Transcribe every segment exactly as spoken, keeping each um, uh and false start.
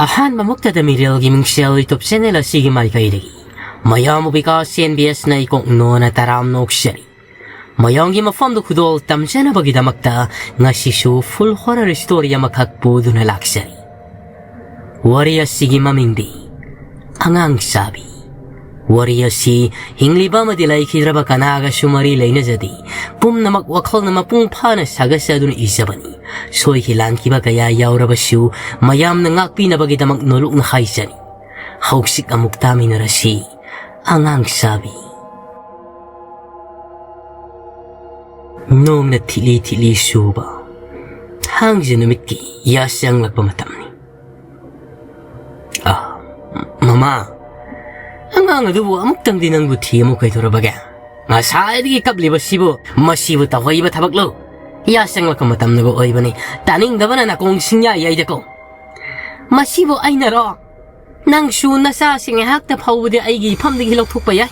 ꯑꯍꯥꯟꯕꯃꯛꯇꯗ ꯃꯤꯔꯦꯜꯒꯤ ꯃꯤꯡꯁꯦꯜ YouTube channel ꯑꯁꯤꯒꯤ ꯃꯥꯏꯀꯩꯗꯒꯤ ꯃꯌꯥꯝꯕꯨ ꯕꯤꯀꯥꯁ ꯑꯦꯟ ꯕꯤ ꯑꯦꯁꯅ ꯏꯀꯣꯛ ꯅꯣꯟꯅ ꯇꯔꯥꯝꯅ ꯑꯣꯛꯆꯔꯤ꯫ ꯃꯌꯥꯝꯒꯤ ꯃꯐꯝꯗ ꯈꯨꯗꯣꯜ ꯇꯝꯖꯅꯕꯒꯤꯗꯃꯛꯇ ꯉꯁꯤꯁꯨ full horror story ꯑꯃꯈꯛ ꯄꯨꯗꯨꯅ ꯂꯥꯛꯆꯔꯤ꯫ ꯋꯥꯔꯤ ꯑꯁꯤꯒꯤ ꯃꯃꯤꯡꯗꯤ ꯑꯉꯥꯡ ꯆꯥꯕꯤ꯫ ꯋꯥꯔꯤ ꯑꯁꯤ ꯍꯤꯡꯂꯤꯕ ꯑꯃꯗꯤ ꯂꯩꯈꯤꯗ꯭ꯔꯕ ꯀꯅꯥꯒꯁꯨ ꯃꯔꯤ ꯂꯩꯅꯖꯗꯦ꯫ ꯄꯨꯝꯅꯃꯛ ꯋꯥꯈꯜꯅ ꯃꯄꯨꯡ ꯐꯥꯅ ꯁꯥꯒꯠꯆꯗꯨꯅ ꯏꯖꯕꯅꯤ꯫ ꯁꯣꯏꯈꯤ ꯂꯥꯟꯈꯤꯕ ꯀꯌꯥ ꯌꯥꯎꯔꯕꯁꯨ ꯃꯌꯥꯝꯅ ꯉꯥꯛꯄꯤꯅꯕꯒꯤꯗꯃꯛ ꯅꯣꯂꯨꯛꯅ ꯍꯥꯏꯖꯔꯤ꯫ ꯍꯧꯖꯤꯛ ꯑꯃꯨꯛ ꯇꯥꯃꯤꯟꯅꯔꯁꯤ꯫ ꯑꯉꯥꯡ ꯆꯥꯕꯤ꯫ ꯅꯣꯡꯅ ꯊꯤꯠꯂꯤ ꯊꯤꯠꯂꯤ ꯆꯨꯕ ꯊꯥꯡꯖ ꯅꯨꯃꯤꯠꯀꯤ ꯌꯥꯆꯪꯂꯛꯄ ꯃꯇꯝꯅꯤ꯫ ꯑꯥ, ꯃꯃꯥ, ꯑꯉꯥꯡ ꯑꯗꯨꯕꯨ ꯑꯃꯨꯛꯇꯪꯗꯤ ꯅꯪꯕꯨ ꯊꯤꯌꯨ ꯀꯩꯗꯧꯔꯕꯒꯦ? ꯉꯁꯥꯏꯗꯒꯤ ꯀꯞꯂꯤꯕꯁꯤꯕꯨ, ꯃꯁꯤꯕꯨ ꯇꯧꯍꯩꯕ ꯊꯕꯛꯂꯣ? ꯌꯥꯆꯪꯂꯛꯄ ꯃꯇꯝꯗꯕꯨ ꯑꯣꯏꯕꯅꯤ, ꯇꯥꯅꯤꯡꯗꯕꯅ ꯅꯥꯀꯣꯡ ꯁꯤꯡꯌꯥ ꯌꯩꯗꯀꯣ꯫ ꯃꯁꯤꯕꯨ ꯑꯩꯅꯔꯣ? ꯅꯪꯁꯨ ꯅꯆꯥꯁꯤꯡ ꯉꯥꯏꯍꯥꯛꯇ ꯐꯥꯎꯕꯗꯤ ꯑꯩꯒꯤ ꯏꯐꯝꯗꯒꯤ ꯂꯧꯊꯣꯛꯄ ꯌꯥꯏ꯫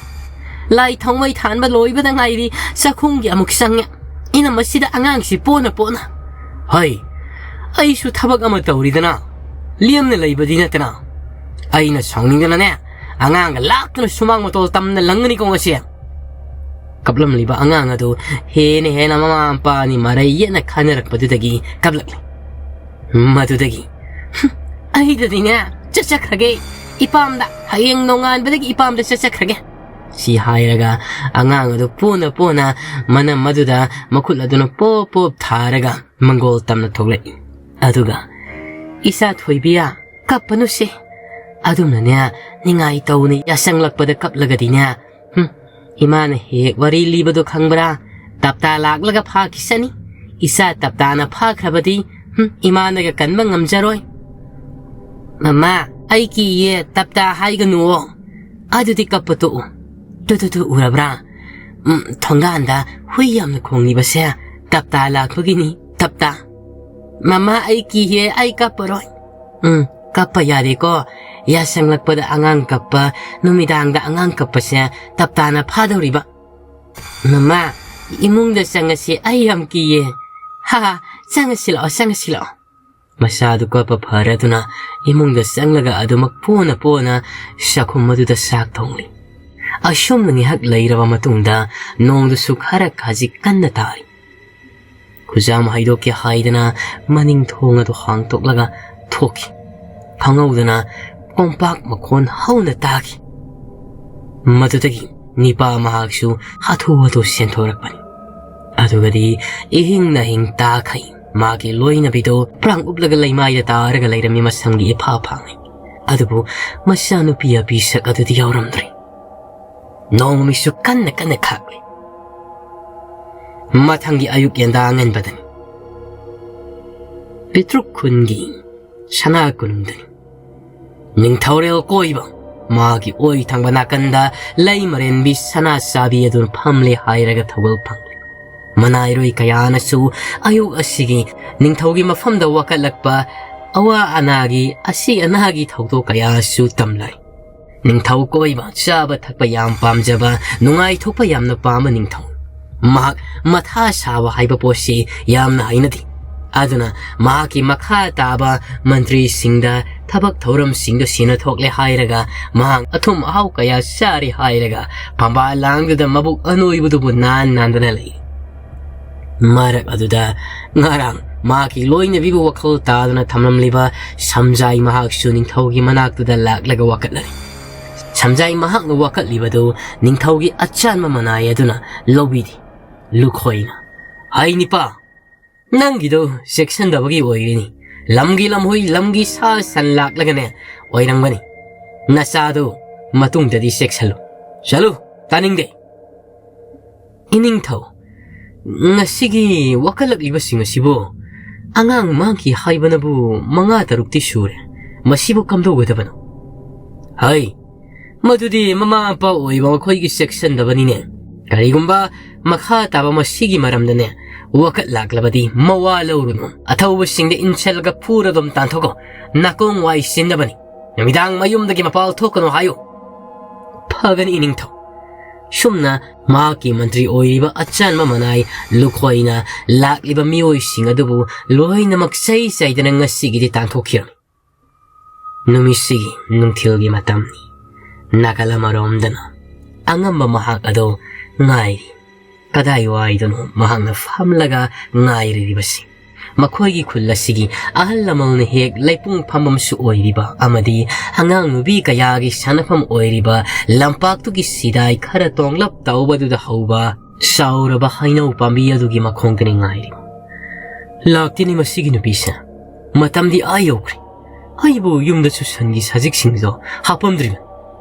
ꯂꯥꯏ ꯊꯥꯎꯃꯩ ꯊꯥꯟꯕ ꯂꯣꯏꯕꯗ ꯉꯥꯏꯔꯤ, ꯆꯥꯛꯈꯨꯝꯒꯤ ꯑꯃꯨꯛ ꯆꯪꯉꯦ꯫ ꯏꯅꯝꯃ, ꯁꯤꯗ ꯑꯉꯥꯡꯁꯤ ꯄꯣꯅ ꯄꯣꯅ꯫ ꯍꯩ, ꯑꯩꯁꯨ ꯊꯕꯛ ꯑꯃ ꯇꯧꯔꯤꯗꯅ, ꯂꯦꯝꯅ ꯂꯩꯕꯗꯤ ꯅꯠꯇꯅ꯫ ꯑꯩꯅ ꯁꯥꯎꯅꯤꯡꯗꯅꯅꯦ, ꯑꯉꯥꯡꯒ ꯂꯥꯛꯇꯨꯅ ꯁꯨꯃꯥꯡ ꯃꯇꯣꯜ ꯇꯝꯅ ꯂꯪꯒꯅꯤꯀꯣ ꯉꯁꯤ꯫ ꯀꯞꯂꯝꯂꯤꯕ ꯑꯉꯥꯡ ꯑꯗꯨ ꯍꯦꯟꯅ ꯍꯦꯟꯅ ꯃꯃꯥ ꯃꯄꯥ ꯑꯅꯤ ꯃꯔꯩ ꯌꯦꯠꯅ ꯈꯟꯅꯔꯛꯄꯗꯨꯗꯒꯤ ꯀꯞꯂꯛꯂꯤ꯫ ꯃꯗꯨꯗꯒꯤ, "ꯍꯨꯝ, ꯑꯩꯗꯗꯤꯅꯦ, ꯆꯠꯆꯈ꯭ꯔꯒꯦ ꯏꯄꯥꯝꯗ, ꯍꯌꯦꯡ ꯅꯣꯡꯉꯥꯟꯕꯗꯒꯤ ꯏꯄꯥꯝꯗ ꯆꯠꯆꯈ꯭ꯔꯒꯦ," ꯁꯤ ꯍꯥꯏꯔꯒ ꯑꯉꯥꯡ ꯑꯗꯨ ꯄꯣꯅ ꯄꯣꯅ ꯃꯅꯝ ꯑꯗꯨꯗ ꯃꯈꯨꯠ ꯑꯗꯨꯅ ꯄꯣꯞ ꯄꯣꯞ ꯊꯥꯔꯒ ꯃꯪꯒꯣꯜ ꯇꯝꯅ ꯊꯣꯛꯂꯛꯏ꯫ ꯑꯗꯨꯒ, "ꯏꯆꯥ ꯊꯣꯏꯕꯤꯌꯥ, ꯀꯞꯄꯅꯨꯁꯦ꯫ ꯑꯗꯨꯝꯅꯅꯦ, ꯅꯤꯡꯉꯥꯏ ꯇꯧꯅ ꯌꯥꯆꯪꯂꯛꯄꯗ ꯀꯞꯂꯒꯗꯤꯅꯦ, ꯍꯨꯝ, ꯏꯃꯥꯅ ꯍꯦꯛ ꯋꯥꯔꯤ ꯂꯤꯕꯗꯣ ꯈꯪꯕ꯭ꯔꯥ? ꯇꯞꯇꯥ ꯂꯥꯛꯂꯒ ꯐꯥꯈꯤꯁꯅꯤ꯫ ꯏꯆꯥ ꯇꯞꯇꯥꯅ ꯐꯥꯈ꯭ꯔꯕꯗꯤ, ꯍꯨꯝ, ꯏꯃꯥꯅꯒ ꯀꯟꯕ ꯉꯝꯖꯔꯣꯏ꯫ ꯃꯃꯥ, ꯑꯩ ꯀꯤꯌꯦ, ꯇꯞꯇꯥ ꯍꯥꯏꯒꯅꯨꯋꯣ꯫ ꯑꯗꯨꯗꯤ ꯀꯞꯄ ꯇꯣꯛꯎ꯫ ꯇꯨ, ꯇꯨ, ꯇꯨ, ꯎꯔꯕ꯭ꯔꯥ? ꯎꯝ, ꯊꯣꯡꯒꯥꯟꯗ ꯍꯨꯏ ꯌꯥꯝꯅ ꯈꯣꯡꯂꯤꯕꯁꯦ ꯇꯞꯇꯥ ꯂꯥꯛꯄꯒꯤꯅꯤ, ꯇꯞꯇꯥ꯫ ꯃꯃꯥ, ꯑꯩ ꯀꯤꯌꯦ, ꯑꯩ ꯀꯞꯄꯔꯣꯏ꯫ ꯎꯝ, ꯀꯞꯄ ꯌꯥꯗꯦꯀꯣ꯫ ꯌꯥꯁꯪꯂꯛꯄꯗ ꯑꯉꯥꯡ ꯀꯞꯄ, ꯅꯨꯃꯤꯗꯥꯡꯗ ꯑꯉꯥꯡ ꯀꯞꯄꯁꯦ ꯇꯞꯇꯥꯅ ꯐꯥꯗꯧꯔꯤꯕ꯫ ꯃꯃꯥ, ꯏꯃꯨꯡꯗ ꯆꯪꯉꯁꯤ, ꯑꯩ ꯌꯥꯝ ꯀꯤꯌꯦ꯫ ꯍꯥ ꯍꯥ, ꯆꯪꯉꯁꯤ ꯂꯥꯛꯑꯣ, ꯆꯪꯉꯁꯤ ꯂꯥꯛꯑꯣ꯫ ꯃꯁꯥꯗꯨ ꯀꯞꯄ ꯐꯔꯗꯨꯅ ꯏꯃꯨꯡꯗ ꯆꯪꯂꯒ ꯑꯗꯨꯃꯛ ꯄꯣꯅ ꯄꯣꯅ ꯆꯥꯛꯈꯨꯝ ꯑꯗꯨꯗ ꯆꯥꯛ ꯊꯣꯡꯂꯤ꯫ ꯑꯁꯨꯝꯅ ꯉꯥꯏꯍꯥꯛ ꯂꯩꯔꯕ ꯃꯇꯨꯡꯗ ꯅꯣꯡꯗꯨꯁꯨ ꯈꯔ ꯈꯖꯤꯛ ꯀꯟꯅ ꯇꯥꯔꯤ꯫ ꯈꯨꯖꯥꯝ ꯍꯩꯗꯣꯛꯀꯦ ꯍꯥꯏꯗꯅ ꯃꯅꯤꯡ ꯊꯣꯡ ꯑꯗꯨ ꯍꯥꯡꯇꯣꯛꯂꯒ ꯊꯣꯛꯈꯤ꯫ ꯈꯪꯍꯧꯗꯅ ꯀꯣꯝꯄꯥꯛ ꯃꯈꯣꯟ ꯍꯧꯅ ꯇꯥꯈꯤ꯫ ꯃꯗꯨꯗꯒꯤ ꯅꯤꯄꯥ ꯃꯍꯥꯛꯁꯨ ꯍꯥꯊꯨ ꯍꯥꯊꯨ ꯆꯦꯟꯊꯣꯔꯛꯄꯅꯤ꯫ ꯑꯗꯨꯒꯗꯤ ꯏꯍꯤꯡ ꯅꯥꯍꯤꯡ ꯇꯥꯈꯩ ꯃꯥꯒꯤ ꯂꯣꯏꯅꯕꯤꯗꯣ ꯄ꯭ꯔꯥꯡ ꯎꯞꯂꯒ ꯂꯩꯃꯥꯏꯗ ꯇꯥꯔꯒ ꯂꯩꯔꯝꯃꯤ ꯃꯁꯝꯒꯤ ꯏꯐꯥ ꯐꯥꯡꯉꯩ꯫ ꯑꯗꯨꯕꯨ ꯃꯆꯥꯅꯨꯄꯤ ꯑꯄꯤꯁꯛ ꯑꯗꯨꯗꯤ ꯌꯥꯎꯔꯝꯗ꯭ꯔꯦ꯫ ꯅꯣꯡꯃꯩꯁꯨ ꯀꯟꯅ ꯀꯟꯅ ꯈꯥꯛꯂꯤ꯫ ꯃꯊꯪꯒꯤ ꯑꯌꯨꯛ ꯌꯦꯟꯗꯥ ꯑꯉꯟꯕꯗꯅꯤ꯫ ꯄꯤꯇ꯭ꯔꯨꯛ ꯈꯨꯟꯒꯤ ꯁꯅꯥ ꯀꯣꯅꯨꯡꯗꯅꯤ꯫ ꯅꯤꯡꯊꯧꯔꯦꯜ ꯀꯣꯏꯕ ꯃꯥꯒꯤ ꯑꯣꯏ ꯊꯪꯕ ꯅꯥꯀꯟꯗ ꯂꯩ ꯃꯔꯦꯟꯕꯤ ꯁꯅꯥ ꯆꯥꯕꯤ ꯑꯗꯨꯅ ꯐꯝꯂꯦ ꯍꯥꯏꯔꯒ ꯊꯧꯒꯜ ꯐꯪꯂꯦ꯫ ꯃꯅꯥꯏꯔꯣꯏ ꯀꯌꯥꯅꯁꯨ ꯑꯌꯨꯛ ꯑꯁꯤꯒꯤ ꯅꯤꯡꯊꯧꯒꯤ ꯃꯐꯝꯗ ꯋꯥꯀꯠꯂꯛꯄ ꯑꯋꯥ ꯑꯅꯥꯒꯤ ꯑꯁꯤ ꯑꯅꯥꯒꯤ ꯊꯧꯗꯣꯛ ꯀꯌꯥꯁꯨ ꯇꯝꯂꯔꯤ꯫ ꯅꯤꯡꯊꯧ ꯀꯣꯏꯕ, ꯆꯥꯕ ꯊꯛꯄ ꯌꯥꯝ ꯄꯥꯝꯖꯕ, ꯅꯨꯡꯉꯥꯏꯊꯣꯛꯄ ꯌꯥꯝꯅ ꯄꯥꯝꯕ ꯅꯤꯡꯊꯧ꯫ ꯃꯍꯥꯛ ꯃꯊꯥ ꯁꯥꯕ ꯍꯥꯏꯕ ꯄꯣꯠꯁꯤ ꯌꯥꯝꯅ ꯍꯩꯅꯗꯦ꯫ ꯑꯗꯨꯅ ꯃꯍꯥꯛꯀꯤ ꯃꯈꯥ ꯇꯥꯕ ꯃꯟꯇ꯭ꯔꯤꯁꯤꯡꯗ ꯊꯕꯛ ꯊꯧꯔꯝꯁꯤꯡꯗꯨ ꯁꯤꯟꯅ ꯊꯣꯛꯂꯦ ꯍꯥꯏꯔꯒ ꯃꯍꯥꯛ ꯑꯊꯨꯝ ꯑꯍꯥꯎ ꯀꯌꯥ ꯆꯥꯔꯦ ꯍꯥꯏꯔꯒ ꯐꯝꯕꯥꯜ ꯂꯥꯡꯗꯨꯗ ꯃꯕꯨꯛ ꯑꯅꯣꯏꯕꯗꯨꯕꯨ ꯅꯥꯟ ꯅꯥꯟꯗꯅ ꯂꯩ꯫ ꯃꯔꯛ ꯑꯗꯨꯗ ꯉꯔꯥꯡ ꯃꯍꯥꯛꯀꯤ ꯂꯣꯏꯅꯕꯤꯕꯨ ꯋꯥꯈꯜ ꯇꯥꯗꯨꯅ ꯊꯝꯂꯝꯂꯤꯕ ꯁꯝꯖꯥꯏ ꯃꯍꯥꯛꯁꯨ ꯅꯤꯡꯊꯧꯒꯤ ꯃꯅꯥꯛꯇꯨꯗ ꯂꯥꯛꯂꯒ ꯋꯥꯀꯠꯂꯔꯤ꯫ ꯁꯝꯖꯥꯏ ꯃꯍꯥꯛꯅ ꯋꯥꯀꯠꯂꯤꯕꯗꯨ ꯅꯤꯡꯊꯧꯒꯤ ꯑꯆꯥꯟꯕ ꯃꯅꯥꯏ ꯑꯗꯨꯅ ꯂꯧꯕꯤꯗꯦ꯫ ꯂꯨꯈꯣꯏꯅ, "ꯍꯩ ꯅꯤꯄꯥ, ꯅꯪꯒꯤꯗꯣ ꯆꯦꯛꯁꯤꯟꯗꯕꯒꯤ ꯑꯣꯏꯔꯤꯅꯤ꯫ ꯂꯝꯒꯤ ꯂꯝꯍꯨꯏ, ꯂꯝꯒꯤ ꯁꯥ ꯁꯟ ꯂꯥꯛꯂꯒꯅꯦ ꯑꯣꯏꯔꯝꯒꯅꯤ꯫ ꯅꯆꯥꯗꯣ ꯃꯇꯨꯡꯗꯗꯤ ꯆꯦꯛꯁꯤꯜꯂꯨ꯫ ꯆꯠꯂꯨ, ꯇꯥꯅꯤꯡꯗꯦ꯫" "ꯏꯅꯤꯡꯊꯧ, ꯉꯁꯤꯒꯤ ꯋꯥꯀꯠꯂꯛꯂꯤꯕꯁꯤꯡ ꯑꯁꯤꯕꯨ ꯑꯉꯥꯡ ꯃꯥꯡꯈꯤ ꯍꯥꯏꯕꯅꯕꯨ ꯃꯉꯥ ꯇꯔꯨꯛꯇꯤ ꯁꯨꯔꯦ꯫ ꯃꯁꯤꯕꯨ ꯀꯝꯗꯧꯒꯗꯕꯅꯣ?" "ꯍꯩ, ꯃꯗꯨꯗꯤ ꯃꯃꯥ ꯃꯄꯥ ꯑꯣꯏꯕ ꯃꯈꯣꯏꯒꯤ ꯆꯦꯛꯁꯤꯟꯗꯕꯅꯤꯅꯦ꯫ ꯀꯔꯤꯒꯨꯝꯕ ꯃꯈꯥ ꯇꯥꯕ ꯃꯁꯤꯒꯤ ꯃꯔꯝꯗꯅꯦ ꯋꯥꯀꯠ ꯂꯥꯛꯂꯕꯗꯤ ꯃꯋꯥ ꯂꯧꯔꯨꯅꯨ꯫ ꯑꯊꯧꯕꯁꯤꯡꯗ ꯏꯟꯁꯤꯜꯂꯒ ꯐꯨꯔ ꯑꯗꯨꯝ ꯇꯥꯟꯊꯣꯛꯀꯣ꯫ ꯅꯥꯀꯣꯡ ꯋꯥꯏ ꯁꯤꯟꯅꯕꯅꯤ꯫ ꯅꯨꯃꯤꯗꯥꯡ ꯃꯌꯨꯝꯗꯒꯤ ꯃꯄꯥꯜ ꯊꯣꯛꯀꯅꯨ ꯍꯥꯏꯌꯨ꯫" "ꯐꯒꯅꯤ ꯏꯅꯤꯡꯊꯧ꯫ ꯁꯨꯝꯅ ꯃꯍꯥꯛꯀꯤ ꯃꯟꯇ꯭ꯔꯤ ꯑꯣꯏꯔꯤꯕ ꯑꯆꯥꯟꯕ ꯃꯅꯥꯏ ꯂꯨꯈꯣꯏꯅ ꯂꯥꯛꯂꯤꯕ ꯃꯤꯑꯣꯏꯁꯤꯡ ꯑꯗꯨꯕꯨ ꯂꯣꯏꯅꯃꯛ ꯆꯩ ꯆꯩꯗꯅ ꯉꯁꯤꯒꯤꯗꯤ ꯇꯥꯟꯊꯣꯛꯈꯤꯔꯝꯃꯤ꯫ ꯅꯨꯃꯤꯠꯁꯤꯒꯤ ꯅꯨꯡꯊꯤꯜꯒꯤ ꯃꯇꯝꯅꯤ꯫ ꯅꯥꯀꯜ ꯑꯃꯔꯣꯝꯗꯅ ꯑꯉꯝꯕ ꯃꯍꯥꯛ ꯑꯗꯨ ꯉꯥꯏꯔꯤ꯫ ꯀꯗꯥꯏꯋꯥꯏꯗꯅꯣ ꯃꯍꯥꯛꯅ ꯐꯝꯂꯒ ꯉꯥꯏꯔꯤꯕꯁꯤ? ꯃꯈꯣꯏꯒꯤ ꯈꯨꯜ ꯑꯁꯤꯒꯤ ꯑꯍꯜ ꯂꯃꯟꯅ ꯍꯦꯛ ꯂꯩꯄꯨꯡ ꯐꯝꯐꯝꯁꯨ ꯑꯣꯏꯔꯤꯕ ꯑꯃꯗꯤ ꯑꯉꯥꯡ ꯅꯨꯕꯤ ꯀꯌꯥꯒꯤ ꯁꯥꯟꯅꯐꯝ ꯑꯣꯏꯔꯤꯕ ꯂꯝꯄꯥꯛꯇꯨꯒꯤ ꯁꯤꯗꯥꯏ ꯈꯔ ꯇꯣꯡꯂꯞ ꯇꯧꯕꯗꯨꯗ ꯍꯧꯕ ꯆꯥꯎꯔꯕ ꯍꯩꯅꯧ ꯄꯥꯝꯕꯤ ꯑꯗꯨꯒꯤ ꯃꯈꯣꯡꯗꯅꯤ ꯉꯥꯏꯔꯤꯕ꯫ ꯂꯥꯛꯇꯦꯅꯦ ꯃꯁꯤꯒꯤ ꯅꯨꯄꯤꯁꯦ꯫ ꯃꯇꯝꯗꯤ ꯑꯥ ꯌꯧꯈ꯭ꯔꯦ꯫ ꯑꯩꯕꯨ ꯌꯨꯝꯗꯁꯨ ꯁꯟꯒꯤ ꯁꯖꯤꯛꯁꯤꯡꯗꯣ ꯍꯥꯞꯄꯝꯗ꯭ꯔꯤꯕ꯫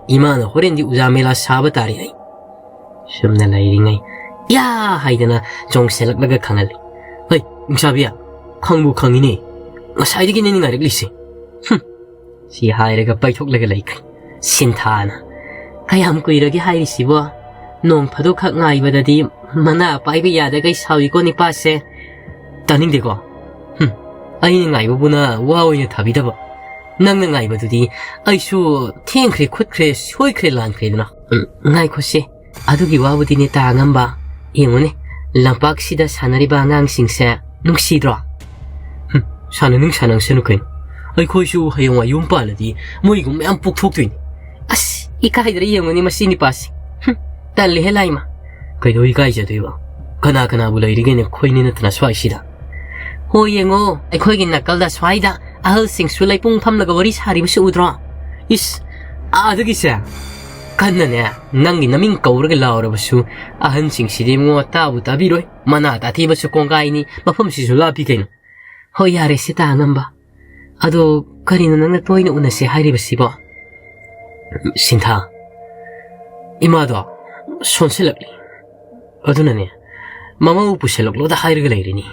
ꯏꯃꯥꯅ ꯍꯣꯔꯦꯟꯗꯤ ꯎꯖꯥ ꯃꯦꯂꯥ ꯁꯥꯕ ꯇꯥꯔꯦ ꯑꯩ꯫ ꯁꯨꯝꯅ ꯂꯩꯔꯤꯉꯩ, "ꯌꯥ!" ꯍꯥꯏꯗꯅ ꯆꯣꯡꯁꯤꯜꯂꯛꯂꯒ ꯈꯪꯍꯜꯂꯤ꯫ "ꯍꯩ, ꯏꯆꯥꯕꯤ, ꯈꯪꯕꯨ ꯈꯪꯉꯤꯅꯦ꯫ ꯉꯁꯥꯏꯗꯒꯤꯅꯦ ꯉꯥꯏꯔꯛꯂꯤꯁꯦ꯫ ꯍꯨꯝ!" ꯁꯤ ꯍꯥꯏꯔꯒ ꯄꯩꯊꯣꯛꯂꯒ ꯂꯩꯈ꯭ꯔꯦ꯫ ꯁꯤꯟꯊꯥꯅ, "ꯀꯌꯥꯝ ꯀꯨꯏꯔꯒꯦ ꯍꯥꯏꯔꯤꯁꯤꯕꯣ? ꯅꯣꯡ ꯐꯥꯗꯣꯛꯈꯛ ꯉꯥꯏꯕꯗꯗꯤ ꯃꯅꯥ ꯄꯥꯏꯕ ꯌꯥꯗꯒꯩ ꯁꯥꯎꯏꯀꯣ ꯅꯤꯄꯥꯁꯦ꯫ ꯇꯥꯅꯤꯡꯗꯦꯀꯣ꯫ ꯍꯨꯝ, ꯑꯩꯅ ꯉꯥꯏꯕꯕꯨ ꯅ ꯋꯥ ꯑꯣꯏꯅ ꯊꯥꯕꯤꯗꯕ꯫ ꯅꯪꯅ ꯉꯥꯏꯕꯗꯨꯗꯤ ꯑꯩꯁꯨ ꯊꯦꯡꯈ꯭ꯔꯦ, ꯈꯨꯠꯈ꯭ꯔꯦ, ꯁꯣꯏꯈ꯭ꯔꯦ, ꯂꯥꯟꯈ꯭ꯔꯦꯗꯅ꯫" "ꯎꯝ, ꯉꯥꯏꯈꯣꯁꯦ꯫ ꯑꯗꯨꯒꯤ ꯋꯥꯕꯨꯗꯤꯅꯦ ꯇꯥ ꯑꯉꯝꯕ꯫ ꯌꯦꯡꯉꯨꯅꯦ, ꯂꯝꯄꯥꯛꯁꯤꯗ ꯁꯥꯟꯅꯔꯤꯕ ꯑꯉꯥꯡꯁꯤꯡꯁꯦ ꯅꯨꯡꯁꯤꯗ꯭ꯔꯣ?" "ꯍꯨꯝ, ꯁꯥꯟꯅꯅꯤꯡ ꯁꯥꯟꯅꯁꯅꯨ ꯀꯩꯅꯣ꯫ ꯑꯩꯈꯣꯏꯁꯨ ꯍꯌꯦꯡꯋꯥꯏ ꯌꯨꯝ ꯄꯥꯜꯂꯗꯤ ꯃꯣꯏꯒꯨꯝꯕ ꯃꯌꯥꯝ ꯄꯣꯛꯊꯣꯛꯇꯣꯏꯅꯤ꯫" "ꯑꯁ, ꯏꯀꯥꯏꯗ꯭ꯔꯥ ꯌꯦꯡꯉꯨꯅꯦ ꯃꯁꯤ ꯅꯤꯄꯥꯁꯦ꯫ ꯍꯨꯝ, ꯇꯜꯂꯦꯍꯦ ꯂꯥꯏꯃ꯫" "ꯀꯩꯗꯧ ꯏꯀꯥꯏꯖꯗꯣꯏꯕ? ꯀꯅꯥ ꯀꯅꯥꯕꯨ ꯂꯩꯔꯤꯒꯦꯅꯦ ꯑꯩꯈꯣꯏꯅꯤꯅ ꯅꯠꯇꯅ ꯁ꯭ꯋꯥꯏꯁꯤꯗ?" "ꯍꯣꯏ ꯌꯦꯡꯉꯣ, ꯑꯩꯈꯣꯏꯒꯤ ꯅꯥꯀꯜꯗ ꯁ꯭ꯋꯥꯏꯗ ꯑꯍꯜꯁꯤꯡꯁꯨ ꯂꯩꯄꯨꯡ ꯐꯝꯂꯒ ꯋꯥꯔꯤ ꯁꯥꯔꯤꯕꯁꯨ ꯎꯗ꯭ꯔꯣ?" "ꯏꯁ, ꯑꯥꯗꯒꯤꯁꯦ?" "ꯀꯟꯅꯅꯦ, ꯅꯪꯒꯤ ꯅꯃꯤꯡ ꯀꯧꯔꯒ ꯂꯥꯎꯔꯕꯁꯨ ꯑꯍꯟꯁꯤꯡꯁꯤꯗꯤ ꯏꯕꯨꯡꯉꯣ ꯇꯥꯕꯨ ꯇꯥꯕꯤꯔꯣꯏ꯫ ꯃꯅꯥ ꯇꯥꯊꯤꯕꯁꯨ ꯀꯣꯡꯒꯥꯏꯅꯤ, ꯃꯐꯝꯁꯤꯁꯨ ꯂꯥꯞꯄꯤ ꯀꯩꯅꯣ꯫" "ꯍꯣꯏ, ꯌꯥꯔꯦ ꯁꯦ ꯇꯥ ꯑꯉꯝꯕ꯫ ꯑꯗꯣ ꯀꯔꯤꯅꯣ ꯅꯪꯅ ꯇꯣꯏꯅ ꯎꯅꯁꯦ ꯍꯥꯏꯔꯤꯕꯁꯤꯕꯣ?" "ꯁꯤꯟꯊꯥ, ꯏꯃꯥꯗꯣ ꯁꯣꯟꯁꯤꯜꯂꯛꯂꯤ꯫ ꯑꯗꯨꯅꯅꯦ, ꯃꯃꯧ ꯄꯨꯁꯤꯜꯂꯛꯂꯣꯗ ꯍꯥꯏꯔꯒ ꯂꯩꯔꯤꯅꯤ꯫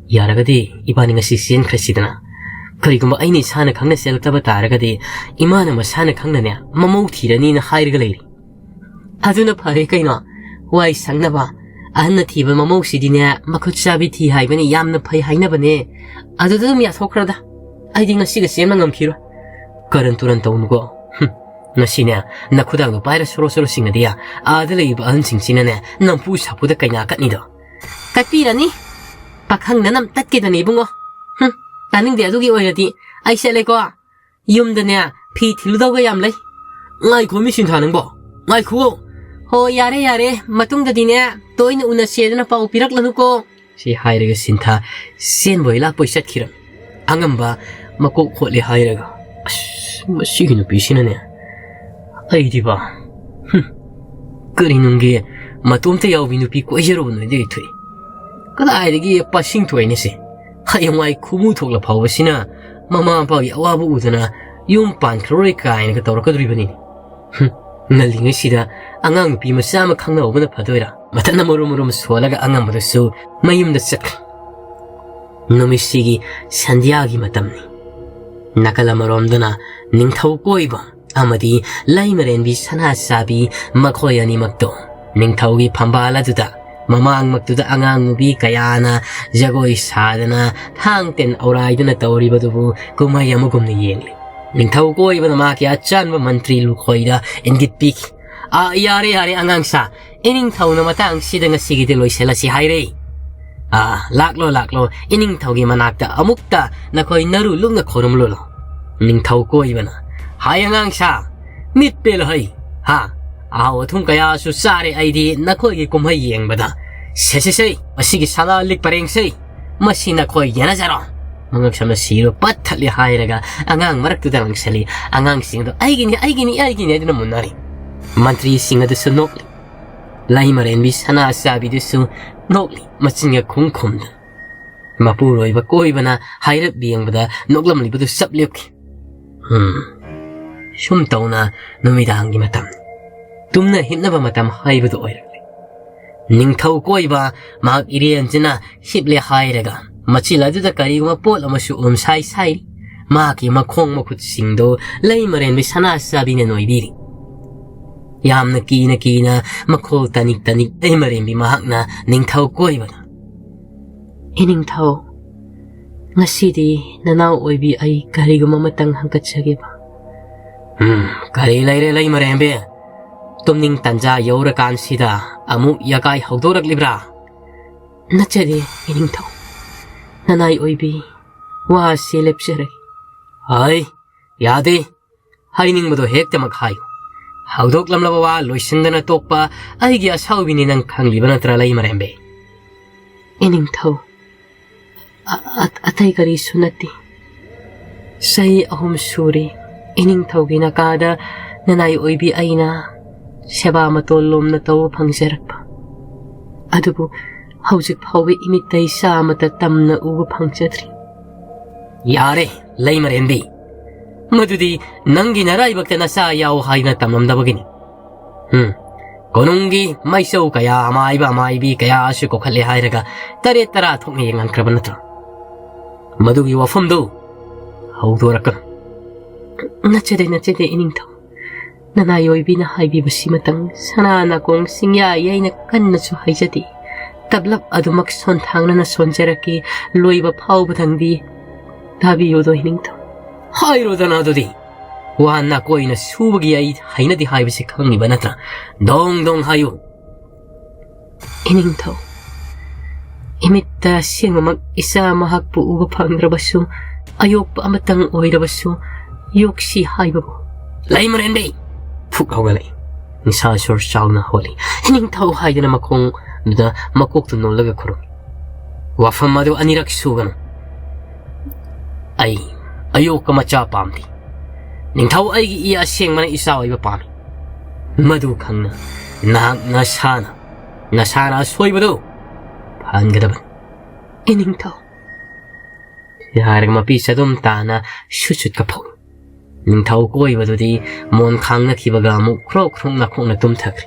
ꯌꯥꯔꯒꯗꯤ ꯏꯕꯥꯅꯤ ꯉꯁꯤ ꯆꯦꯟꯈ꯭ꯔꯁꯤꯗꯅ꯫ ꯀꯔꯤꯒꯨꯝꯕ ꯑꯩꯅ ꯏꯁꯥꯅ ꯈꯪꯅ ꯆꯦꯜꯂꯛꯇꯕ ꯇꯥꯔꯒꯗꯤ ꯏꯃꯥꯅ ꯃꯁꯥꯅ ꯈꯪꯅꯅꯦ ꯃꯃꯧ ꯊꯤꯔꯅꯤꯅ ꯍꯥꯏꯔꯒ ꯂꯩꯔꯤ꯫" "ꯑꯗꯨꯅ ꯐꯔꯦ ꯀꯩꯅꯣ, ꯋꯥꯏ ꯁꯪꯅꯕ꯫ ꯑꯍꯟꯅ ꯊꯤꯕ ꯃꯃꯧꯁꯤꯗꯤꯅꯦ ꯃꯈꯨꯠ ꯆꯥꯕꯤ ꯊꯤ ꯍꯥꯏꯕꯅꯤ, ꯌꯥꯝꯅ ꯐꯩ ꯍꯥꯏꯅꯕꯅꯦ꯫ ꯑꯗꯨꯗ ꯑꯗꯨꯝ ꯌꯥꯊꯣꯛꯈ꯭ꯔꯣꯗ꯫ ꯑꯩꯗꯤ ꯉꯁꯤꯒ ꯆꯦꯟꯕ ꯉꯝꯈꯤꯔꯣꯏ꯫" "ꯀꯔꯟ ꯇꯨꯔꯟ ꯇꯧꯅꯨꯀꯣ꯫ ꯍꯨꯝ, ꯉꯁꯤꯅꯦ, ꯅꯈꯨꯗꯥꯡꯗꯣ ꯄꯥꯏꯔ ꯁꯣꯔꯣ ꯁꯣꯔꯣ ꯆꯤꯡꯉꯗꯤ, ꯑꯥꯗ ꯂꯩꯔꯤꯕ ꯑꯍꯟꯁꯤꯡꯁꯤꯅꯅꯦ, ꯅꯝꯐꯨ ꯁꯥꯐꯨꯗ ꯀꯩꯅꯥ ꯀꯠꯅꯤꯗꯣ꯫ ꯀꯠꯄꯤꯔꯅꯤ꯫ ꯄꯥꯈꯪ ꯅꯅꯝ ꯇꯠꯀꯦꯗꯅꯤ, ꯏꯕꯨꯡꯉꯣ꯫ ꯍꯨꯝ, ꯇꯥꯅꯤꯡꯗꯦ ꯑꯗꯨꯒꯤ ꯑꯣꯏꯔꯗꯤ꯫ ꯑꯩ ꯆꯠꯂꯦꯀꯣ꯫ ꯌꯨꯝꯗꯅꯦ, ꯐꯤ ꯊꯤꯜꯂꯨꯗꯧꯒ ꯌꯥꯝ ꯂꯩ꯫ ꯉꯥꯏꯈꯣ, ꯃꯤ ꯁꯤꯟꯊꯥ ꯅꯪꯕꯣ꯫ ꯉꯥꯏꯈꯣ꯫ ꯍꯣ, ꯌꯥꯔꯦ, ꯌꯥꯔꯦ꯫ ꯃꯇꯨꯡꯗꯗꯤꯅꯦ, ꯇꯣꯏꯅ ꯎꯅꯁꯦꯗꯅ ꯄꯥꯎ ꯄꯤꯔꯛꯂꯅꯨꯀꯣ꯫ ꯁꯤ ꯍꯥꯏꯔꯒ ꯁꯤꯟꯊꯥ ꯆꯦꯟꯕꯣꯏ ꯂꯥꯛꯄꯣꯏ ꯆꯠꯈꯤꯔꯝ꯫ ꯑꯉꯝꯕ ꯃꯀꯣꯛ ꯍꯣꯠꯂꯦ ꯍꯥꯏꯔꯒ, ꯑꯁ, ꯃꯁꯤꯒꯤ ꯅꯨꯄꯤꯁꯤꯅꯅꯦ, ꯑꯩꯗꯤꯕ, ꯍꯨꯝ, ꯀꯔꯤ ꯅꯨꯡꯒꯤ ꯃꯇꯣꯝꯇ ꯌꯥꯎꯕꯤ ꯅꯨꯄꯤ ꯀꯣꯏꯖꯔꯨꯕꯅꯣ ꯑꯩꯗꯤ ꯊꯣꯛꯏ꯫ ꯀꯗꯥꯏꯗꯒꯤ ꯄꯥꯁꯤꯡ ꯊꯣꯛꯏꯅꯦ ꯁꯤ? ꯍꯌꯦꯡꯋꯥꯏ ꯈꯨꯃꯨ ꯊꯣꯛꯂ ꯐꯥꯎꯕꯁꯤꯅ ꯃꯃꯥ ꯃꯄꯥꯒꯤ ꯑꯋꯥꯕ ꯎꯗꯅ ꯌꯨꯝ ꯄꯥꯟꯈ꯭ꯔꯔꯣꯏ ꯀꯥꯏꯅꯒ ꯇꯧꯔꯛꯀꯗꯧꯔꯤꯕꯅꯤꯅꯦ꯫ ꯍꯨꯝ, ꯉꯜꯂꯤꯉꯩꯁꯤꯗ ꯑꯉꯥꯡ ꯅꯨꯄꯤ ꯃꯆꯥ ꯑꯃ ꯈꯪꯅꯍꯧꯕꯅ ꯐꯗꯣꯏꯔꯥ? ꯃꯊꯟꯇ ꯃꯔꯨꯝ ꯃꯔꯨꯝ ꯁꯣꯜꯂꯒ ꯑꯉꯝꯕꯗꯨꯁꯨ ꯃꯌꯨꯝꯗ ꯆꯠꯈ꯭ꯔꯦ꯫ ꯅꯨꯃꯤꯠꯁꯤꯒꯤ ꯁꯟꯙ꯭ꯌꯥꯒꯤ ꯃꯇꯝꯅꯤ꯫ ꯅꯥꯀꯜ ꯑꯃꯔꯣꯝꯗꯅ ꯅꯤꯡꯊꯧ ꯀꯣꯏꯕ ꯑꯃꯗꯤ ꯂꯩꯃꯔꯦꯟꯕꯤ ꯁꯅꯥꯆꯥꯕꯤ, ꯃꯈꯣꯏ ꯑꯅꯤꯃꯛꯇꯣ ꯅꯤꯡꯊꯧꯒꯤ ꯐꯝꯕꯥꯜ ꯑꯗꯨꯗ, ꯃꯃꯥꯡꯃꯛꯇꯨꯗ ꯑꯉꯥꯡ ꯅꯨꯄꯤ ꯀꯌꯥꯅ ꯖꯒꯣꯏ ꯁꯥꯗꯅ ꯊꯥꯡ ꯇꯦꯟ ꯑꯧꯔꯥꯏꯗꯨꯅ ꯇꯧꯔꯤꯕꯗꯨꯕꯨ ꯀꯨꯝꯍꯩ ꯑꯃꯒꯨꯝꯅ ꯌꯦꯡꯂꯤ꯫ ꯅꯤꯡꯊꯧ ꯀꯣꯏꯕꯅ ꯃꯍꯥꯛꯀꯤ ꯑꯆꯥꯟꯕ ꯃꯟꯇ꯭ꯔꯤ ꯂꯨꯈꯣꯏꯗ ꯏꯪꯒꯤꯠ ꯄꯤꯈꯤ꯫ "ꯑꯥ, ꯌꯥꯔꯦ, ꯌꯥꯔꯦ, ꯑꯉꯥꯡꯁꯥ, ꯏꯅꯤꯡꯊꯧꯅ ꯃꯇꯥꯡꯁꯤꯗ ꯉꯁꯤꯒꯤꯗꯤ ꯂꯣꯏꯁꯤꯜꯂꯁꯤ ꯍꯥꯏꯔꯦ꯫ ꯑꯥ, ꯂꯥꯛꯂꯣ, ꯂꯥꯛꯂꯣ, ꯏꯅꯤꯡꯊꯧꯒꯤ ꯃꯅꯥꯛꯇ ꯑꯃꯨꯛꯇ ꯅꯈꯣꯏ ꯅꯔꯨ ꯂꯨꯝꯅ ꯈꯨꯔꯨꯝꯂꯨꯂꯣ꯫" ꯅꯤꯡꯊꯧ ꯀꯣꯏꯕꯅ, "ꯍꯥꯏ ꯑꯉꯥꯡꯁꯥ, ꯃꯤꯠ ꯄꯦꯜꯂꯣ ꯍꯩ, ꯍꯥ? ꯑꯍꯥꯎ ꯑꯊꯨꯝ ꯀꯌꯥꯁꯨ ꯆꯥꯔꯦ ꯑꯩꯗꯤ ꯅꯈꯣꯏꯒꯤ ꯀꯨꯝꯍꯩ ꯌꯦꯡꯕꯗ꯫ ꯁꯦ, ꯁꯦ, ꯁꯦ, ꯃꯁꯤꯒꯤ ꯁꯅꯥ ꯂꯤꯛ ꯄꯔꯦꯡꯁꯦ, ꯃꯁꯤ ꯅꯈꯣꯏ ꯌꯦꯟꯅꯖꯔꯣ꯫" ꯃꯉꯛꯁꯝꯅ ꯁꯤꯔꯣ ꯄꯠ ꯊꯠꯂꯤ ꯍꯥꯏꯔꯒ ꯑꯉꯥꯡ ꯃꯔꯛꯇꯨꯗ ꯂꯪꯁꯜꯂꯤ꯫ ꯑꯉꯥꯡꯁꯤꯡ ꯑꯗꯨ "ꯑꯩꯒꯤꯅꯤ, ꯑꯩꯒꯤꯅꯤ, ꯑꯩꯒꯤꯅꯤ" ꯍꯥꯏꯗꯨꯅ ꯃꯨꯟꯅꯔꯤ꯫ ꯃꯟꯇ꯭ꯔꯤꯁꯤꯡ ꯑꯗꯨꯁꯨ ꯅꯣꯛꯂꯤ꯫ ꯂꯩꯃꯔꯦꯟꯕꯤ ꯁꯅꯥ ꯆꯥꯕꯤꯗꯨꯁꯨ ꯅꯣꯛꯂꯤ, ꯃꯆꯤꯟꯒ ꯈꯨꯝ ꯈꯨꯝꯗꯅ꯫ ꯃꯄꯨꯔꯣꯏꯕ ꯀꯣꯏꯕꯅ ꯍꯥꯏꯔꯞ ꯌꯦꯡꯕꯗ ꯅꯣꯛꯂꯝꯂꯤꯕꯗꯨ ꯆꯞ ꯂꯦꯞꯈꯤ꯫ ꯍꯨꯝ꯫ ꯁꯨꯝ ꯇꯧꯅ ꯅꯨꯃꯤꯗꯥꯡꯒꯤ ꯃꯇꯝ, ꯇꯨꯝꯅ ꯍꯤꯞꯅꯕ ꯃꯇꯝ ꯍꯥꯏꯕꯗꯨ ꯑꯣꯏꯔꯛꯂꯦ꯫ ꯅꯤꯡꯊꯧ ꯀꯣꯏꯕ ꯃꯍꯥꯛ ꯏꯔꯦꯟꯁꯤꯅ ꯍꯤꯞꯂꯦ ꯍꯥꯏꯔꯒ ꯃꯆꯤꯜ ꯑꯗꯨꯗ ꯀꯔꯤꯒꯨꯝꯕ ꯄꯣꯠ ꯑꯃꯁꯨ ꯎꯔꯨꯝ ꯁꯥꯏ ꯁꯥꯏꯔꯤ꯫ ꯃꯍꯥꯛꯀꯤ ꯃꯈꯣꯡ ꯃꯈꯨꯠꯁꯤꯡꯗꯨ ꯂꯩꯃꯔꯦꯟꯕꯤ ꯁꯅꯥ ꯆꯥꯕꯤꯅ ꯅꯣꯏꯕꯤꯔꯤ꯫ ꯌꯥꯝꯅ ꯀꯤꯅ ꯀꯤꯅ ꯃꯈꯣꯜ ꯇꯅꯤꯛ ꯇꯅꯤꯛ ꯂꯩꯃꯔꯦꯟꯕꯤ ꯃꯍꯥꯛꯅ ꯅꯤꯡꯊꯧ ꯀꯣꯏꯕꯗ, "ꯏꯅꯤꯡꯊꯧ, ꯉꯁꯤꯗꯤ ꯅꯅꯥꯎ ꯑꯣꯏꯕꯤ ꯑꯩ ꯀꯔꯤꯒꯨꯝꯕ ꯑꯃꯇꯪ ꯍꯪꯒꯠꯆꯒꯦꯕ꯫ ꯎꯝ, ꯀꯔꯤ ꯂꯩꯔꯦ ꯂꯩꯃꯔꯦꯝꯕꯤ? ꯇꯨꯝꯅꯤꯡ ꯇꯟꯖꯥ ꯌꯧꯔꯀꯥꯟꯁꯤꯗ ꯑꯃꯨꯛ ꯌꯥꯀꯥꯏ ꯍꯧꯗꯣꯔꯛꯂꯤꯕ꯭ꯔꯥ? ꯅꯠꯆꯗꯦ, ꯏꯅꯤꯡꯊꯧ꯫ ꯅꯅꯥꯏ ꯑꯣꯏꯕꯤ, ꯋꯥꯁꯤ ꯂꯦꯞꯆꯔꯒꯦ꯫ ꯍꯥꯏ, ꯌꯥꯗꯦ꯫ ꯍꯥꯏꯅꯤꯡꯕꯗꯣ ꯍꯦꯛꯇꯃꯛ ꯍꯥꯏꯌꯨ꯫ ꯍꯧꯗꯣꯛꯂꯝꯂꯕ ꯋꯥ ꯂꯣꯏꯁꯤꯟꯗꯅ ꯇꯣꯛꯄ ꯑꯩꯒꯤ ꯑꯁꯥꯎꯕꯤꯅꯤ, ꯅꯪ ꯈꯪꯂꯤꯕ ꯅꯠꯇ꯭ꯔꯥ, ꯂꯩꯃꯔꯦꯝꯕꯤ? ꯏꯅꯤꯡꯊꯧ, ꯑ-, ꯑ-, ꯑꯇꯩ ꯀꯔꯤꯁꯨ ꯅꯠꯇꯦ꯫ ꯆꯍꯤ ꯑꯍꯨꯝ ꯁꯨꯔꯦ ꯏꯅꯤꯡꯊꯧꯒꯤ ꯅꯥꯀꯥꯗ ꯅꯅꯥꯏ ꯑꯣꯏꯕꯤ ꯑꯩꯅ ꯁꯦꯕꯥ ꯃꯇꯣꯜ ꯂꯣꯝꯅ ꯇꯧꯕ ꯐꯪꯖꯔꯛꯄ꯫ ꯑꯗꯨꯕꯨ ꯍꯧꯖꯤꯛ ꯐꯥꯎꯕ ꯏꯃꯤꯠꯇ ꯏꯆꯥ ꯑꯃꯠꯇ ꯇꯝꯅ ꯎꯕ ꯐꯪꯖꯗ꯭ꯔꯤ꯫ ꯌꯥꯔꯦ, ꯂꯩꯃꯔꯦꯝꯕꯤ꯫ ꯃꯗꯨꯗꯤ ꯅꯪꯒꯤ ꯅꯔꯥꯏꯕꯛꯇ ꯅꯆꯥ ꯌꯥꯎ ꯍꯥꯏꯅ ꯇꯝꯂꯝꯗꯕꯒꯤꯅꯤ꯫ ꯎꯝ, ꯀꯣꯅꯨꯡꯒꯤ ꯃꯩꯆꯧ ꯀꯌꯥ, ꯑꯃꯥꯏꯕ ꯑꯃꯥꯏꯕꯤ ꯀꯌꯥꯁꯨ ꯀꯣꯛꯈꯠꯂꯦ ꯍꯥꯏꯔꯒ ꯇꯔꯦꯠ ꯇꯔꯥ ꯊꯣꯛꯅ ꯌꯦꯡꯍꯟꯈ꯭ꯔꯕ ꯅꯠꯇ꯭ꯔꯣ? ꯃꯗꯨꯒꯤ ꯋꯥꯐꯝꯗꯨ ꯍꯧꯗꯣꯔꯛꯀꯅꯨ꯫ ꯅꯠꯆꯗꯦ, ꯅꯠꯆꯗꯦ, ꯏꯅꯤꯡꯊꯧ꯫ ꯅꯅꯥꯏ ꯑꯣꯏꯕꯤꯅ ꯍꯥꯏꯕꯤꯕꯁꯤꯃꯇꯪ ꯁꯅꯥ ꯅꯥꯀꯣꯡ ꯆꯤꯡꯌꯥ ꯌꯩꯅ ꯀꯟꯅꯁꯨ ꯍꯥꯏꯖꯗꯦ꯫ ꯇꯞꯂꯞ ꯑꯗꯨꯃꯛ ꯁꯣꯟꯊꯥꯡꯅꯅ ꯁꯣꯟꯖꯔꯛꯀꯦ, ꯂꯣꯏꯕ ꯐꯥꯎꯕꯗꯪꯗꯤ ꯇꯥꯕꯤꯌꯨꯗꯣ, ꯏꯅꯤꯡꯊꯧ꯫ ꯍꯥꯏꯔꯣꯗꯅ ꯑꯗꯨꯗꯤ꯫ ꯋꯥ ꯅꯥꯀꯣꯏꯅ ꯁꯨꯕꯒꯤ ꯑꯩ ꯍꯩꯅꯗꯦ ꯍꯥꯏꯕꯁꯤ ꯈꯪꯂꯤꯕ ꯅꯠꯇ꯭ꯔꯥ? ꯗꯣꯡ ꯗꯣꯡ ꯍꯥꯏꯌꯨ꯫ ꯏꯅꯤꯡꯊꯧ, ꯏꯃꯤꯠꯇ ꯑꯁꯦꯡꯕꯃꯛ ꯏꯆꯥ ꯃꯍꯥꯛꯄꯨ ꯎꯕ ꯐꯪꯗ꯭ꯔꯕꯁꯨ, ꯑꯌꯣꯛꯄ ꯑꯃꯇꯪ ꯑꯣꯏꯔꯕꯁꯨ ꯌꯣꯛꯁꯤ ꯍꯥꯏꯕꯕꯨ꯫ ꯂꯩꯃꯔꯦꯟꯕꯤ! ꯐꯨꯛ ꯍꯧꯒꯠꯂꯛꯏ꯫ ꯅꯤꯁꯥ ꯁꯣꯔ ꯆꯥꯎꯅ ꯍꯣꯜꯂꯤ꯫ ꯏꯅꯤꯡꯊꯧ ꯍꯥꯏꯗꯅ ꯃꯈꯣꯡꯗꯨꯗ ꯃꯀꯣꯛꯇꯨ ꯅꯣꯜꯂꯒ ꯈꯨꯔꯨꯝꯃꯤ꯫ ꯋꯥꯐꯝ ꯑꯗꯨ ꯑꯅꯤꯔꯛ ꯁꯨꯒꯅꯨ꯫ ꯑꯩ ꯑꯌꯣꯛꯄ ꯃꯆꯥ ꯄꯥꯝꯗꯦ꯫ ꯅꯤꯡꯊꯧ, ꯑꯩꯒꯤ ꯏ ꯑꯁꯦꯡꯕꯅ ꯏꯆꯥ ꯑꯣꯏꯕ ꯄꯥꯝꯃꯤ꯫ ꯃꯗꯨ ꯈꯪꯅ ꯅꯍꯥꯛ ꯅꯁꯥꯅ, ꯅꯁꯥꯅ ꯑꯁꯣꯏꯕꯗꯨ ꯐꯍꯟꯒꯗꯕꯅꯤ꯫ ꯏꯅꯤꯡꯊꯧ꯫ ꯁꯤ ꯍꯥꯏꯔꯒ ꯃꯄꯤ ꯆꯗꯨꯝ ꯇꯥꯅ ꯁꯨꯠ ꯁꯨꯠꯀ ꯐꯧꯏ꯫ ꯅꯤꯡꯊꯧ ꯀꯣꯏꯕꯗꯨꯗꯤ ꯃꯣꯟ ꯈꯥꯡꯅꯈꯤꯕꯒ ꯑꯃꯨꯛ ꯈ꯭ꯔꯣꯛ ꯈ꯭ꯔꯣꯛ ꯅꯥꯈꯣꯛꯅ ꯇꯨꯝꯊꯈ꯭ꯔꯦ꯫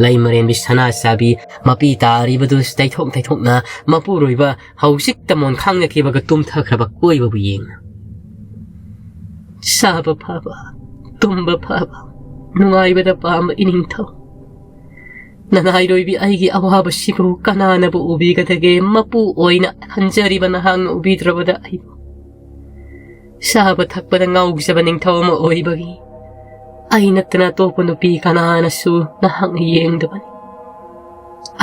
ꯂꯩꯃꯔꯦꯟꯕꯤ ꯁꯅꯥ ꯆꯥꯕꯤ ꯃꯄꯤ ꯇꯥꯔꯤꯕꯗꯨ ꯇꯩꯊꯣꯛ ꯇꯩꯊꯣꯛꯅ ꯃꯄꯨꯔꯣꯏꯕ ꯍꯧꯖꯤꯛꯇ ꯃꯣꯟ ꯈꯥꯡꯅꯈꯤꯕꯒ ꯇꯨꯝꯊꯈ꯭ꯔꯕ ꯀꯣꯏꯕꯕꯨ ꯌꯦꯡꯅ꯫ ꯆꯥꯕ ꯐꯕ, ꯇꯨꯝꯕ ꯐꯕ, ꯅꯨꯡꯉꯥꯏꯕꯗ ꯄꯥꯝꯕ ꯏꯅꯤꯡꯊꯧ꯫ ꯅꯅꯥꯏꯔꯣꯏꯕꯤ ꯑꯩꯒꯤ ꯑꯋꯥꯕꯁꯤꯕꯨ ꯀꯅꯥꯅꯕꯨ ꯎꯕꯤꯒꯗꯒꯦ? ꯃꯄꯨ ꯑꯣꯏꯅ ꯈꯟꯖꯔꯤꯕ ꯅꯍꯥꯛꯅ ꯎꯕꯤꯗ꯭ꯔꯕꯗ ꯑꯩꯕꯨ꯫ ꯆꯥꯕ ꯊꯛꯄꯗ ꯉꯥꯎꯖꯕ ꯅꯤꯡꯊꯧ ꯑꯃ ꯑꯣꯏꯕꯒꯤ ꯑꯩ ꯅꯠꯇꯅ ꯑꯇꯣꯞꯄ ꯅꯨꯄꯤ ꯀꯅꯥꯅꯁꯨ ꯅꯍꯥꯛꯅ ꯌꯦꯡꯗꯕꯅꯤ꯫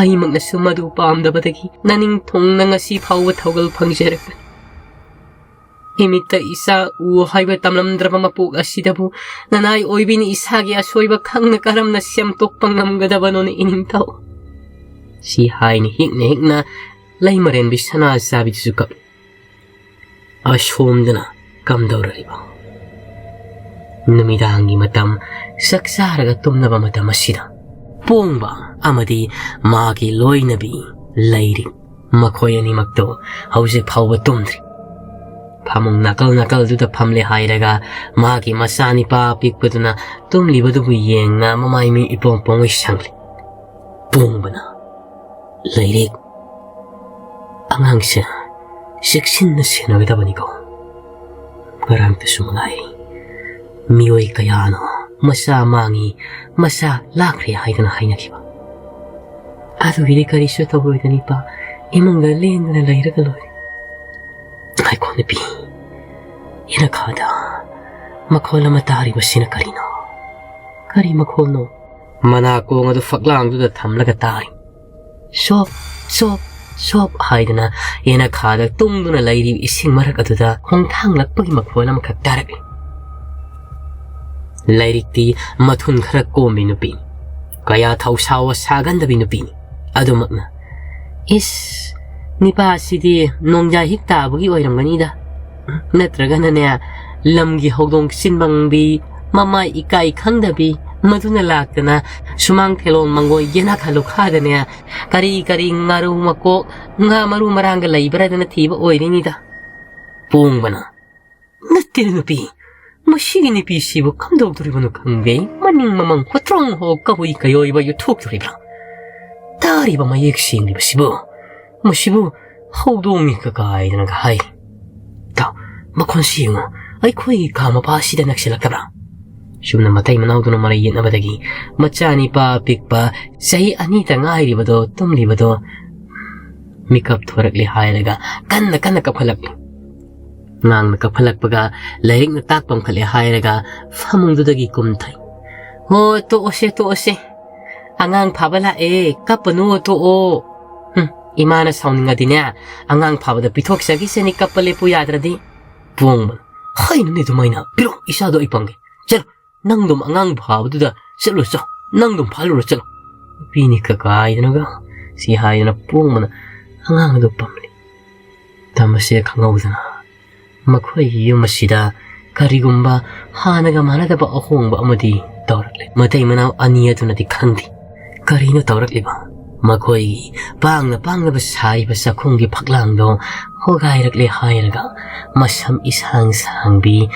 ꯑꯩꯃꯛꯅꯁꯨ ꯃꯗꯨ ꯄꯥꯝꯗꯕꯗꯒꯤ ꯅꯅꯤꯡ ꯊꯨꯡꯅ ꯉꯁꯤ ꯐꯥꯎꯕ ꯊꯧꯒꯜ ꯐꯪꯖꯔꯛꯄꯅꯤ꯫ ꯏꯃꯤꯠꯇ ꯏꯆꯥ ꯎ ꯍꯥꯏꯕ ꯇꯝꯂꯝꯗ꯭ꯔꯕ ꯃꯄꯣꯛ ꯑꯁꯤꯗꯕꯨ ꯅꯅꯥꯏ ꯑꯣꯏꯕꯤꯅ ꯏꯁꯥꯒꯤ ꯑꯁꯣꯏꯕ ꯈꯪꯅ ꯀꯔꯝꯅ ꯁꯦꯝꯗꯣꯛꯄ ꯉꯝꯒꯗꯕꯅꯣꯅꯦ ꯏꯅꯤꯡꯊꯧ? ꯁꯤ ꯍꯥꯏꯅ ꯍꯤꯛꯅ ꯍꯤꯛꯅ ꯂꯩꯃꯔꯦꯟꯕꯤ ꯁꯅꯥ ꯆꯥꯕꯤꯗꯨꯁꯨ ꯀꯞꯂꯤ꯫ ꯑꯁꯣꯝꯗꯅ ꯀꯝꯗꯧꯔꯤꯕ? ꯅꯨꯃꯤꯗꯥꯡꯒꯤ ꯃꯇꯝ, ꯆꯥꯛ ꯆꯥꯔꯒ ꯇꯨꯝꯅꯕ ꯃꯇꯝ ꯑꯁꯤꯗ ꯄꯣꯡꯕ ꯑꯃꯗꯤ ꯃꯥꯒꯤ ꯂꯣꯏꯅꯕꯤ ꯂꯩꯔꯤꯛ, ꯃꯈꯣꯏ ꯑꯅꯤꯃꯛꯇꯣ ꯍꯧꯖꯤꯛ ꯐꯥꯎꯕ ꯇꯨꯝꯗ꯭ꯔꯤ꯫ ꯐꯃꯨꯡ ꯅꯥꯀꯜ ꯅꯥꯀꯜꯗꯨꯗ ꯐꯝꯂꯦ ꯍꯥꯏꯔꯒ ꯃꯥꯒꯤ ꯃꯆꯥꯅꯤꯄꯥ ꯑꯄꯤꯛꯄꯗꯨꯅ ꯇꯨꯝꯂꯤꯕꯗꯨꯕꯨ ꯌꯦꯡꯅ ꯃꯃꯥꯏ ꯃꯤ ꯏꯄꯣꯝ ꯄꯣꯝꯉꯩ ꯁꯪꯂꯤ꯫ ꯄꯣꯡꯕꯅ, "ꯂꯩꯔꯤꯛ, ꯑꯉꯥꯡꯁꯦ ꯆꯦꯛꯁꯤꯟꯅ ꯁꯦꯟꯅꯒꯗꯕꯅꯤꯀꯣ꯫ ꯉꯔꯥꯡꯇꯁꯨ ꯃꯉꯥꯏ, ꯃꯤꯑꯣꯏ ꯀꯌꯥꯅꯣ ꯃꯆꯥ ꯃꯥꯡꯉꯤ, ꯃꯆꯥ ꯂꯥꯛꯈ꯭ꯔꯦ ꯍꯥꯏꯗꯅ ꯍꯥꯏꯅꯈꯤꯕ꯫ ꯑꯗꯨꯒꯤꯗꯤ ꯀꯔꯤꯁꯨ ꯇꯧꯔꯣꯏꯗꯅꯤꯄꯥ, ꯏꯃꯨꯡꯗ ꯂꯦꯡꯗꯅ ꯂꯩꯔꯒ ꯂꯣꯏꯔꯦ꯫ ꯉꯥꯏꯈꯣ ꯅꯨꯄꯤ, ꯌꯦꯅꯈꯥꯗ ꯃꯈꯣꯜ ꯑꯃ ꯇꯥꯔꯤꯕꯁꯤꯅ ꯀꯔꯤꯅꯣ? ꯀꯔꯤ ꯃꯈꯣꯜꯅꯣ?" ꯃꯅꯥꯀꯣꯡ ꯑꯗꯨ ꯐꯛꯂꯥꯡꯗꯨꯗ ꯊꯝꯂꯒ ꯇꯥꯔꯤ꯫ ꯁꯣꯞ, ꯁꯣꯞ, ꯁꯣꯞ ꯍꯥꯏꯗꯅ ꯌꯦꯅꯈꯥꯗ ꯇꯨꯡꯗꯨꯅ ꯂꯩꯔꯤꯕ ꯏꯁꯤꯡ ꯃꯔꯛ ꯑꯗꯨꯗ ꯈꯣꯡꯊꯥꯡꯂꯛꯄꯒꯤ ꯃꯈꯣꯜ ꯑꯃꯈꯛ ꯇꯥꯔꯛꯏ꯫ ꯂꯩꯔꯤꯛꯇꯤ ꯃꯊꯨꯟ ꯈꯔ ꯀꯣꯝꯕꯤ ꯅꯨꯄꯤꯅꯤ꯫ ꯀꯌꯥ ꯊꯧꯁꯥꯋ ꯁꯥꯒꯟꯗꯕꯤ ꯅꯨꯄꯤꯅꯤ꯫ ꯑꯗꯨꯃꯛꯅ, "ꯏꯁ, ꯅꯤꯄꯥꯁꯤꯗꯤ ꯅꯣꯡꯖꯥ ꯍꯤꯛ ꯇꯥꯕꯒꯤ ꯑꯣꯏꯔꯝꯒꯅꯤꯗ꯫ ꯅꯠꯇ꯭ꯔꯒꯅꯅꯦ, ꯂꯝꯒꯤ ꯍꯧꯗꯣꯡ ꯆꯤꯟꯕꯪꯕꯤ, ꯃꯃꯥꯏ ꯏꯀꯥꯏ ꯈꯪꯗꯕꯤ, ꯃꯗꯨꯅ ꯂꯥꯛꯇꯅ ꯁꯨꯃꯥꯡ ꯊꯦꯂꯣꯡ ꯃꯪꯒꯣꯏ ꯌꯦꯅꯈꯥ ꯂꯨꯈꯥꯗꯅꯦ, ꯀꯔꯤ ꯀꯔꯤ ꯉꯥꯔꯧ ꯃꯀꯣꯛ, ꯉꯥ ꯃꯔꯨ ꯃꯔꯥꯡꯒ ꯂꯩꯕ꯭ꯔꯥꯗꯅ ꯊꯤꯕ ꯑꯣꯏꯔꯤꯅꯤꯗ꯫" ꯄꯣꯡꯕꯅ, "ꯅꯠꯇꯦ ꯅꯨꯄꯤ, ꯃꯁꯤꯒꯤ ꯅꯨꯄꯤꯁꯤꯕꯨ ꯀꯝꯗꯧꯗꯣꯔꯤꯕꯅꯣ ꯈꯪꯗꯦ, ꯃꯅꯤꯡ ꯃꯃꯥꯡ ꯈꯨꯇ꯭ꯔꯣꯡ ꯍꯣ ꯀꯕꯨꯏ ꯀꯌꯣꯏꯕ ꯌꯨꯊꯣꯛꯇꯣꯔꯤꯕ꯭ꯔꯥ? ꯇꯥꯔꯤꯕ ꯃꯌꯦꯛ ꯁꯦꯡꯂꯤꯕꯁꯤꯕꯨ, ꯃꯁꯤꯕꯨ ꯍꯧꯗꯣꯡꯅꯤ ꯀꯀꯥꯏꯗꯅꯒ ꯍꯥꯏ꯫ ꯇꯥꯎ, ꯃꯈꯣꯟꯁꯤ ꯌꯦꯡꯉꯨ, ꯑꯩꯈꯣꯏꯒꯤ ꯀꯥ ꯃꯄꯥ ꯑꯁꯤꯗ ꯅꯛꯁꯤꯜꯂꯛꯇꯕ꯭ꯔꯥ?" ꯁꯨꯝꯅ ꯃꯇꯩ ꯃꯅꯥꯎꯗꯨꯅ ꯃꯔꯩ ꯌꯦꯠꯅꯕꯗꯒꯤ ꯃꯆꯥꯅꯤꯄꯥ ꯑꯄꯤꯛꯄ ꯆꯍꯤ ꯑꯅꯤꯇ ꯉꯥꯏꯔꯤꯕꯗꯣ ꯇꯨꯝꯂꯤꯕꯗꯣ ꯃꯤꯀꯞ ꯊꯣꯔꯛꯂꯦ ꯍꯥꯏꯔꯒ ꯀꯟꯅ ꯀꯟꯅ ꯀꯞꯈꯠꯂꯛꯂꯤ꯫ ꯉꯥꯡꯅ ꯀꯞꯈꯠꯂꯛꯄꯒ ꯂꯥꯏꯔꯤꯛꯅ ꯇꯥꯛ ꯄꯝꯈꯠꯂꯦ ꯍꯥꯏꯔꯒ ꯐꯃꯨꯡꯗꯨꯗꯒꯤ ꯀꯨꯝꯊꯩ꯫ "ꯍꯣ, ꯇꯣꯛꯑꯣꯁꯦ, ꯇꯣꯛꯑꯣꯁꯦ꯫ ꯑꯉꯥꯡ ꯐꯥꯕ ꯂꯥꯛꯑꯦ, ꯀꯞꯄꯅꯨ, ꯇꯣꯛꯑꯣ꯫ ꯍꯨꯝ, ꯏꯃꯥꯅ ꯁꯥꯎꯅꯤꯡꯉꯗꯤꯅꯦ, ꯑꯉꯥꯡ ꯐꯥꯕꯗ ꯄꯤꯊꯣꯛꯆꯈꯤꯁꯅꯤ, ꯀꯞꯄ ꯂꯦꯞꯄꯨ ꯌꯥꯗ꯭ꯔꯗꯤ꯫ ꯄꯣꯡꯕ, ꯍꯩꯅꯅꯦ ꯑꯗꯨꯃꯥꯏꯅ꯫ ꯄꯤꯔꯣ, ꯏꯆꯥꯗꯣ ꯑꯩ ꯄꯝꯒꯦ꯫ ꯆꯠꯂꯣ, ꯅꯪꯗꯨꯝ ꯑꯉꯥꯡ ꯐꯥꯕꯗꯨꯗ ꯆꯠꯂꯨ ꯆꯣ, ꯅꯪꯗꯨꯝ ꯐꯥꯜꯂꯨꯔꯣ ꯆꯠꯂꯣ꯫ ꯅꯨꯄꯤꯅꯤ ꯀꯀꯥꯏꯗꯅꯒ ꯁꯤ ꯍꯥꯏꯗꯅ ꯄꯣꯡꯕꯅ ꯑꯉꯥꯡ ꯑꯗꯨ ꯄꯝꯂꯤ꯫ ꯇꯝꯕꯁꯦ ꯈꯪꯍꯧꯗꯅ ꯃꯈꯣꯏꯒꯤ ꯌꯨꯝ ꯑꯁꯤꯗ ꯀꯔꯤꯒꯨꯝꯕ ꯍꯥꯟꯅꯒ ꯃꯥꯟꯅꯗꯕ ꯑꯍꯣꯡꯕ ꯑꯃꯗꯤ ꯇꯧꯔꯛꯂꯦ꯫ ꯃꯇꯩ ꯃꯅꯥꯎ ꯑꯅꯤ ꯑꯗꯨꯅꯗꯤ ꯈꯪꯗꯦ ꯀꯔꯤꯅꯣ ꯇꯧꯔꯛꯂꯤꯕ꯫ ꯃꯈꯣꯏꯒꯤ ꯄꯥꯡꯅ ꯄꯥꯡꯅꯕ ꯁꯥꯔꯤꯕ ꯆꯥꯛꯈꯨꯝꯒꯤ ꯐꯛꯂꯥꯡꯗꯣ ꯍꯣꯒꯥꯏꯔꯛꯂꯦ ꯍꯥꯏꯔꯒ ꯃꯁꯝ ꯏꯁꯥꯡ ꯁꯥꯡꯕꯤ,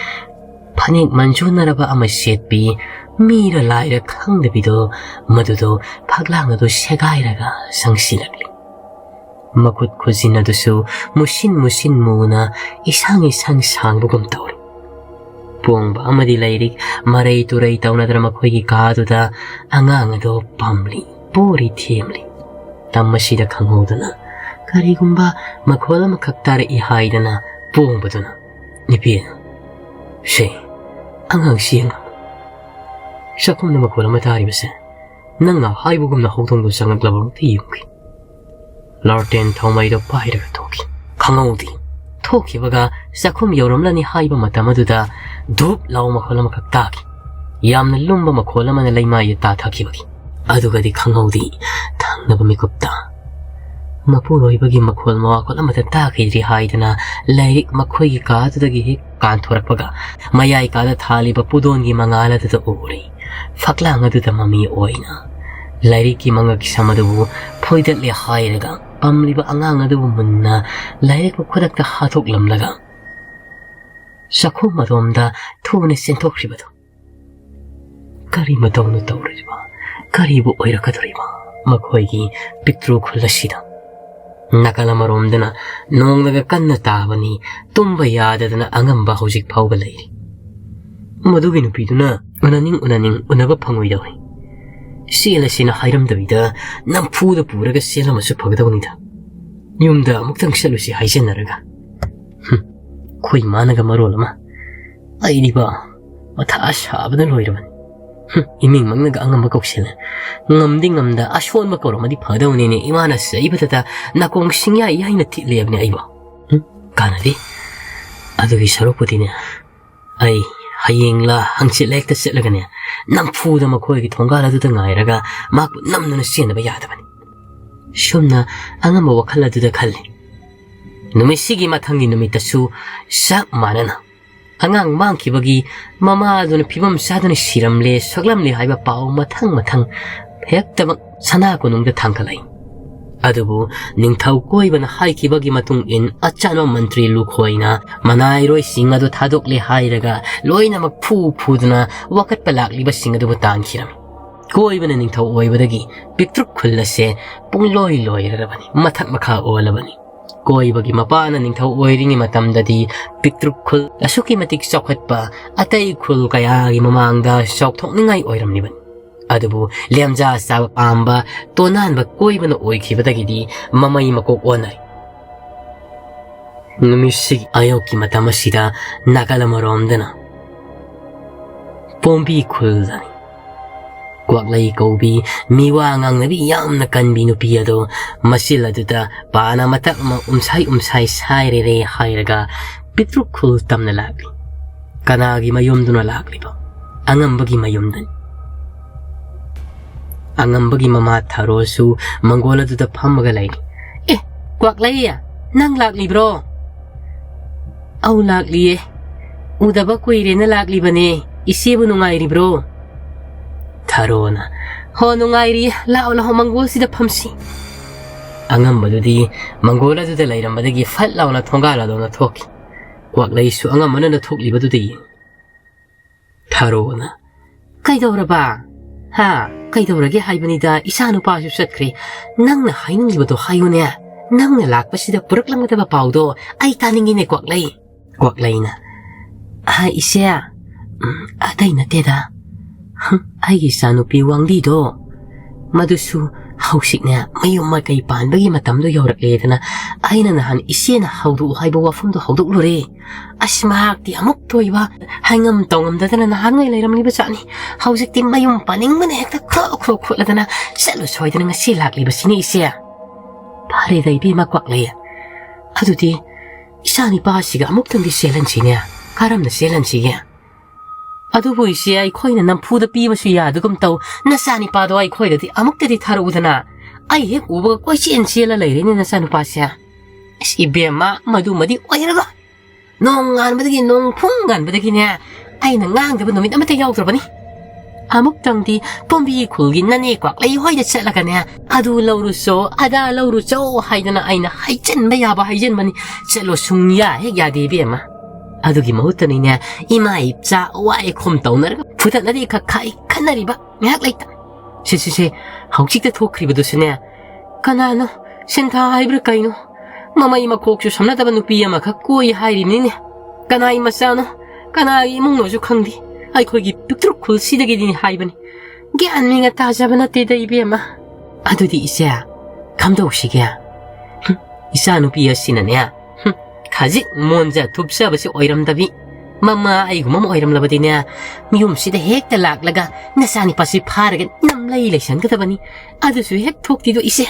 ꯐꯅꯦꯛ ꯃꯟꯖꯨꯅꯔꯕ ꯑꯃ ꯁꯦꯠꯄꯤ, ꯃꯤꯔ ꯂꯥꯏꯔ ꯈꯪꯗꯕꯤꯗꯣ, ꯃꯗꯨꯗꯣ ꯐꯛꯂꯥꯡ ꯑꯗꯨ ꯁꯦꯒꯥꯏꯔꯒ ꯆꯪꯁꯤꯜꯂꯛꯂꯤ꯫ ꯃꯈꯨꯠ ꯈꯨꯖꯤꯟ ꯑꯗꯨꯁꯨ ꯃꯨꯁꯤꯟ ꯃꯨꯁꯤꯟ ꯃꯨꯅ ꯏꯁꯥꯡ ꯏꯁꯥꯡ ꯁꯥꯡꯕꯒꯨꯝ ꯇꯧꯔꯤ꯫ ꯄꯣꯡꯕ ꯑꯃꯗꯤ ꯂꯥꯏꯔꯤꯛ ꯃꯔꯩ ꯇꯨꯔꯩ ꯇꯧꯅꯗꯅ ꯃꯈꯣꯏꯒꯤ ꯀꯥꯗꯨꯗ ꯑꯉꯥꯡ ꯑꯗꯨ ꯄꯝꯂꯤ, ꯄꯣꯔꯤ ꯊꯦꯝꯂꯤ꯫ ꯇꯝ ꯑꯁꯤꯗ ꯈꯪꯍꯧꯗꯅ ꯀꯔꯤꯒꯨꯝꯕ ꯃꯈꯣꯜ ꯑꯃꯈꯛ ꯇꯥꯔꯛꯏ ꯍꯥꯏꯗꯅ ꯄꯣꯡꯕꯗꯨꯅ, "ꯏꯕꯦꯝ, ꯁꯦ, ꯑꯉꯥꯡꯁꯤ ꯌꯦꯡꯉꯨ꯫ ꯆꯥꯛꯈꯨꯝꯗ ꯃꯈꯣꯜ ꯑꯃ ꯇꯥꯔꯤꯕꯁꯦ ꯅꯪꯅ ꯍꯥꯏꯕꯒꯨꯝꯅ ꯍꯧꯗꯣꯡꯗꯨ ꯆꯪꯉꯛꯂꯕꯃꯛꯇ ꯌꯦꯡꯈꯤ꯫" ꯂꯥꯔꯇꯦꯟ ꯊꯧꯃꯩꯗꯣ ꯄꯥꯏꯔꯒ ꯊꯣꯛꯈꯤ꯫ ꯈꯪꯍꯧꯗꯦ꯫ ꯊꯣꯛꯈꯤꯕꯒ ꯆꯥꯛꯈꯨꯝ ꯌꯧꯔꯝꯂꯅꯤ ꯍꯥꯏꯕ ꯃꯇꯝ ꯑꯗꯨꯗ ꯙꯨꯞ ꯂꯥꯎ ꯃꯈꯣꯜ ꯑꯃꯈꯛ ꯇꯥꯈꯤ꯫ ꯌꯥꯝꯅ ꯂꯨꯝꯕ ꯃꯈꯣꯜ ꯑꯃꯅ ꯂꯩꯃꯥꯏꯗ ꯇꯥꯊꯈꯤꯕꯒꯤ꯫ ꯑꯗꯨꯒꯗꯤ ꯈꯪꯍꯧꯗꯦ꯫ ꯊꯪꯅꯕ ꯃꯤꯀꯨꯞꯇ ꯃꯄꯨꯔꯣꯏꯕꯒꯤ ꯃꯈꯣꯜ ꯃꯋꯥꯈꯣꯜ ꯑꯃꯠꯇ ꯇꯥꯈꯤꯗ꯭ꯔꯤ ꯍꯥꯏꯗꯅ ꯂꯥꯏꯔꯤꯛ ꯃꯈꯣꯏꯒꯤ ꯀꯥꯗꯨꯗꯒꯤ ꯍꯦꯛ ꯀꯥꯟꯊꯣꯔꯛꯄꯒ ꯃꯌꯥꯏ ꯀꯥꯗ ꯊꯥꯜꯂꯤꯕ ꯄꯨꯗꯣꯟꯒꯤ ꯃꯉꯥꯜ ꯑꯗꯨꯗ ꯎꯔꯦ꯫ ꯐꯛꯂꯥꯡ ꯑꯗꯨꯗ ꯃꯃꯤ ꯑꯣꯏꯅ ꯂꯥꯏꯔꯤꯛꯀꯤ ꯃꯉꯛ ꯁꯝ ꯑꯗꯨꯕꯨ ꯐꯣꯏꯗꯠꯂꯦ ꯍꯥꯏꯔꯒ ꯄꯝꯂꯤꯕ ꯑꯉꯥꯡ ꯑꯗꯨꯕꯨ ꯃꯨꯟꯅ ꯂꯥꯏꯔꯤꯛꯄꯨ ꯈꯨꯗꯛꯇ ꯍꯥꯠꯇꯣꯛꯂꯝꯂꯒ ꯆꯥꯛꯈꯨꯝ ꯑꯗꯣꯝꯗ ꯊꯨꯅ ꯆꯦꯟꯊꯣꯛꯈ꯭ꯔꯤꯕꯗꯨ꯫ ꯀꯔꯤ ꯃꯇꯧꯅꯣ ꯇꯧꯔꯤꯕ? ꯀꯔꯤꯕꯨ ꯑꯣꯏꯔꯛꯀꯗꯧꯔꯤꯕ ꯃꯈꯣꯏꯒꯤ ꯄꯤꯛꯇ꯭ꯔꯨ ꯈꯨꯜ ꯑꯁꯤꯗ? ꯅꯥꯀꯜ ꯑꯃꯔꯣꯝꯗꯅ ꯅꯣꯡꯅꯒ ꯀꯟꯅ ꯇꯥꯕꯅꯤ, ꯇꯨꯝꯕ ꯌꯥꯗꯗꯅ ꯑꯉꯝꯕ ꯍꯧꯖꯤꯛ ꯐꯥꯎꯕ ꯂꯩꯔꯤ꯫ ꯃꯗꯨꯒꯤ ꯅꯨꯄꯤꯗꯨꯅ ꯎꯅꯅꯤꯡ ꯎꯅꯅꯤꯡ ꯎꯅꯕ ꯐꯪꯉꯣꯏꯗꯧꯔꯤ꯫ ꯆꯦꯜꯂꯁꯤꯅ ꯍꯥꯏꯔꯝꯗꯕꯤꯗ ꯅꯝꯐꯨꯗ ꯄꯨꯔꯒ ꯆꯦꯜꯂꯝꯃꯁꯨ ꯐꯒꯗꯧꯅꯤꯗ꯫ ꯌꯨꯝꯗ ꯑꯃꯨꯛꯇꯪ ꯆꯠꯂꯨꯁꯤ ꯍꯥꯏꯖꯟꯅꯔꯒ꯫ ꯍꯨꯝ, ꯑꯩꯈꯣꯏ ꯏꯃꯥꯅꯒ ꯃꯔꯣꯜ ꯑꯃ꯫ ꯑꯩꯗꯤꯕ ꯃꯊꯥ ꯁꯥꯕꯅ ꯂꯣꯏꯔꯕꯅꯤ꯫ ꯍꯨꯝ, ꯏꯃꯤꯡ ꯃꯪꯅꯒ ꯑꯉꯝꯕ ꯀꯧꯁꯤꯜꯂꯦ꯫ ꯉꯝꯗꯤ ꯉꯝꯗ ꯑꯁꯣꯟꯕ ꯀꯧꯔꯝꯃꯗꯤ ꯐꯗꯧꯅꯤꯅꯦ꯫ ꯏꯃꯥꯅ ꯆꯩꯕꯗꯇ ꯅꯥꯀꯣꯡ ꯁꯤꯡꯌꯥ ꯌꯥꯏꯅ ꯊꯤꯠꯂꯦꯕꯅꯦ ꯑꯩꯕꯣ꯫ ꯍꯨꯝ, ꯀꯥꯟꯅꯗꯦ꯫ ꯑꯗꯨꯒꯤ ꯁꯔꯨꯛꯄꯨꯗꯤꯅꯦ, ꯑꯩ ꯍꯌꯦꯡꯂ ꯍꯪꯆꯤꯠꯂ ꯍꯦꯛꯇ ꯆꯠꯂꯒꯅꯦ, ꯅꯝꯐꯨꯗ ꯃꯈꯣꯏꯒꯤ ꯊꯣꯡꯒꯥꯜ ꯑꯗꯨꯗ ꯉꯥꯏꯔꯒ ꯃꯍꯥꯛꯄꯨ ꯅꯝꯗꯨꯅ ꯆꯦꯟꯗꯕ ꯌꯥꯗꯕꯅꯤ꯫ ꯁꯨꯝꯅ ꯑꯉꯝꯕ ꯋꯥꯈꯜ ꯑꯗꯨꯗ ꯈꯜꯂꯤ꯫ ꯅꯨꯃꯤꯠꯁꯤꯒꯤ ꯃꯊꯪꯒꯤ ꯅꯨꯃꯤꯠꯇꯁꯨ ꯆꯞ ꯃꯥꯟꯅꯅ ꯑꯉꯥꯡ ꯃꯥꯡꯈꯤꯕꯒꯤ ꯃꯃꯥ ꯑꯗꯨꯅ ꯐꯤꯕꯝ ꯆꯥꯗꯅ ꯁꯤꯔꯝꯂꯦ, ꯁꯣꯛꯂꯝꯂꯦ ꯍꯥꯏꯕ ꯄꯥꯎ ꯃꯊꯪ ꯃꯊꯪ ꯍꯦꯛꯇꯃꯛ ꯁꯅꯥ ꯀꯣꯅꯨꯡꯗ ꯊꯥꯡꯒꯠꯂꯛꯏ꯫ ꯑꯗꯨꯕꯨ ꯅꯤꯡꯊꯧ ꯀꯣꯏꯕꯅ ꯍꯥꯏꯈꯤꯕꯒꯤ ꯃꯇꯨꯡ ꯏꯟ ꯑꯆꯥꯟꯕ ꯃꯟꯇ꯭ꯔꯤ ꯂꯨꯈꯣꯏꯅ ꯃꯅꯥꯏꯔꯣꯏꯁꯤꯡ ꯑꯗꯨ ꯊꯥꯗꯣꯛꯂꯦ ꯍꯥꯏꯔꯒ ꯂꯣꯏꯅꯃꯛ ꯐꯨ ꯐꯨꯗꯨꯅ ꯋꯥꯀꯠꯄ ꯂꯥꯛꯂꯤꯕꯁꯤꯡ ꯑꯗꯨꯕꯨ ꯇꯥꯟꯈꯤꯔꯝꯃꯤ꯫ ꯀꯣꯏꯕꯅ ꯅꯤꯡꯊꯧ ꯑꯣꯏꯕꯗꯒꯤ ꯄꯤꯛꯇ꯭ꯔꯨꯛ ꯈꯨꯜ ꯑꯁꯦ ꯄꯨꯡꯂꯣꯏ ꯂꯣꯏꯔꯔꯕꯅꯤ, ꯃꯊꯛ ꯃꯈꯥ ꯑꯣꯜꯂꯕꯅꯤ꯫ ꯀꯣꯏꯕꯒꯤ ꯃꯄꯥꯅ ꯅꯤꯡꯊꯧ ꯑꯣꯏꯔꯤꯉꯩ ꯃꯇꯝꯗꯗꯤ ꯄꯤꯛꯇ꯭ꯔꯨꯛ ꯈꯨꯜ ꯑꯁꯨꯛꯀꯤ ꯃꯇꯤꯛ ꯆꯥꯎꯈꯠꯄ, ꯑꯇꯩ ꯈꯨꯜ ꯀꯌꯥꯒꯤ ꯃꯃꯥꯡꯗ ꯆꯥꯎꯊꯣꯛꯅꯤꯡꯉꯥꯏ ꯑꯣꯏꯔꯝꯂꯤꯕꯅꯤ꯫ ꯑꯗꯨꯕꯨ ꯂꯦꯝꯖꯥ ꯆꯥꯕ ꯄꯥꯝꯕ ꯇꯣꯅꯥꯟꯕ ꯀꯣꯏꯕꯅ ꯑꯣꯏꯈꯤꯕꯗꯒꯤꯗꯤ ꯃꯃꯩ ꯃꯀꯣꯛ ꯑꯣꯟꯅꯔꯦ꯫ ꯅꯨꯃꯤꯠꯁꯤꯒꯤ ꯑꯌꯨꯛꯀꯤ ꯃꯇꯝ ꯑꯁꯤꯗ ꯅꯥꯀꯜ ꯑꯃꯔꯣꯝꯗꯅ ꯄꯣꯝꯕꯤ ꯈꯨꯜꯗꯅꯤ꯫ ꯀ꯭ꯋꯥꯛꯂꯩ ꯀꯧꯕꯤ, ꯃꯤꯋꯥ ꯉꯥꯡꯅꯕꯤ ꯌꯥꯝꯅ ꯀꯟꯕꯤ ꯅꯨꯄꯤ ꯑꯗꯣ ꯃꯆꯤꯜ ꯑꯗꯨꯗ ꯄꯥꯅ ꯃꯇꯛ ꯑꯃ ꯎꯝꯁꯥꯏ ꯎꯝꯁꯥꯏ ꯁꯥꯏꯔꯦꯔꯦ ꯍꯥꯏꯔꯒ ꯄꯤꯛꯇ꯭ꯔꯨꯛ ꯈꯨꯜ ꯇꯝꯅ ꯂꯥꯛꯂꯤ꯫ ꯀꯅꯥꯒꯤ ꯃꯌꯨꯝꯗꯨꯅ ꯂꯥꯛꯂꯤꯕ? ꯑꯉꯝꯕꯒꯤ ꯃꯌꯨꯝꯗꯅꯤ꯫ ꯑꯉꯝꯕꯒꯤ ꯃꯃꯥ ꯊꯥꯔꯣꯁꯨ ꯃꯪꯒꯣꯜ ꯑꯗꯨꯗ ꯐꯝꯃꯒ ꯂꯩꯔꯤ꯫ "ꯑꯦ, ꯀ꯭ꯋꯥꯛꯂꯩ, ꯅꯪ ꯂꯥꯛꯂꯤꯕ꯭ꯔꯣ?" "ꯑꯧ, ꯂꯥꯛꯂꯤꯌꯦ꯫ ꯎꯗꯕ ꯀꯨꯏꯔꯦꯅ ꯂꯥꯛꯂꯤꯕꯅꯦ꯫ ꯏꯆꯦꯕꯨ ꯅꯨꯡꯉꯥꯏꯔꯤꯕ꯭ꯔꯣ?" ꯊꯥꯔꯣꯅ, "ꯍꯣ, ꯅꯨꯡꯉꯥꯏꯔꯤꯌꯦ꯫ ꯂꯥꯛꯑꯣ, ꯂꯥꯛꯑꯣ, ꯃꯪꯒꯣꯜꯁꯤꯗ ꯐꯝꯁꯤ꯫" ꯑꯉꯝꯕꯗꯨꯗꯤ ꯃꯪꯒꯣꯜ ꯑꯗꯨꯗ ꯂꯩꯔꯝꯕꯗꯒꯤ ꯐꯠ ꯂꯥꯎꯅ ꯊꯣꯡꯒꯥꯜ ꯑꯗꯣꯝꯗ ꯊꯣꯛꯈꯤ꯫ ꯀ꯭ꯋꯥꯛꯂꯩꯁꯨ ꯑꯉꯝꯕꯅ ꯊꯣꯛꯂꯤꯕꯗꯨꯗ ꯌꯦꯡꯉꯤ꯫ ꯊꯥꯔꯣꯅ, "ꯀꯩꯗꯧꯔꯕ? ꯍꯥ? ꯀꯩꯗꯧꯔꯒꯦ ꯍꯥꯏꯕꯅꯤꯗ, ꯏꯆꯥ ꯅꯨꯄꯥꯁꯨ ꯆꯠꯈ꯭ꯔꯦ꯫ ꯅꯪꯅ ꯍꯥꯏꯅꯤꯡꯂꯤꯕꯗꯣ ꯍꯥꯏꯌꯨꯅꯦ꯫ ꯅꯪꯅ ꯂꯥꯛꯄꯁꯤꯗ ꯄꯨꯔꯛꯂꯝꯒꯗꯕ ꯄꯥꯎꯗꯣ ꯑꯩ ꯇꯥꯅꯤꯡꯉꯤꯅꯦ, ꯀ꯭ꯋꯥꯛꯂꯩ꯫" ꯀ꯭ꯋꯥꯛꯂꯩꯅ, "ꯍꯥ, ꯏꯆꯦ? ꯎꯝ, ꯑꯇꯩ ꯅꯠꯇꯦꯗ꯫ ꯍꯝ, ꯑꯩꯒꯤ ꯏꯆꯥꯅꯨꯄꯤ ꯋꯥꯡꯂꯤꯗꯣ, ꯃꯗꯨꯁꯨ ꯍꯧꯖꯤꯛꯅꯦ ꯃꯌꯨꯝ ꯃꯀꯩ ꯄꯥꯟꯕꯒꯤ ꯃꯇꯝꯗꯣ ꯌꯧꯔꯛꯂꯦꯗꯅ ꯑꯩꯅ ꯅꯍꯥꯟ ꯏꯆꯦꯅ ꯍꯧꯗꯣꯛꯎ ꯍꯥꯏꯕ ꯋꯥꯐꯝꯗꯣ ꯍꯧꯗꯣꯛꯂꯨꯔꯦ꯫ ꯑꯁ, ꯃꯍꯥꯛꯇꯤ ꯑꯃꯨꯛ ꯇꯣꯏꯕ ꯍꯥꯏꯉꯝ ꯇꯧꯉꯝꯗꯗꯅ ꯅꯍꯥꯟꯉꯩ ꯂꯩꯔꯝꯂꯤꯕ ꯖꯥꯠꯅꯤ꯫ ꯍꯧꯖꯤꯛꯇꯤ ꯃꯌꯨꯝ ꯄꯥꯅꯤꯡꯕꯅ ꯍꯦꯛꯇ ꯈ꯭ꯔꯣ ꯈ꯭ꯔꯣ ꯈꯣꯠꯂꯗꯅ ꯆꯠꯂꯨ ꯁꯣꯏꯗꯅ ꯉꯁꯤ ꯂꯥꯛꯂꯤꯕꯁꯤꯅꯤ ꯏꯆꯦ꯫ ꯐꯔꯦꯗ ꯏꯕꯦꯝꯃ ꯀ꯭ꯋꯥꯛꯂꯩ, ꯑꯗꯨꯗꯤ ꯏꯆꯥ ꯅꯤꯄꯥꯁꯤꯒ ꯑꯃꯨꯛꯇꯪꯗꯤ ꯆꯦꯜꯍꯟꯁꯤꯅꯦ꯫ ꯀꯔꯝꯅ ꯆꯦꯜꯍꯟꯁꯤꯒꯦ? ꯑꯗꯨꯕꯨ ꯏꯆꯦ, ꯑꯩꯈꯣꯏꯅ ꯅꯝꯐꯨꯗ ꯄꯤꯕꯁꯨ ꯌꯥꯗꯒꯨꯝ ꯇꯧ꯫ ꯅꯆꯥꯅꯤꯄꯥꯗꯣ ꯑꯩꯈꯣꯏꯗꯗꯤ ꯑꯃꯨꯛꯇꯗꯤ ꯊꯥꯔꯛꯎꯗꯅ꯫ ꯑꯩ ꯍꯦꯛ ꯎꯕꯒ ꯀꯣꯏꯆꯦꯟ ꯆꯦꯜꯂ ꯂꯩꯔꯦꯅꯦ ꯅꯆꯥꯅꯨꯄꯥꯁꯦ꯫ ꯑꯁ ꯏꯕꯦꯝꯃ, ꯃꯗꯨꯃꯗꯤ ꯑꯣꯏꯔꯔꯣꯏ꯫ ꯅꯣꯡ ꯉꯥꯟꯕꯗꯒꯤ, ꯅꯣꯡ ꯐꯨꯡ ꯉꯥꯟꯕꯗꯒꯤꯅꯦ ꯑꯩꯅ ꯉꯥꯡꯗꯕ ꯅꯨꯃꯤꯠ ꯑꯃꯠꯇ ꯌꯥꯎꯗ꯭ꯔꯕꯅꯤ꯫ ꯑꯃꯨꯛꯇꯪꯗꯤ ꯄꯣꯝꯕꯤ ꯈꯨꯜꯒꯤ ꯅꯅꯦ ꯀ꯭ꯋꯥꯛꯂꯩ ꯍꯣꯏꯗ ꯆꯠꯂꯒꯅꯦ, "ꯑꯗꯨ ꯂꯧꯔꯨꯆꯣ, ꯑꯗꯥ ꯂꯧꯔꯨꯆꯣ" ꯍꯥꯏꯗꯅ ꯑꯩꯅ ꯍꯥꯏꯖꯟꯕ ꯌꯥꯕ ꯍꯥꯏꯖꯟꯕꯅꯤ꯫ ꯆꯠꯂꯣ, ꯁꯨꯡꯌꯥ ꯍꯦꯛ ꯌꯥꯗꯦ ꯏꯕꯦꯝꯃ꯫ ꯑꯗꯨꯒꯤ ꯃꯍꯨꯠꯇꯅꯤꯅꯦ, ꯏꯃꯥ ꯏꯆꯥ ꯋꯥꯏ ꯈꯣꯝ ꯇꯧꯅꯔꯒ ꯐꯨꯗꯠꯅꯗꯤ ꯈꯛ ꯈꯥꯏ ꯈꯟꯅꯔꯤꯕ ꯉꯥꯏꯍꯥꯛ ꯂꯩꯇ꯫ ꯁꯦ, ꯁꯦ, ꯁꯦ, ꯍꯧꯖꯤꯛꯇ ꯊꯣꯛꯈ꯭ꯔꯤꯕꯗꯨꯁꯨꯅꯦ, ꯀꯅꯥꯅꯣ? ꯁꯤꯟꯊꯥ ꯍꯥꯏꯕ꯭ꯔꯥ ꯀꯩꯅꯣ? ꯃꯃꯩ ꯃꯈꯣꯛꯁꯨ ꯁꯝꯅꯗꯕ ꯅꯨꯄꯤ ꯑꯃꯈꯛ ꯀꯣꯏ ꯍꯥꯏꯔꯤꯕꯅꯤꯅꯦ꯫ ꯀꯅꯥꯒꯤ ꯃꯆꯥꯅꯣ? ꯀꯅꯥꯒꯤ ꯏꯃꯨꯡꯅꯣꯁꯨ ꯈꯪꯗꯦ꯫ ꯑꯩꯈꯣꯏꯒꯤ ꯄꯤꯛꯇ꯭ꯔꯨ ꯈꯨꯜꯁꯤꯗꯒꯤꯗꯤ ꯍꯥꯏꯕꯅꯤ꯫ ꯒ꯭ꯌꯥꯟ ꯃꯦꯟꯒ ꯇꯥꯖꯕ ꯅꯠꯇꯦꯗ ꯏꯕꯦꯝꯃ꯫ ꯑꯗꯨꯗꯤ ꯏꯆꯦ, ꯀꯝꯗꯧꯁꯤꯒꯦ? ꯍꯨꯝ, ꯏꯆꯥ ꯅꯨꯄꯤ ꯑꯁꯤꯅꯅꯦ, ꯍꯨꯝ, ꯈꯖꯤꯛ ꯃꯣꯟꯖ ꯊꯨꯞꯆꯕꯁꯤ ꯑꯣꯏꯔꯝꯗꯕꯤ, ꯃꯃꯥ ꯑꯩꯒꯨꯝꯕ ꯑꯃ ꯑꯣꯏꯔꯝꯂꯕꯗꯤꯅꯦ, ꯃꯌꯨꯝꯁꯤꯗ ꯍꯦꯛꯇ ꯂꯥꯛꯂꯒ ꯅꯆꯥꯅꯤꯄꯥꯁꯤ ꯐꯥꯔꯒ ꯅꯝꯂꯩ ꯂꯩꯁꯟꯒꯗꯕꯅꯤ꯫ ꯑꯗꯨꯁꯨ ꯍꯦꯛ ꯊꯣꯛꯇꯤꯗꯣ ꯏꯆꯦ꯫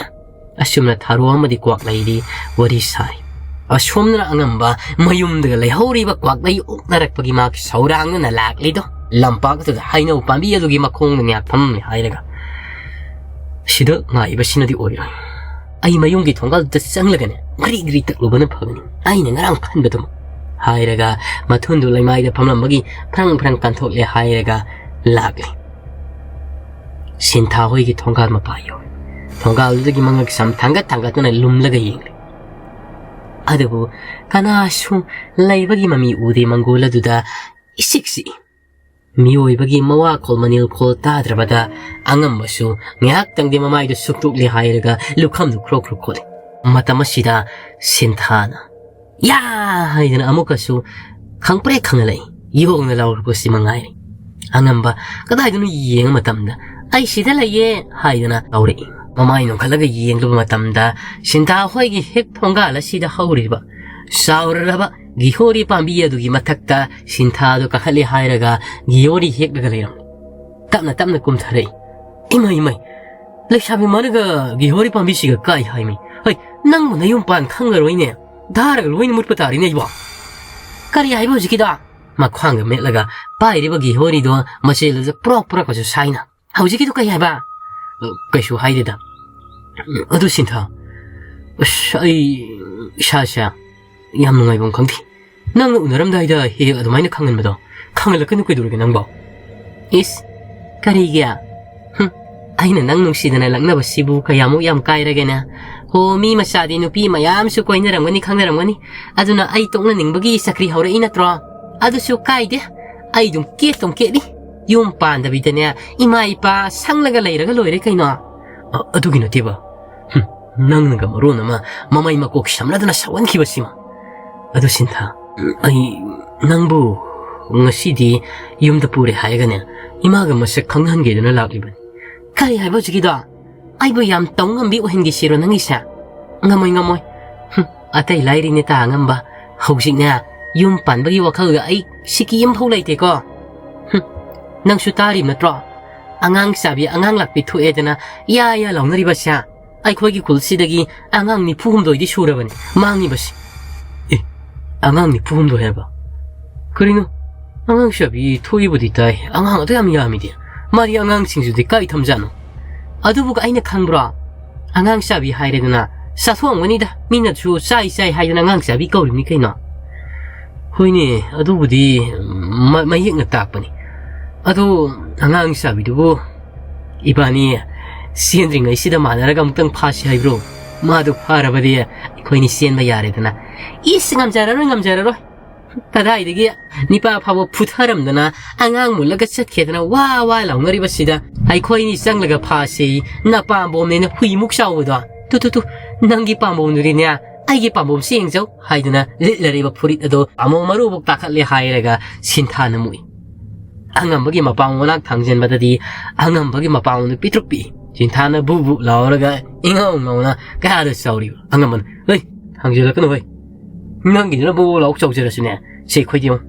ꯑꯁꯨꯝꯅ ꯊꯥꯔꯣ ꯑꯃꯗꯤ ꯀ꯭ꯋꯥꯛꯂꯩꯗꯤ ꯋꯥꯔꯤ ꯁꯥꯔꯤ꯫ ꯑꯁꯣꯝꯗꯅ ꯑꯉꯝꯕ ꯃꯌꯨꯝꯗꯒ ꯂꯩꯍꯧꯔꯤꯕ ꯀ꯭ꯋꯥꯛꯂꯩ ꯑꯣꯛꯅꯔꯛꯄꯒꯤ ꯃꯥꯒꯤ ꯁꯧꯔꯥꯡꯗꯨꯅ ꯂꯥꯛꯂꯤꯗꯣ꯫ ꯂꯝꯄꯥꯛ ꯑꯗꯨꯗ ꯍꯩꯅꯧ ꯄꯥꯝꯕꯤ ꯑꯗꯨꯒꯤ ꯃꯈꯣꯡꯗ ꯉꯥꯏꯍꯥꯛ ꯐꯝꯃꯤ ꯍꯥꯏꯔꯒ, "ꯁꯤꯗ ꯉꯥꯏꯕꯁꯤꯅꯗꯤ ꯑꯣꯏꯔꯣꯏ꯫ ꯑꯩ ꯃꯌꯨꯝꯒꯤ ꯊꯣꯡꯒꯥꯜꯗꯨꯗ ꯆꯪꯂꯒꯅꯦ, ꯒ꯭ꯔꯤ ꯒ꯭ꯔꯤ ꯇꯛꯂꯨꯕꯅ ꯐꯒꯅꯤ꯫ ꯑꯩꯅ ꯉꯔꯥꯡ ꯈꯟꯕꯗꯨꯃꯛ" ꯍꯥꯏꯔꯒ ꯃꯊꯨꯟꯗꯨ ꯂꯩꯃꯥꯏꯗ ꯐꯝꯂꯝꯕꯒꯤ ꯐ꯭ꯔꯪ ꯐ꯭ꯔꯪ ꯀꯟꯊꯣꯛꯂꯦ ꯍꯥꯏꯔꯒ ꯂꯥꯛꯂꯦ꯫ ꯁꯤꯟꯊꯥ ꯍꯣꯏꯒꯤ ꯊꯣꯡꯒꯥꯜ ꯃꯄꯥ ꯌꯧꯔꯦ꯫ ꯊꯣꯡꯒꯥꯜꯗꯨꯗꯒꯤ ꯃꯉꯛ ꯁꯝ ꯊꯥꯡꯒꯠ ꯊꯥꯡꯒꯠꯇꯨꯅ ꯂꯨꯝꯂꯒ ꯌꯦꯡꯂꯦ꯫ ꯑꯗꯨꯕꯨ ꯀꯅꯥꯁꯨ ꯂꯩꯕꯒꯤ ꯃꯃꯤ ꯎꯗꯦ꯫ ꯃꯪꯒꯣꯜ ꯑꯗꯨꯗ ꯏꯆꯤꯛ ꯆꯤꯛꯏ꯫ ꯃꯤꯑꯣꯏꯕꯒꯤ ꯃꯋꯥꯈꯣꯜ ꯃꯅꯤꯜꯈꯣꯜ ꯇꯥꯗ꯭ꯔꯕꯗ ꯑꯉꯝꯕꯁꯨ ꯉꯥꯏꯍꯥꯛꯇꯪꯗꯤ ꯃꯃꯥꯏꯗꯨ ꯁꯨꯛꯇꯣꯛꯂꯦ ꯍꯥꯏꯔꯒ ꯂꯨꯈꯝꯗꯨ ꯈ꯭ꯔꯣꯛ ꯈ꯭ꯔꯣꯛ ꯈꯣꯠꯂꯤ꯫ ꯃꯇꯝ ꯑꯁꯤꯗ ꯁꯤꯟꯊꯥꯅ "ꯌꯥ!" ꯍꯥꯏꯗꯅ ꯑꯃꯨꯛꯀꯁꯨ ꯈꯪꯄ꯭ꯔꯦꯛ ꯈꯪꯍꯜꯂꯛꯏ꯫ ꯌꯣꯡꯅ ꯂꯥꯎꯔꯛꯄꯁꯤ ꯃꯉꯥꯏꯔꯦ꯫ ꯑꯉꯝꯕ ꯀꯗꯥꯏꯗꯅꯣ ꯌꯦꯡꯕ ꯃꯇꯝꯗ, "ꯑꯩ ꯁꯤꯗ ꯂꯩꯌꯦ" ꯍꯥꯏꯗꯅ ꯀꯧꯔꯛꯏ꯫ ꯃꯃꯥꯏ ꯅꯣꯟꯈꯠꯂꯒ ꯌꯦꯡꯂꯨꯕ ꯃꯇꯝꯗ ꯁꯤꯟꯊꯥ ꯍꯣꯏꯒꯤ ꯍꯦꯛ ꯊꯣꯡꯒꯥꯜ ꯑꯁꯤꯗ ꯍꯧꯔꯤꯕ ꯆꯥꯎꯔꯔꯕ ꯒꯤꯍꯣꯔꯤ ꯄꯥꯝꯕꯤ ꯑꯗꯨꯒꯤ ꯃꯊꯛꯇ ꯁꯤꯟꯊꯥꯗꯨ ꯀꯥꯈꯠꯂꯦ ꯍꯥꯏꯔꯒ ꯒꯤꯍꯣꯔꯤ ꯍꯦꯛꯂꯒ ꯂꯩꯔꯝꯃꯤ꯫ ꯇꯞꯅ ꯇꯞꯅ ꯀꯨꯝꯊꯔꯛꯏ꯫ "ꯏꯃꯥꯏ, ꯏꯃꯥꯏ, ꯂꯩꯁꯥꯕꯤ ꯃꯥꯅꯒ ꯒꯤꯍꯣꯔꯤ ꯄꯥꯝꯕꯤꯁꯤꯒ ꯀꯥꯏ ꯍꯥꯏꯃꯤ? ꯍꯩ, ꯅꯪꯕꯨ ꯅꯌꯨꯝ ꯄꯥꯟ ꯈꯪꯉꯔꯣꯏꯅꯦ, ꯙꯥꯔꯒ ꯂꯣꯏꯅ ꯃꯨꯠꯄ ꯇꯥꯔꯤꯅꯦ ꯑꯩꯕꯣ!" "ꯀꯔꯤ ꯍꯥꯏꯕ ꯍꯧꯖꯤꯛꯀꯤꯗꯣ?" ꯃꯈ꯭ꯋꯥꯡꯗ ꯃꯦꯠꯂꯒ ꯄꯥꯏꯔꯤꯕ ꯒꯤꯍꯣꯔꯤꯗꯣ ꯃꯆꯦꯜꯗꯁꯨ ꯄ꯭ꯔꯣꯛ ꯄ꯭ꯔꯣꯛꯀꯁꯨ ꯁꯥꯏꯅ꯫ "ꯍꯧꯖꯤꯛꯀꯤꯗꯣ ꯀꯩ ꯍꯥꯏꯕ?" "ꯑ, ꯀꯩꯁꯨ ꯍꯥꯏꯗꯦꯗ꯫ ꯑꯗꯨ ꯁꯤꯟꯊꯥ, ꯑꯁ, ꯑꯩ ꯏꯁꯥꯁꯦ ꯌꯥꯝ ꯅꯨꯡꯉꯥꯏꯐꯝ ꯈꯪꯗꯦ꯫ ꯅꯪꯅ ꯎꯅꯔꯝꯗꯥꯏꯗ ꯍꯦꯛ ꯍꯦꯛ ꯑꯗꯨꯃꯥꯏꯅ ꯈꯪꯍꯟꯕꯗꯣ, ꯈꯪꯍꯜꯂꯛꯀꯅꯨ ꯀꯩꯗꯧꯔꯒꯦ ꯅꯪꯕꯣ?" "ꯏꯁ, ꯀꯔꯤꯒꯤ? ꯍꯨꯝ, ꯑꯩꯅ ꯅꯪ ꯅꯨꯡꯁꯤꯗꯅ ꯂꯛꯅꯕꯁꯤꯕꯨ ꯀꯌꯥꯃꯨꯛ ꯌꯥꯝ ꯀꯥꯏꯔꯒꯦꯅꯦ? ꯍꯣ, ꯃꯤ ꯃꯆꯥꯗꯤ ꯅꯨꯄꯤ ꯃꯌꯥꯝꯁꯨ ꯀꯣꯏꯅꯔꯝꯒꯅꯤ, ꯈꯪꯅꯔꯝꯒꯅꯤ꯫ ꯑꯗꯨꯅ ꯑꯩ ꯇꯣꯛꯅꯅꯤꯡꯕꯒꯤ ꯆꯀ꯭ꯔꯤ ꯍꯧꯔꯛꯏ ꯅꯠꯇ꯭ꯔꯣ? ꯑꯗꯨꯁꯨ ꯀꯥꯏꯗꯦ, ꯑꯩ ꯑꯗꯨꯝ ꯀꯦꯠꯇꯨꯝ ꯀꯦꯠꯂꯤ꯫ ꯌꯨꯝ ꯄꯥꯟꯗꯕꯤꯗꯅꯦ, ꯏꯃꯥ ꯏꯄꯥ ꯁꯪꯂꯒ ꯂꯩꯔꯒ ꯂꯣꯏꯔꯦ ꯀꯩꯅꯣ꯫" "ꯑ, ꯑꯗꯨꯒꯤ ꯅꯠꯇꯦꯕ꯫ ꯍꯨꯝ, ꯅꯪꯅꯒ ꯃꯔꯣꯟ ꯑꯃ ꯃꯃꯩ ꯃꯀꯣꯛ ꯁꯝꯅꯗꯅ ꯁꯧꯍꯟꯈꯤꯕꯁꯤꯃ꯫ ꯑꯗꯨ ꯁꯤꯟꯊꯥ, ꯑꯩ ꯅꯪꯕꯨ ꯉꯁꯤꯗꯤ ꯌꯨꯝꯗ ꯄꯨꯔꯦ ꯍꯥꯏꯔꯒꯅꯦ, ꯏꯃꯥꯒ ꯃꯁꯛ ꯈꯪꯅꯍꯟꯒꯦꯗꯅ ꯂꯥꯛꯂꯤꯕꯅꯤ꯫" "ꯀꯔꯤ ꯍꯥꯏꯕ ꯍꯧꯖꯤꯛꯀꯤꯗꯣ? ꯑꯩꯕꯨ ꯌꯥꯝ ꯇꯧ ꯉꯝꯕꯤ ꯑꯣꯏꯍꯟꯒꯦ ꯁꯤꯔꯣ ꯅꯪꯒꯤꯁꯦ? ꯉꯝꯃꯣꯏ, ꯉꯝꯃꯣꯏ꯫ ꯍꯨꯝ, ꯑꯇꯩ ꯂꯥꯏꯔꯤꯅꯦ ꯇꯥ ꯉꯝꯕ꯫ ꯍꯧꯖꯤꯛꯅꯦ, ꯌꯨꯝ ꯄꯥꯟꯕꯒꯤ ꯋꯥꯈꯜꯒ ꯑꯩ ꯁꯤꯀꯤ ꯑꯃꯐꯥꯎ ꯂꯩꯇꯦꯀꯣ꯫ ꯍꯨꯝ, ꯅꯪꯁꯨ ꯇꯥꯔꯤꯕ ꯅꯠꯇ꯭ꯔꯣ? ꯑꯉꯥꯡ ꯆꯥꯕꯤ ꯑꯉꯥꯡ ꯂꯥꯛꯄꯤ ꯊꯣꯛꯑꯦꯗꯅ ꯌꯥ ꯌꯥ ꯂꯥꯎꯅꯔꯤꯕꯁꯦ꯫ ꯑꯩꯈꯣꯏꯒꯤ ꯈꯨꯜꯁꯤꯗꯒꯤ ꯑꯉꯥꯡ ꯅꯤꯐꯨ ꯍꯨꯝꯗꯣꯏꯗꯤ ꯁꯨꯔꯕꯅꯤ ꯃꯥꯡꯉꯤꯕꯁꯤ꯫" "ꯑꯦ, ꯑꯉꯥꯡ ꯅꯤꯐꯨ ꯍꯨꯝꯗꯣꯏ ꯍꯥꯏꯕ? ꯀꯔꯤꯅꯣ? ꯑꯉꯥꯡ ꯆꯥꯕꯤ ꯊꯣꯛꯏꯕꯨꯗꯤ ꯇꯥꯏ, ꯑꯉꯥꯡ ꯑꯗꯨ ꯌꯥꯝ ꯌꯥꯝꯃꯤꯗꯤ꯫ ꯃꯥꯗꯤ ꯑꯉꯥꯡꯁꯤꯡꯁꯤꯗꯤ ꯀꯥꯏ ꯊꯝꯖꯥꯠꯅꯣ? ꯑꯗꯨꯕꯨ ꯑꯩꯅ ꯈꯪꯕ꯭ꯔꯣ? ꯑꯉꯥꯡ ꯆꯥꯕꯤ ꯍꯥꯏꯔꯦꯗꯅ, ꯆꯥꯊꯣꯛꯑꯝꯒꯅꯤꯗ, ꯃꯤꯅꯁꯨ ꯆꯥꯏ ꯆꯥꯏ ꯍꯥꯏꯗꯅ ꯑꯉꯥꯡ ꯆꯥꯕꯤ ꯀꯧꯔꯤꯕꯅꯤ ꯀꯩꯅꯣ꯫" "ꯍꯣꯏꯅꯦ, ꯑꯗꯨꯕꯨꯗꯤ ꯃ-, ꯃꯌꯦꯛꯅ ꯇꯥꯛꯄꯅꯤ꯫ ꯑꯗꯣ ꯑꯉꯥꯡ ꯆꯥꯕꯤꯗꯨꯕꯨ ꯏꯕꯥꯅꯤ ꯆꯦꯟꯗ꯭ꯔꯤꯉꯩꯁꯤꯗ ꯃꯥꯟꯅꯔꯒ ꯑꯃꯨꯛꯇꯪ ꯐꯥꯁꯤ ꯍꯥꯏꯕ꯭ꯔꯣ? ꯃꯥꯗꯨ ꯐꯥꯔꯕꯗꯤ ꯑꯩꯈꯣꯏꯅꯤ ꯆꯦꯟꯕ ꯌꯥꯔꯦꯗꯅ꯫" "ꯏꯁ, ꯉꯝꯖꯔꯔꯣꯏ, ꯉꯝꯖꯔꯔꯣꯏ꯫ ꯀꯗꯥꯏꯗꯒꯤ ꯅꯤꯄꯥ ꯐꯥꯎꯕ ꯐꯨꯊꯔꯝꯗꯅ ꯑꯉꯥꯡ ꯃꯨꯜꯂꯒ ꯆꯠꯈꯤꯗꯅ ꯋꯥ ꯋꯥ ꯂꯥꯎꯅꯔꯤꯕꯁꯤꯗ ꯑꯩꯈꯣꯏꯅꯤ ꯆꯪꯂꯒ ꯐꯥꯁꯤ, ꯅꯄꯥꯝꯕꯣꯝꯅꯦꯅ ꯍꯨꯏꯃꯨꯛ ꯆꯥꯎꯕꯗꯣ꯫ ꯇꯨ, ꯇꯨ, ꯇꯨ, ꯅꯪꯒꯤ ꯄꯥꯝꯕꯣꯝꯗꯨꯗꯤꯅꯦ, ꯑꯩꯒꯤ ꯄꯥꯝꯕꯣꯝꯁꯤ ꯌꯦꯡꯖꯧ" ꯍꯥꯏꯗꯅ ꯂꯤꯠꯂꯔꯤꯕ ꯐꯨꯔꯤꯠ ꯑꯗꯣ ꯑꯃꯨꯛ ꯃꯔꯨꯕꯨꯛ ꯇꯥꯈꯠꯂꯦ ꯍꯥꯏꯔꯒ ꯁꯤꯟꯊꯥꯅ ꯃꯨꯛꯏ꯫ ꯑꯉꯝꯕꯒꯤ ꯃꯄꯥꯝ ꯃꯅꯥꯛ ꯊꯥꯡꯖꯤꯟꯕꯗꯗꯤ ꯑꯉꯝꯕꯒꯤ ꯃꯄꯥꯝꯗꯨ ꯄꯤꯛꯇ꯭ꯔꯨ ꯄꯤꯛꯏ꯫ ꯁꯤꯟꯊꯥꯅ ꯕꯨ ꯕꯨ ꯂꯥꯎꯔꯒ ꯏꯉꯧ ꯉꯧꯅ ꯀꯌꯥꯗ ꯆꯥꯎꯔꯤꯕ ꯑꯉꯝꯕꯅ, "ꯍꯩ, ꯍꯪꯖꯤꯜꯂꯛꯀꯅꯨ ꯍꯩ꯫ ꯅꯪꯒꯤꯗꯨꯅ ꯕꯨ ꯕꯨ ꯂꯥꯎ ꯆꯥꯎꯖꯔꯁꯨꯅꯦ, ꯁꯦ ꯈꯣꯏꯗꯤ ꯌꯦꯡꯉꯨ꯫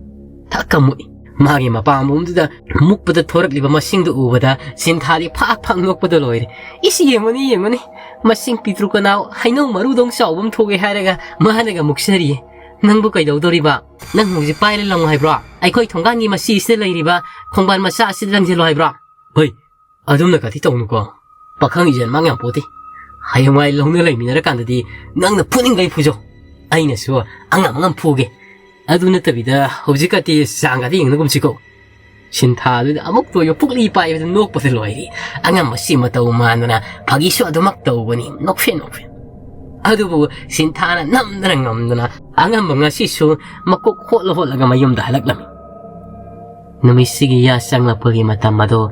ꯊꯛꯀ ꯃꯨꯛꯏ꯫" ꯃꯥꯒꯤ ꯃꯄꯥꯝꯕꯣꯝꯗꯨꯗ ꯃꯨꯛꯄꯗ ꯊꯣꯔꯛꯂꯤꯕ ꯃꯁꯤꯡꯗꯨ ꯎꯕꯗ ꯁꯤꯟꯊꯥꯗꯤ ꯐꯥꯛ ꯐꯥꯛ ꯅꯣꯛꯄꯗ ꯂꯣꯏꯔꯦ꯫ "ꯏꯁ, ꯌꯦꯡꯉꯨꯅꯤ, ꯌꯦꯡꯉꯨꯅꯤ꯫ ꯃꯁꯤꯡ ꯄꯤꯇ꯭ꯔꯨ ꯀꯅꯥꯎ ꯍꯩꯅꯧ ꯃꯔꯨꯗꯧ ꯆꯥꯎꯕ ꯑꯃ ꯊꯣꯛꯑꯦ ꯍꯥꯏꯔꯒ ꯃꯥꯅꯒ ꯃꯨꯛꯆꯔꯤꯌꯦ꯫ ꯅꯪꯕꯨ ꯀꯩꯗꯧꯗꯣꯔꯤꯕ? ꯅꯪ ꯍꯧꯖꯤꯛ ꯄꯥꯏꯔ ꯂꯪꯉꯨ ꯍꯥꯏꯕ꯭ꯔꯣ? ꯑꯩꯈꯣꯏ ꯊꯣꯡꯒꯥꯟꯒꯤ ꯃꯁꯤ ꯑꯁꯤꯗ ꯂꯩꯔꯤꯕ ꯈꯣꯡꯕꯥꯟ ꯃꯆꯥ ꯑꯁꯤꯗ ꯂꯪꯁꯤꯜꯂꯨ ꯍꯥꯏꯕ꯭ꯔꯣ?" "ꯍꯣꯏ, ꯑꯗꯨꯝꯅ ꯀꯥꯇꯤ ꯇꯧꯅꯨꯀꯣ꯫ ꯄꯥꯈꯪ ꯏꯖꯟ ꯃꯥꯡ ꯌꯥꯝ ꯄꯣꯠꯇꯦ꯫ ꯍꯌꯦꯡꯋꯥꯏ ꯂꯧꯅ ꯂꯩꯃꯤꯟꯅꯔꯀꯥꯟꯗꯗꯤ ꯅꯪꯅ ꯐꯨꯅꯤꯡꯈꯩ ꯐꯨꯖꯧ꯫ ꯑꯩꯅꯁꯨ ꯑꯉꯝ ꯑꯉꯝ ꯐꯨꯒꯦ꯫ ꯑꯗꯨ ꯅꯠꯇꯕꯤꯗ ꯍꯧꯖꯤꯛꯀꯗꯤ ꯆꯥꯡꯒꯗꯤ ꯌꯦꯡꯅꯒꯨꯝꯁꯤꯀꯣ꯫" ꯁꯤꯟꯊꯥꯗꯨꯗ ꯑꯃꯨꯛ ꯇꯣꯏꯕ ꯄꯨꯛꯂꯤ ꯄꯥꯏꯕꯗ ꯅꯣꯛꯄꯗ ꯂꯣꯏꯔꯦ꯫ ꯑꯉꯝꯕꯁꯤ ꯃꯇꯧ ꯃꯥꯟꯗꯅ ꯐꯥꯒꯤꯁꯨ ꯑꯗꯨꯃꯛ ꯇꯧꯕꯅꯤ, ꯅꯣꯛꯐꯦ ꯅꯣꯛꯐꯦ꯫ ꯑꯗꯨꯕꯨ ꯁꯤꯟꯊꯥꯅ ꯅꯝꯗꯅ ꯉꯝꯗꯅ ꯑꯉꯝꯕ ꯉꯁꯤꯁꯨ ꯃꯀꯣꯛ ꯍꯣꯠꯂ ꯍꯣꯠꯂꯒ ꯃꯌꯨꯝꯗ ꯍꯜꯂꯛꯂꯝꯃꯤ꯫ ꯅꯨꯃꯤꯠꯁꯤꯒꯤ ꯌꯥ ꯆꯪꯂꯛꯄꯒꯤ ꯃꯇꯝ ꯑꯗꯨ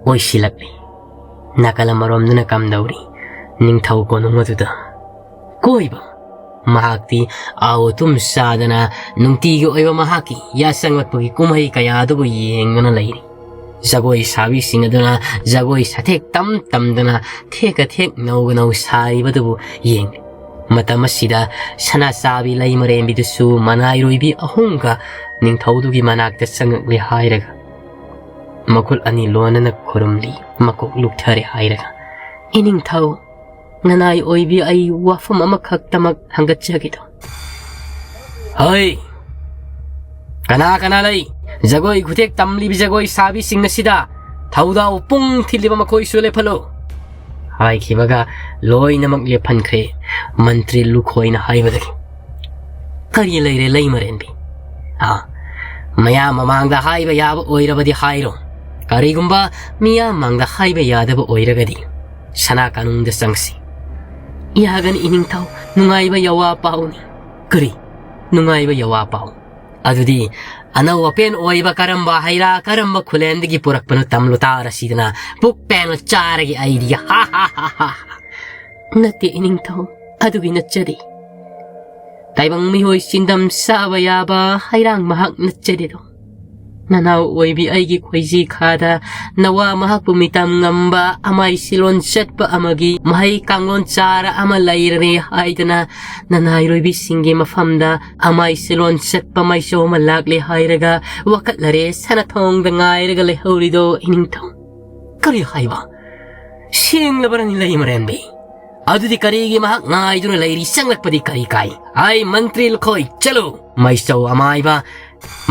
ꯑꯣꯏꯁꯤꯜꯂꯛꯂꯤ꯫ ꯅꯥꯀꯜ ꯑꯃꯔꯣꯝꯗꯅ ꯀꯝꯗꯧꯔꯤ? ꯅꯤꯡꯊꯧ ꯀꯣꯅꯨꯡ ꯑꯗꯨꯗ ꯀꯣꯏꯕ꯫ ꯃꯍꯥꯛꯇꯤ ꯑꯥꯎ ꯑꯇꯨꯝ ꯆꯥꯗꯅ ꯅꯨꯡꯇꯤꯒꯤ ꯑꯣꯏꯕ ꯃꯍꯥꯛꯀꯤ ꯌꯥ ꯆꯪꯂꯛꯄꯒꯤ ꯀꯨꯝꯍꯩ ꯀꯌꯥ ꯑꯗꯨꯕꯨ ꯌꯦꯡꯗꯨꯅ ꯂꯩꯔꯤ꯫ ꯖꯒꯣꯏ ꯁꯥꯕꯤꯁꯤꯡ ꯑꯗꯨꯅ ꯖꯒꯣꯏ ꯁꯥꯊꯦꯛ ꯇꯝ ꯇꯝꯗꯅ ꯊꯦꯛꯀ ꯊꯦꯛ ꯅꯧꯒ ꯅꯧ ꯁꯥꯔꯤꯕꯗꯨꯕꯨ ꯌꯦꯡꯂꯤ꯫ ꯃꯇꯝ ꯑꯁꯤꯗ ꯁꯅꯥꯆꯥꯕꯤ ꯂꯩꯃꯔꯦꯝꯕꯤꯗꯨꯁꯨ ꯃꯅꯥꯏꯔꯣꯏꯕꯤ ꯑꯍꯨꯝꯒ ꯅꯤꯡꯊꯧꯗꯨꯒꯤ ꯃꯅꯥꯛꯇ ꯆꯪꯉꯛꯂꯦ ꯍꯥꯏꯔꯒ ꯃꯈꯨꯠ ꯑꯅꯤ ꯂꯣꯟꯅꯅ ꯈꯨꯔꯨꯝꯂꯤ, ꯃꯀꯣꯛ ꯂꯨꯛꯊꯔꯦ ꯍꯥꯏꯔꯒ, "ꯏꯅꯤꯡꯊꯧ, ꯅꯅꯥꯏ ꯑꯣꯏꯕꯤ, ꯑꯩ ꯋꯥꯐꯝ ꯑꯃꯈꯛꯇꯃꯛ ꯍꯪꯒꯠꯆꯒꯦ ꯇꯧ꯫" "ꯍꯩ! ꯀꯅꯥ ꯀꯅꯥ ꯂꯩ? ꯖꯒꯣꯏ ꯈꯨꯊꯦꯛ ꯇꯝꯂꯤꯕ ꯖꯒꯣꯏ ꯁꯥꯕꯤꯁꯤꯡ ꯑꯁꯤꯗ ꯊꯧꯗꯥꯎ ꯄꯨꯡ ꯊꯤꯜꯂꯤꯕ ꯃꯈꯣꯏꯁꯨ ꯂꯦꯞꯍꯜꯂꯨ!" ꯍꯥꯏꯈꯤꯕꯒ ꯂꯣꯏꯅꯃꯛ ꯂꯦꯞꯍꯟꯈ꯭ꯔꯦ꯫ ꯃꯟꯇ꯭ꯔꯤ ꯂꯨꯈꯣꯏꯅ ꯍꯥꯏꯕꯗꯒꯤ, "ꯀꯔꯤ ꯂꯩꯔꯦ ꯂꯩꯃꯔꯦꯟꯕꯤ? ꯑꯥ, ꯃꯌꯥꯝ ꯃꯃꯥꯡꯗ ꯍꯥꯏꯕ ꯌꯥꯕ ꯑꯣꯏꯔꯕꯗꯤ ꯍꯥꯏꯔꯣ꯫ ꯀꯔꯤꯒꯨꯝꯕ ꯃꯤꯌꯥꯝ ꯃꯥꯡꯗ ꯍꯥꯏꯕ ꯌꯥꯗꯕ ꯑꯣꯏꯔꯒꯗꯤ ꯁꯅꯥ ꯀꯥꯅꯨꯡꯗ ꯆꯪꯁꯤ꯫" "ꯌꯥꯒꯅꯤ ꯏꯅꯤꯡꯊꯧ, ꯅꯨꯡꯉꯥꯏꯕ ꯌꯋꯥ ꯄꯥꯎꯅꯤ꯫" "ꯀꯔꯤ? ꯅꯨꯡꯉꯥꯏꯕ ꯌꯋꯥ ꯄꯥꯎ? ꯑꯗꯨꯗꯤ ꯑꯅꯧ ꯑꯄꯦꯟ ꯑꯣꯏꯕ ꯀꯔꯝꯕ ꯍꯩꯔꯥ, ꯀꯔꯝꯕ ꯈꯨꯂꯦꯟꯗꯒꯤ ꯄꯨꯔꯛꯄꯅꯣ ꯇꯝꯂꯨ ꯇꯥꯔꯁꯤꯗꯅ, ꯄꯨꯛ ꯄꯦꯟꯅ ꯆꯥꯔꯒꯦ ꯑꯩꯗꯤ꯫ ꯍꯥ, ꯍꯥ, ꯍꯥ, ꯍꯥ, ꯍꯥ꯫" "ꯅꯠꯇꯦ ꯏꯅꯤꯡꯊꯧ, ꯑꯗꯨꯒꯤ ꯅꯠꯆꯗꯦ꯫ ꯇꯥꯏꯕꯪ ꯃꯤꯑꯣꯏ ꯆꯤꯟꯗꯝ ꯆꯥꯕ ꯌꯥꯕ ꯍꯩꯔꯥꯡ ꯃꯍꯥꯛ ꯅꯠꯆꯗꯦꯗꯣ꯫ ꯅꯅꯥꯎ ꯑꯣꯏꯕꯤ ꯑꯩꯒꯤ ꯈꯣꯏꯖꯤ ꯈꯥꯗ ꯅꯋꯥ ꯃꯍꯥꯛꯄꯨ ꯃꯤꯇꯝ ꯉꯝꯕ ꯑꯃꯥꯏ ꯁꯤꯂꯣꯟ ꯆꯠꯄ ꯑꯃꯒꯤ ꯃꯍꯩ ꯀꯥꯡꯂꯣꯟ ꯆꯥꯔ ꯑꯃ ꯂꯩꯔꯦ ꯍꯥꯏꯗꯅ ꯅꯅꯥꯏꯔꯣꯏꯕꯤꯁꯤꯡꯒꯤ ꯃꯐꯝꯗ ꯑꯃꯥꯏ ꯁꯤꯂꯣꯟ ꯆꯠꯄ ꯃꯥꯏꯆꯧ ꯑꯃ ꯂꯥꯛꯂꯦ ꯍꯥꯏꯔꯒ ꯋꯥꯀꯠꯂꯔꯦ ꯁꯅꯊꯣꯡꯗ ꯉꯥꯏꯔꯒ ꯂꯩꯍꯧꯔꯤꯗꯣ ꯏꯅꯤꯡꯊꯧ꯫ ꯀꯔꯤ ꯍꯥꯏꯕ? ꯁꯦꯡꯂꯕꯔꯅꯤ ꯂꯩꯃꯔꯦꯟꯕꯤ? ꯑꯗꯨꯗꯤ ꯀꯔꯤꯒꯤ ꯃꯍꯥꯛ ꯉꯥꯏꯗꯨꯅ ꯂꯩꯔꯤ? ꯆꯪꯂꯛꯄꯗꯤ ꯀꯔꯤ ꯀꯥꯏ? ꯑꯩ ꯃꯟꯇ꯭ꯔꯤ ꯂꯨꯈꯣꯏ, ꯆꯠꯂꯨ! ꯃꯩꯆꯧ ꯑꯃꯥꯏꯕ,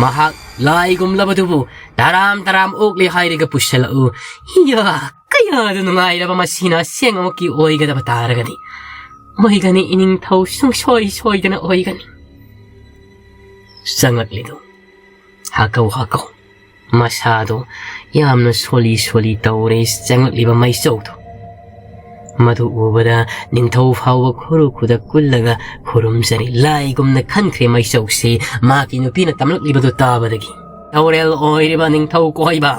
ꯃꯍꯥꯛ ꯂꯥꯏꯒꯨꯝꯂꯕꯗꯨꯕꯨ ꯇꯔꯥꯝ ꯇꯔꯥꯝ ꯑꯣꯛꯂꯦ ꯍꯥꯏꯔꯒ ꯄꯨꯁꯤꯜꯂꯛꯎ꯫ ꯏꯌꯥ, ꯀꯌꯥꯗ ꯅꯨꯡꯉꯥꯏꯔꯕ ꯃꯁꯤꯅ ꯑꯁꯦꯡꯕꯃꯛꯀꯤ ꯑꯣꯏꯒꯗꯕ ꯇꯥꯔꯒꯗꯤ꯫ ꯑꯣꯏꯒꯅꯤ ꯏꯅꯤꯡꯊꯧ, ꯁꯨꯡꯁꯣꯏ ꯁꯣꯏꯗꯅ ꯑꯣꯏꯒꯅꯤ꯫ ꯆꯪꯂꯛꯂꯤꯗꯨ ꯍꯥꯀꯧ ꯍꯥꯀꯧ꯫ ꯃꯁꯥꯗꯣ ꯌꯥꯝꯅ ꯁꯣꯜꯂꯤ ꯁꯣꯜꯂꯤ ꯇꯧꯔꯦ ꯆꯪꯂꯛꯂꯤꯕ ꯃꯩꯆꯧꯗꯣ꯫ ꯃꯗꯨ ꯎꯕꯗ ꯅꯤꯡꯊꯧ ꯐꯥꯎꯕ ꯈꯨꯔꯨ ꯈꯨꯗ ꯀꯨꯜꯂꯒ ꯈꯨꯔꯨꯝꯖꯔꯤ꯫ ꯂꯥꯏꯒꯨꯝꯅ ꯈꯟꯈ꯭ꯔꯦ ꯃꯩꯆꯧꯁꯤ ꯃꯍꯥꯛꯀꯤ ꯅꯨꯄꯤꯅ ꯇꯝꯂꯛꯂꯤꯕꯗꯨ ꯇꯥꯕꯗꯒꯤ꯫ ꯇꯧꯔꯦꯜ ꯑꯣꯏꯔꯤꯕ ꯅꯤꯡꯊꯧ ꯀꯣꯏꯕ,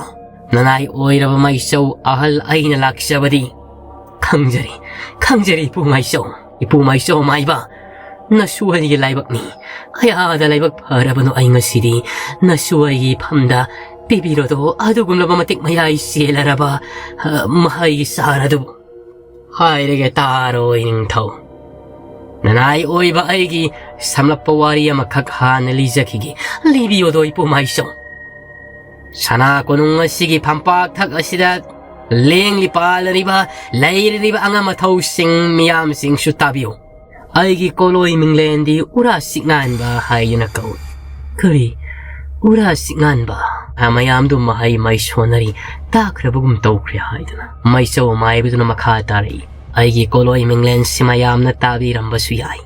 ꯅꯅꯥꯏ ꯑꯣꯏꯔꯕ ꯃꯩꯆꯧ ꯑꯍꯜ ꯑꯩꯅ ꯂꯥꯛꯆꯕꯗꯤ꯫ ꯈꯪꯖꯔꯤ, ꯈꯪꯖꯔꯤ, ꯏꯄꯨ ꯃꯥꯏꯆꯧ, ꯏꯄꯨ ꯃꯥꯏꯆꯧ ꯃꯥꯏꯕ꯫ ꯅꯁꯨ ꯑꯩꯒꯤ ꯂꯥꯏꯕꯛꯅꯤ꯫ ꯀꯌꯥꯗ ꯂꯥꯏꯕꯛ ꯐꯔꯕꯅꯣ ꯑꯩ ꯉꯁꯤꯗꯤ ꯅꯁꯨ ꯑꯩꯒꯤ ꯐꯝꯗ ꯄꯤꯕꯤꯔꯣꯗꯣ ꯑꯗꯨꯒꯨꯝꯂꯕ ꯃꯇꯤꯛ ꯃꯌꯥꯏ ꯆꯦꯜꯂꯔꯕ, ꯑ, ꯃꯍꯩ ꯆꯥꯔ ꯑꯗꯨꯕꯨ꯫ ꯍꯥꯏꯔꯒꯦ ꯇꯥꯔꯣ ꯏꯅꯤꯡꯊꯧ꯫ ꯅꯅꯥꯏ ꯑꯣꯏꯕ ꯑꯩꯒꯤ ꯁꯝꯂꯞꯄ ꯋꯥꯔꯤ ꯑꯃꯈꯛ ꯍꯥꯟꯅ ꯂꯤꯖꯈꯤꯒꯦ꯫ ꯂꯤꯕꯤꯌꯣꯗꯣ ꯏꯄꯨ ꯃꯥꯏꯆꯧ꯫ ꯁꯅꯥ ꯀꯣꯅꯨꯡ ꯑꯁꯤꯒꯤ ꯐꯝꯄꯥꯛ ꯊꯛ ꯑꯁꯤꯗ ꯂꯦꯡꯂꯤ ꯄꯥꯜꯂꯤꯕ, ꯂꯩꯔꯤꯕ ꯑꯉꯝ ꯑꯊꯧꯁꯤꯡ ꯃꯤꯌꯥꯝꯁꯤꯡꯁꯨ ꯇꯥꯕꯤꯌꯨ꯫ ꯑꯩꯒꯤ ꯀꯣꯂꯣꯏ ꯃꯤꯡꯂꯦꯟꯗꯤ ꯎꯔꯥ ꯁꯤꯛꯉꯥꯟꯕ ꯍꯥꯏꯗꯨꯅ ꯀꯧꯏ꯫ ꯀꯔꯤ? ꯎꯔꯥ ꯁꯤꯛꯉꯥꯟꯕ? ꯃꯌꯥꯝꯗꯨ ꯃꯍꯩ ꯃꯩ ꯁꯣꯟꯅꯔꯤ, ꯇꯥꯈ꯭ꯔꯕꯒꯨꯝ ꯇꯧꯈ꯭ꯔꯦ ꯍꯥꯏꯗꯨꯅ ꯃꯩꯆꯧ ꯃꯥꯏꯕꯗꯨꯅ ꯃꯈꯥ ꯇꯥꯔꯛꯏ꯫ ꯑꯩꯒꯤ ꯀꯣꯂꯣꯏ ꯃꯤꯡꯂꯦꯟꯁꯤ ꯃꯌꯥꯝꯅ ꯇꯥꯕꯤꯔꯝꯕꯁꯨ ꯌꯥꯏ꯫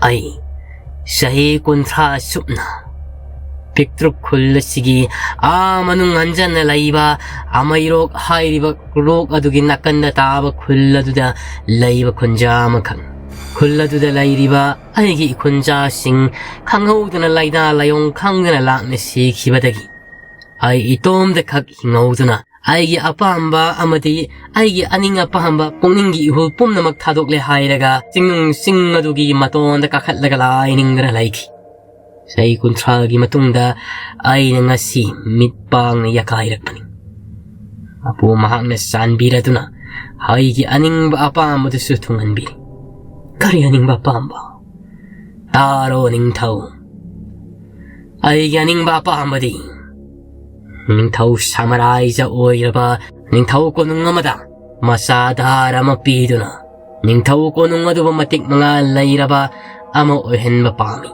ꯑꯩ ꯆꯍꯤ ꯀꯨꯟꯊ꯭ꯔꯥ ꯁꯨꯞꯅ ꯄꯤꯛꯇ꯭ꯔꯨꯛ ꯈꯨꯜ ꯑꯁꯤꯒꯤ ꯑꯥ ꯃꯅꯨꯡ ꯍꯟꯖꯟꯅ ꯂꯩꯕ ꯑꯃꯩꯔꯣꯛ ꯍꯥꯏꯔꯤꯕ ꯔꯣꯛ ꯑꯗꯨꯒꯤ ꯅꯥꯀꯟꯗ ꯇꯥꯕ ꯈꯨꯜ ꯑꯗꯨꯗ ꯂꯩꯕ ꯈꯨꯟꯖꯥ ꯑꯃꯈꯛ꯫ ꯈꯨꯜ ꯑꯗꯨꯗ ꯂꯩꯔꯤꯕ ꯑꯩꯒꯤ ꯏꯈꯨꯟꯖꯥꯁꯤꯡ ꯈꯪꯍꯧꯗꯅ ꯂꯥꯏꯅꯥ ꯂꯥꯏꯑꯣꯡ ꯈꯪꯗꯅ ꯂꯥꯛꯅ ꯁꯤꯈꯤꯕꯗꯒꯤ ꯑꯩ ꯏꯇꯣꯝꯗ ꯈꯛ ꯍꯤꯡꯍꯧꯗꯨꯅ ꯑꯩꯒꯤ ꯑꯄꯥꯝꯕ ꯑꯃꯗꯤ ꯑꯩꯒꯤ ꯑꯅꯤꯡ ꯑꯄꯥꯝꯕ ꯄꯨꯛꯅꯤꯡꯒꯤ ꯏꯍꯨꯜ ꯄꯨꯝꯅꯃꯛ ꯊꯥꯗꯣꯛꯂꯦ ꯍꯥꯏꯔꯒ ꯆꯤꯡꯅꯨꯡ ꯆꯤꯡ ꯑꯗꯨꯒꯤ ꯃꯇꯣꯟꯗ ꯀꯥꯈꯠꯂꯒ ꯂꯥꯏ ꯅꯤꯡꯗꯨꯅ ꯂꯩꯈꯤ꯫ ꯆꯍꯤ ꯀꯨꯟꯊ꯭ꯔꯥꯒꯤ ꯃꯇꯨꯡꯗ ꯑꯩꯅ ꯉꯁꯤ ꯃꯤꯠ ꯄꯥꯡꯅ ꯌꯥꯀꯥꯏꯔꯛꯄꯅꯤ꯫ ꯃꯄꯨ ꯃꯍꯥꯛꯅ ꯆꯥꯟꯕꯤꯔꯗꯨꯅ ꯑꯩꯒꯤ ꯑꯅꯤꯡꯕ ꯑꯄꯥꯝꯕꯗꯨꯁꯨ ꯊꯨꯡꯍꯟꯕꯤꯔꯤ꯫ ꯀꯔꯤ ꯑꯅꯤꯡꯕ ꯑꯄꯥꯝꯕ? ꯇꯥꯔꯣ ꯅꯤꯡꯊꯧ, ꯑꯩꯒꯤ ꯑꯅꯤꯡꯕ ꯑꯄꯥꯝꯕꯗꯤ ꯅꯤꯡꯊꯧ ꯁꯃꯔꯥꯏꯖ ꯑꯣꯏꯔꯕ ꯅꯤꯡꯊꯧ ꯀꯣꯅꯨꯡ ꯑꯃꯗ ꯃꯆꯥ ꯙꯥꯔ ꯑꯃ ꯄꯤꯗꯨꯅ ꯅꯤꯡꯊꯧ ꯀꯣꯅꯨꯡ ꯑꯗꯨꯕꯨ ꯃꯇꯤꯛ ꯃꯉꯥ ꯂꯩꯔꯕ ꯑꯃ ꯑꯣꯏꯍꯟꯕ ꯄꯥꯝꯃꯤ꯫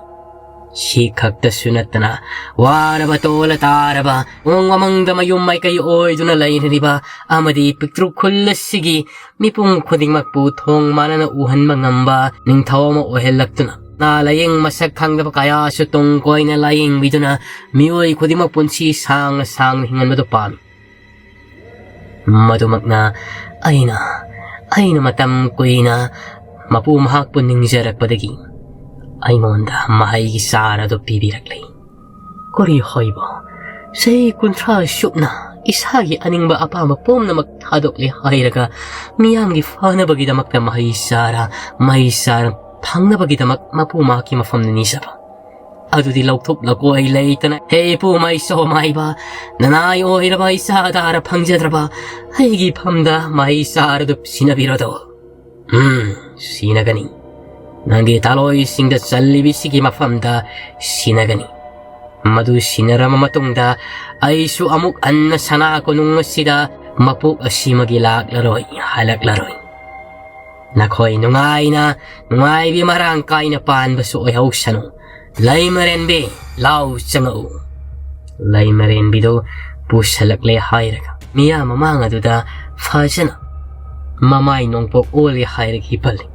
ꯁꯤ ꯈꯛꯇꯁꯨ ꯅꯠꯇꯅ ꯋꯥꯔꯕ ꯇꯣꯜꯂ ꯇꯥꯔꯕ ꯎꯃꯪ ꯋꯥꯃꯪꯗ ꯃꯌꯨꯝ ꯃꯥꯏꯀꯩ ꯑꯣꯏꯗꯨꯅ ꯂꯩꯔꯤꯕ ꯑꯃꯗꯤ ꯄꯤꯛꯇ꯭ꯔꯨ ꯈꯨꯜ ꯑꯁꯤꯒꯤ ꯃꯤꯄꯨꯝ ꯈꯨꯗꯤꯡꯃꯛꯄꯨ ꯊꯣꯡ ꯃꯥꯟꯅꯅ ꯎꯍꯟꯕ ꯉꯝꯕ ꯅꯤꯡꯊꯧ ꯑꯃ ꯑꯣꯏꯍꯜꯂꯛꯇꯨꯅ ꯅꯥ ꯂꯥꯌꯦꯡ ꯃꯁꯛ ꯈꯪꯗꯕ ꯀꯌꯥꯁꯨ ꯇꯨꯡ ꯀꯣꯏꯅ ꯂꯥꯌꯦꯡꯕꯤꯗꯨꯅ ꯃꯤꯑꯣꯏ ꯈꯨꯗꯤꯡꯃꯛ ꯄꯨꯟꯁꯤ ꯁꯥꯡꯅ ꯁꯥꯡꯅ ꯍꯤꯡꯍꯟꯕꯗꯨ ꯄꯥꯝꯃꯤ꯫ ꯃꯗꯨꯃꯛꯅ ꯑꯩꯅ ꯑꯩꯅ ꯃꯇꯝ ꯀꯨꯏꯅ ꯃꯄꯨ ꯃꯍꯥꯛꯄꯨ ꯅꯤꯡꯖꯔꯛꯄꯗꯒꯤ ꯑꯩꯉꯣꯟꯗ ꯃꯍꯩꯒꯤ ꯆꯥꯔ ꯑꯗꯨ ꯄꯤꯕꯤꯔꯛꯂꯤ꯫ ꯀꯔꯤ ꯍꯥꯏꯕ? ꯆꯍꯤ ꯀꯨꯟꯊ꯭ꯔꯥ ꯁꯨꯞꯅ ꯏꯁꯥꯒꯤ ꯑꯅꯤꯡꯕ ꯑꯄꯥꯝꯕ ꯄꯨꯝꯅꯃꯛ ꯊꯥꯗꯣꯛꯂꯦ ꯍꯥꯏꯔꯒ ꯃꯤꯌꯥꯝꯒꯤ ꯐꯅꯕꯒꯤꯗꯃꯛꯇ ꯃꯍꯩ ꯆꯥꯔ ꯃꯍꯩ ꯆꯥꯔ ꯐꯪꯅꯕꯒꯤꯗꯃꯛ ꯃꯄꯨ ꯃꯍꯥꯛꯀꯤ ꯃꯐꯝꯗ ꯅꯤꯖꯕ ꯑꯗꯨꯗꯤ ꯂꯧꯊꯣꯛ ꯂꯧꯀꯣꯏ ꯂꯩꯇꯅ, ꯍꯦ ꯏꯄꯨ ꯃꯥꯏꯁꯣ ꯃꯥꯏꯕ, ꯅꯅꯥꯏ ꯑꯣꯏꯔꯕ ꯏꯆꯥ ꯗꯥꯔ ꯐꯪꯖꯗ꯭ꯔꯕ ꯑꯩꯒꯤ ꯐꯝꯗ ꯃꯍꯩ ꯆꯥꯔꯗꯨ ꯁꯤꯟꯅꯕꯤꯔꯣꯗꯣ꯫ ꯎꯝ, ꯁꯤꯟꯅꯒꯅꯤ꯫ ꯅꯪꯒꯤ ꯇꯥꯂꯣꯏꯁꯤꯡꯗ ꯆꯜꯂꯤꯕꯁꯤꯒꯤ ꯃꯐꯝꯗ ꯁꯤꯟꯅꯒꯅꯤ꯫ ꯃꯗꯨ ꯁꯤꯟꯅꯔꯕ ꯃꯇꯨꯡꯗ ꯑꯩꯁꯨ ꯑꯃꯨꯛ ꯍꯟꯅ ꯁꯅꯥ ꯀꯣꯅꯨꯡ ꯑꯁꯤꯗ ꯃꯄꯣꯛ ꯑꯁꯤꯃꯒꯤ ꯂꯥꯛꯂꯔꯣꯏ, ꯍꯜꯂꯛꯂꯔꯣꯏ꯫ ꯅꯈꯣꯏ ꯅꯨꯡꯉꯥꯏꯅ, ꯅꯨꯡꯉꯥꯏꯕꯤ ꯃꯔꯥꯡ ꯀꯥꯏꯅ ꯄꯥꯟꯕꯁꯨ ꯑꯣꯏꯍꯧꯁꯅꯨ꯫ ꯂꯩꯃꯔꯦꯟꯕꯤ, ꯂꯥꯎ ꯆꯪꯉꯛꯎ꯫ ꯂꯩꯃꯔꯦꯟꯕꯤꯗꯨ ꯄꯨꯁꯜꯂꯛꯂꯦ ꯍꯥꯏꯔꯒ ꯃꯤꯌꯥꯝ ꯃꯃꯥꯡ ꯑꯗꯨꯗ ꯐꯖꯅ ꯃꯃꯥꯏ ꯅꯣꯡꯄꯣꯛ ꯑꯣꯜꯂꯦ ꯍꯥꯏꯔꯒ ꯍꯤꯞꯍꯜꯂꯤ꯫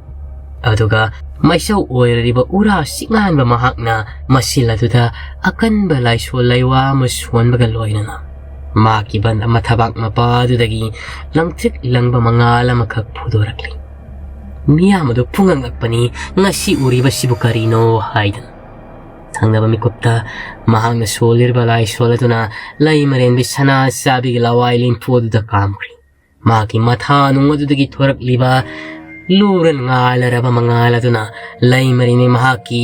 ꯑꯗꯨꯒ ꯃꯩꯁꯧ ꯑꯣꯏꯔꯤꯕ ꯎꯔꯥ ꯁꯤꯛꯉꯥꯟꯕ ꯃꯍꯥꯛꯅ ꯃꯁꯤꯜ ꯑꯗꯨꯗ ꯑꯀꯟꯕ ꯂꯥꯏꯁꯣꯜ ꯂꯩꯋꯥ ꯑꯃ ꯁꯣꯟꯕꯒ ꯂꯣꯏꯅꯅ ꯃꯍꯥꯛꯀꯤ ꯕꯟ ꯃꯊꯕꯥꯛ ꯃꯄꯥ ꯑꯗꯨꯗꯒꯤ ꯂꯪꯇ꯭ꯔꯤꯛ ꯂꯪꯕ ꯃꯉꯥꯜ ꯑꯃꯈꯛ ꯐꯨꯗꯣꯔꯛꯂꯤ꯫ ꯃꯤꯌꯥꯝ ꯑꯗꯨ ꯄꯨꯡꯉꯛ ꯉꯛꯄꯅꯤ, "ꯉꯁꯤ ꯎꯔꯤꯕꯁꯤꯕꯨ ꯀꯔꯤꯅꯣ?" ꯍꯥꯏꯗꯨꯅ꯫ ꯊꯪꯅꯕ ꯃꯤꯀꯨꯞꯇ ꯃꯍꯥꯛꯅ ꯁꯣꯜꯂꯤꯕ ꯂꯥꯏꯁꯣꯜ ꯑꯗꯨꯅ ꯂꯩꯃꯔꯦꯟꯕꯤ ꯁꯅꯥ ꯆꯥꯕꯤꯒꯤ ꯂꯋꯥꯏ ꯂꯦꯝꯐꯨ ꯑꯗꯨꯗ ꯀꯥꯝꯈ꯭ꯔꯤ꯫ ꯃꯍꯥꯛꯀꯤ ꯃꯊꯥ ꯅꯨꯡ ꯑꯗꯨꯗꯒꯤ ꯊꯣꯔꯛꯂꯤꯕ ꯂꯨꯔ ꯉꯥꯜꯂꯔꯕ ꯃꯉꯥꯜ ꯑꯗꯨꯅ ꯂꯩꯃꯔꯦꯟꯕꯤ ꯃꯍꯥꯛꯀꯤ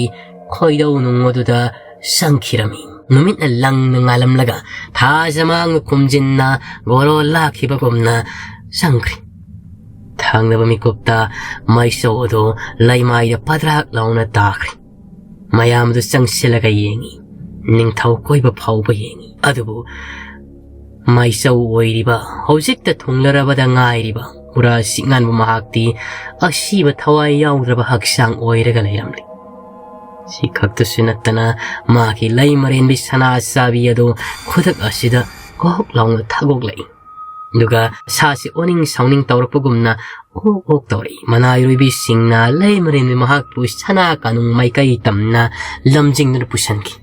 ꯈꯣꯏꯗꯧ ꯅꯨꯡ ꯑꯗꯨꯗ ꯆꯪꯈꯤꯔꯝꯃꯤ꯫ ꯅꯨꯃꯤꯠꯅ ꯂꯪꯅ ꯉꯥꯜꯂꯝꯂꯒ ꯊꯥꯖꯃꯥꯡꯅ ꯈꯨꯝꯖꯤꯟꯅ ꯒꯣꯔꯣ ꯂꯥꯛꯈꯤꯕꯒꯨꯝꯅ ꯆꯪꯈ꯭ꯔꯦ꯫ ꯊꯪꯅꯕ ꯃꯤꯀꯨꯞꯇ ꯃꯩꯆꯧ ꯑꯗꯨ ꯂꯩꯃꯥꯏꯗ ꯄꯗ꯭ꯔꯥꯛ ꯂꯥꯎꯅ ꯇꯥꯈ꯭ꯔꯦ꯫ ꯃꯌꯥꯝ ꯑꯗꯨ ꯆꯪꯁꯤꯜꯂꯒ ꯌꯦꯡꯉꯤ꯫ ꯅꯤꯡꯊꯧ ꯀꯣꯏꯕ ꯐꯥꯎꯕ ꯌꯦꯡꯉꯤ꯫ ꯑꯗꯨꯕꯨ ꯃꯩꯆꯧ ꯑꯣꯏꯔꯤꯕ, ꯍꯧꯖꯤꯛꯇ ꯊꯨꯡꯂꯔꯕꯗ ꯉꯥꯏꯔꯤꯕ ꯎꯔꯥ ꯁꯤꯛꯉꯥꯟꯕ ꯃꯍꯥꯛꯇꯤ ꯑꯁꯤꯕ ꯊꯋꯥꯏ ꯌꯥꯎꯗ꯭ꯔꯕ ꯍꯛꯆꯥꯡ ꯑꯣꯏꯔꯒ ꯂꯩꯔꯝꯂꯤ꯫ ꯁꯤ ꯈꯛꯇꯁꯨ ꯅꯠꯇꯅ ꯃꯍꯥꯛꯀꯤ ꯂꯩ ꯃꯔꯦꯟꯕꯤ ꯁꯅꯥ ꯆꯥꯕꯤ ꯑꯗꯨ ꯈꯨꯗꯛ ꯑꯁꯤꯗ ꯀꯣꯛ ꯂꯥꯎꯅ ꯊꯥꯒꯣꯛꯂꯛꯏ꯫ ꯑꯗꯨꯒ ꯁꯥꯁꯤ ꯑꯣꯅꯤꯡ ꯁꯥꯎꯅꯤꯡ ꯇꯧꯔꯛꯄꯒꯨꯝꯅ ꯑꯣꯛ ꯑꯣꯛ ꯇꯧꯔꯛꯏ꯫ ꯃꯅꯥꯏꯔꯣꯏꯕꯤꯁꯤꯡꯅ ꯂꯩ ꯃꯔꯦꯟꯕꯤ ꯃꯍꯥꯛꯄꯨ ꯁꯅꯥ ꯀꯥꯅꯨꯡ ꯃꯥꯏꯀꯩ ꯇꯝꯅ ꯂꯝꯖꯤꯡꯗꯨꯅ ꯄꯨꯁꯤꯟꯈꯤ꯫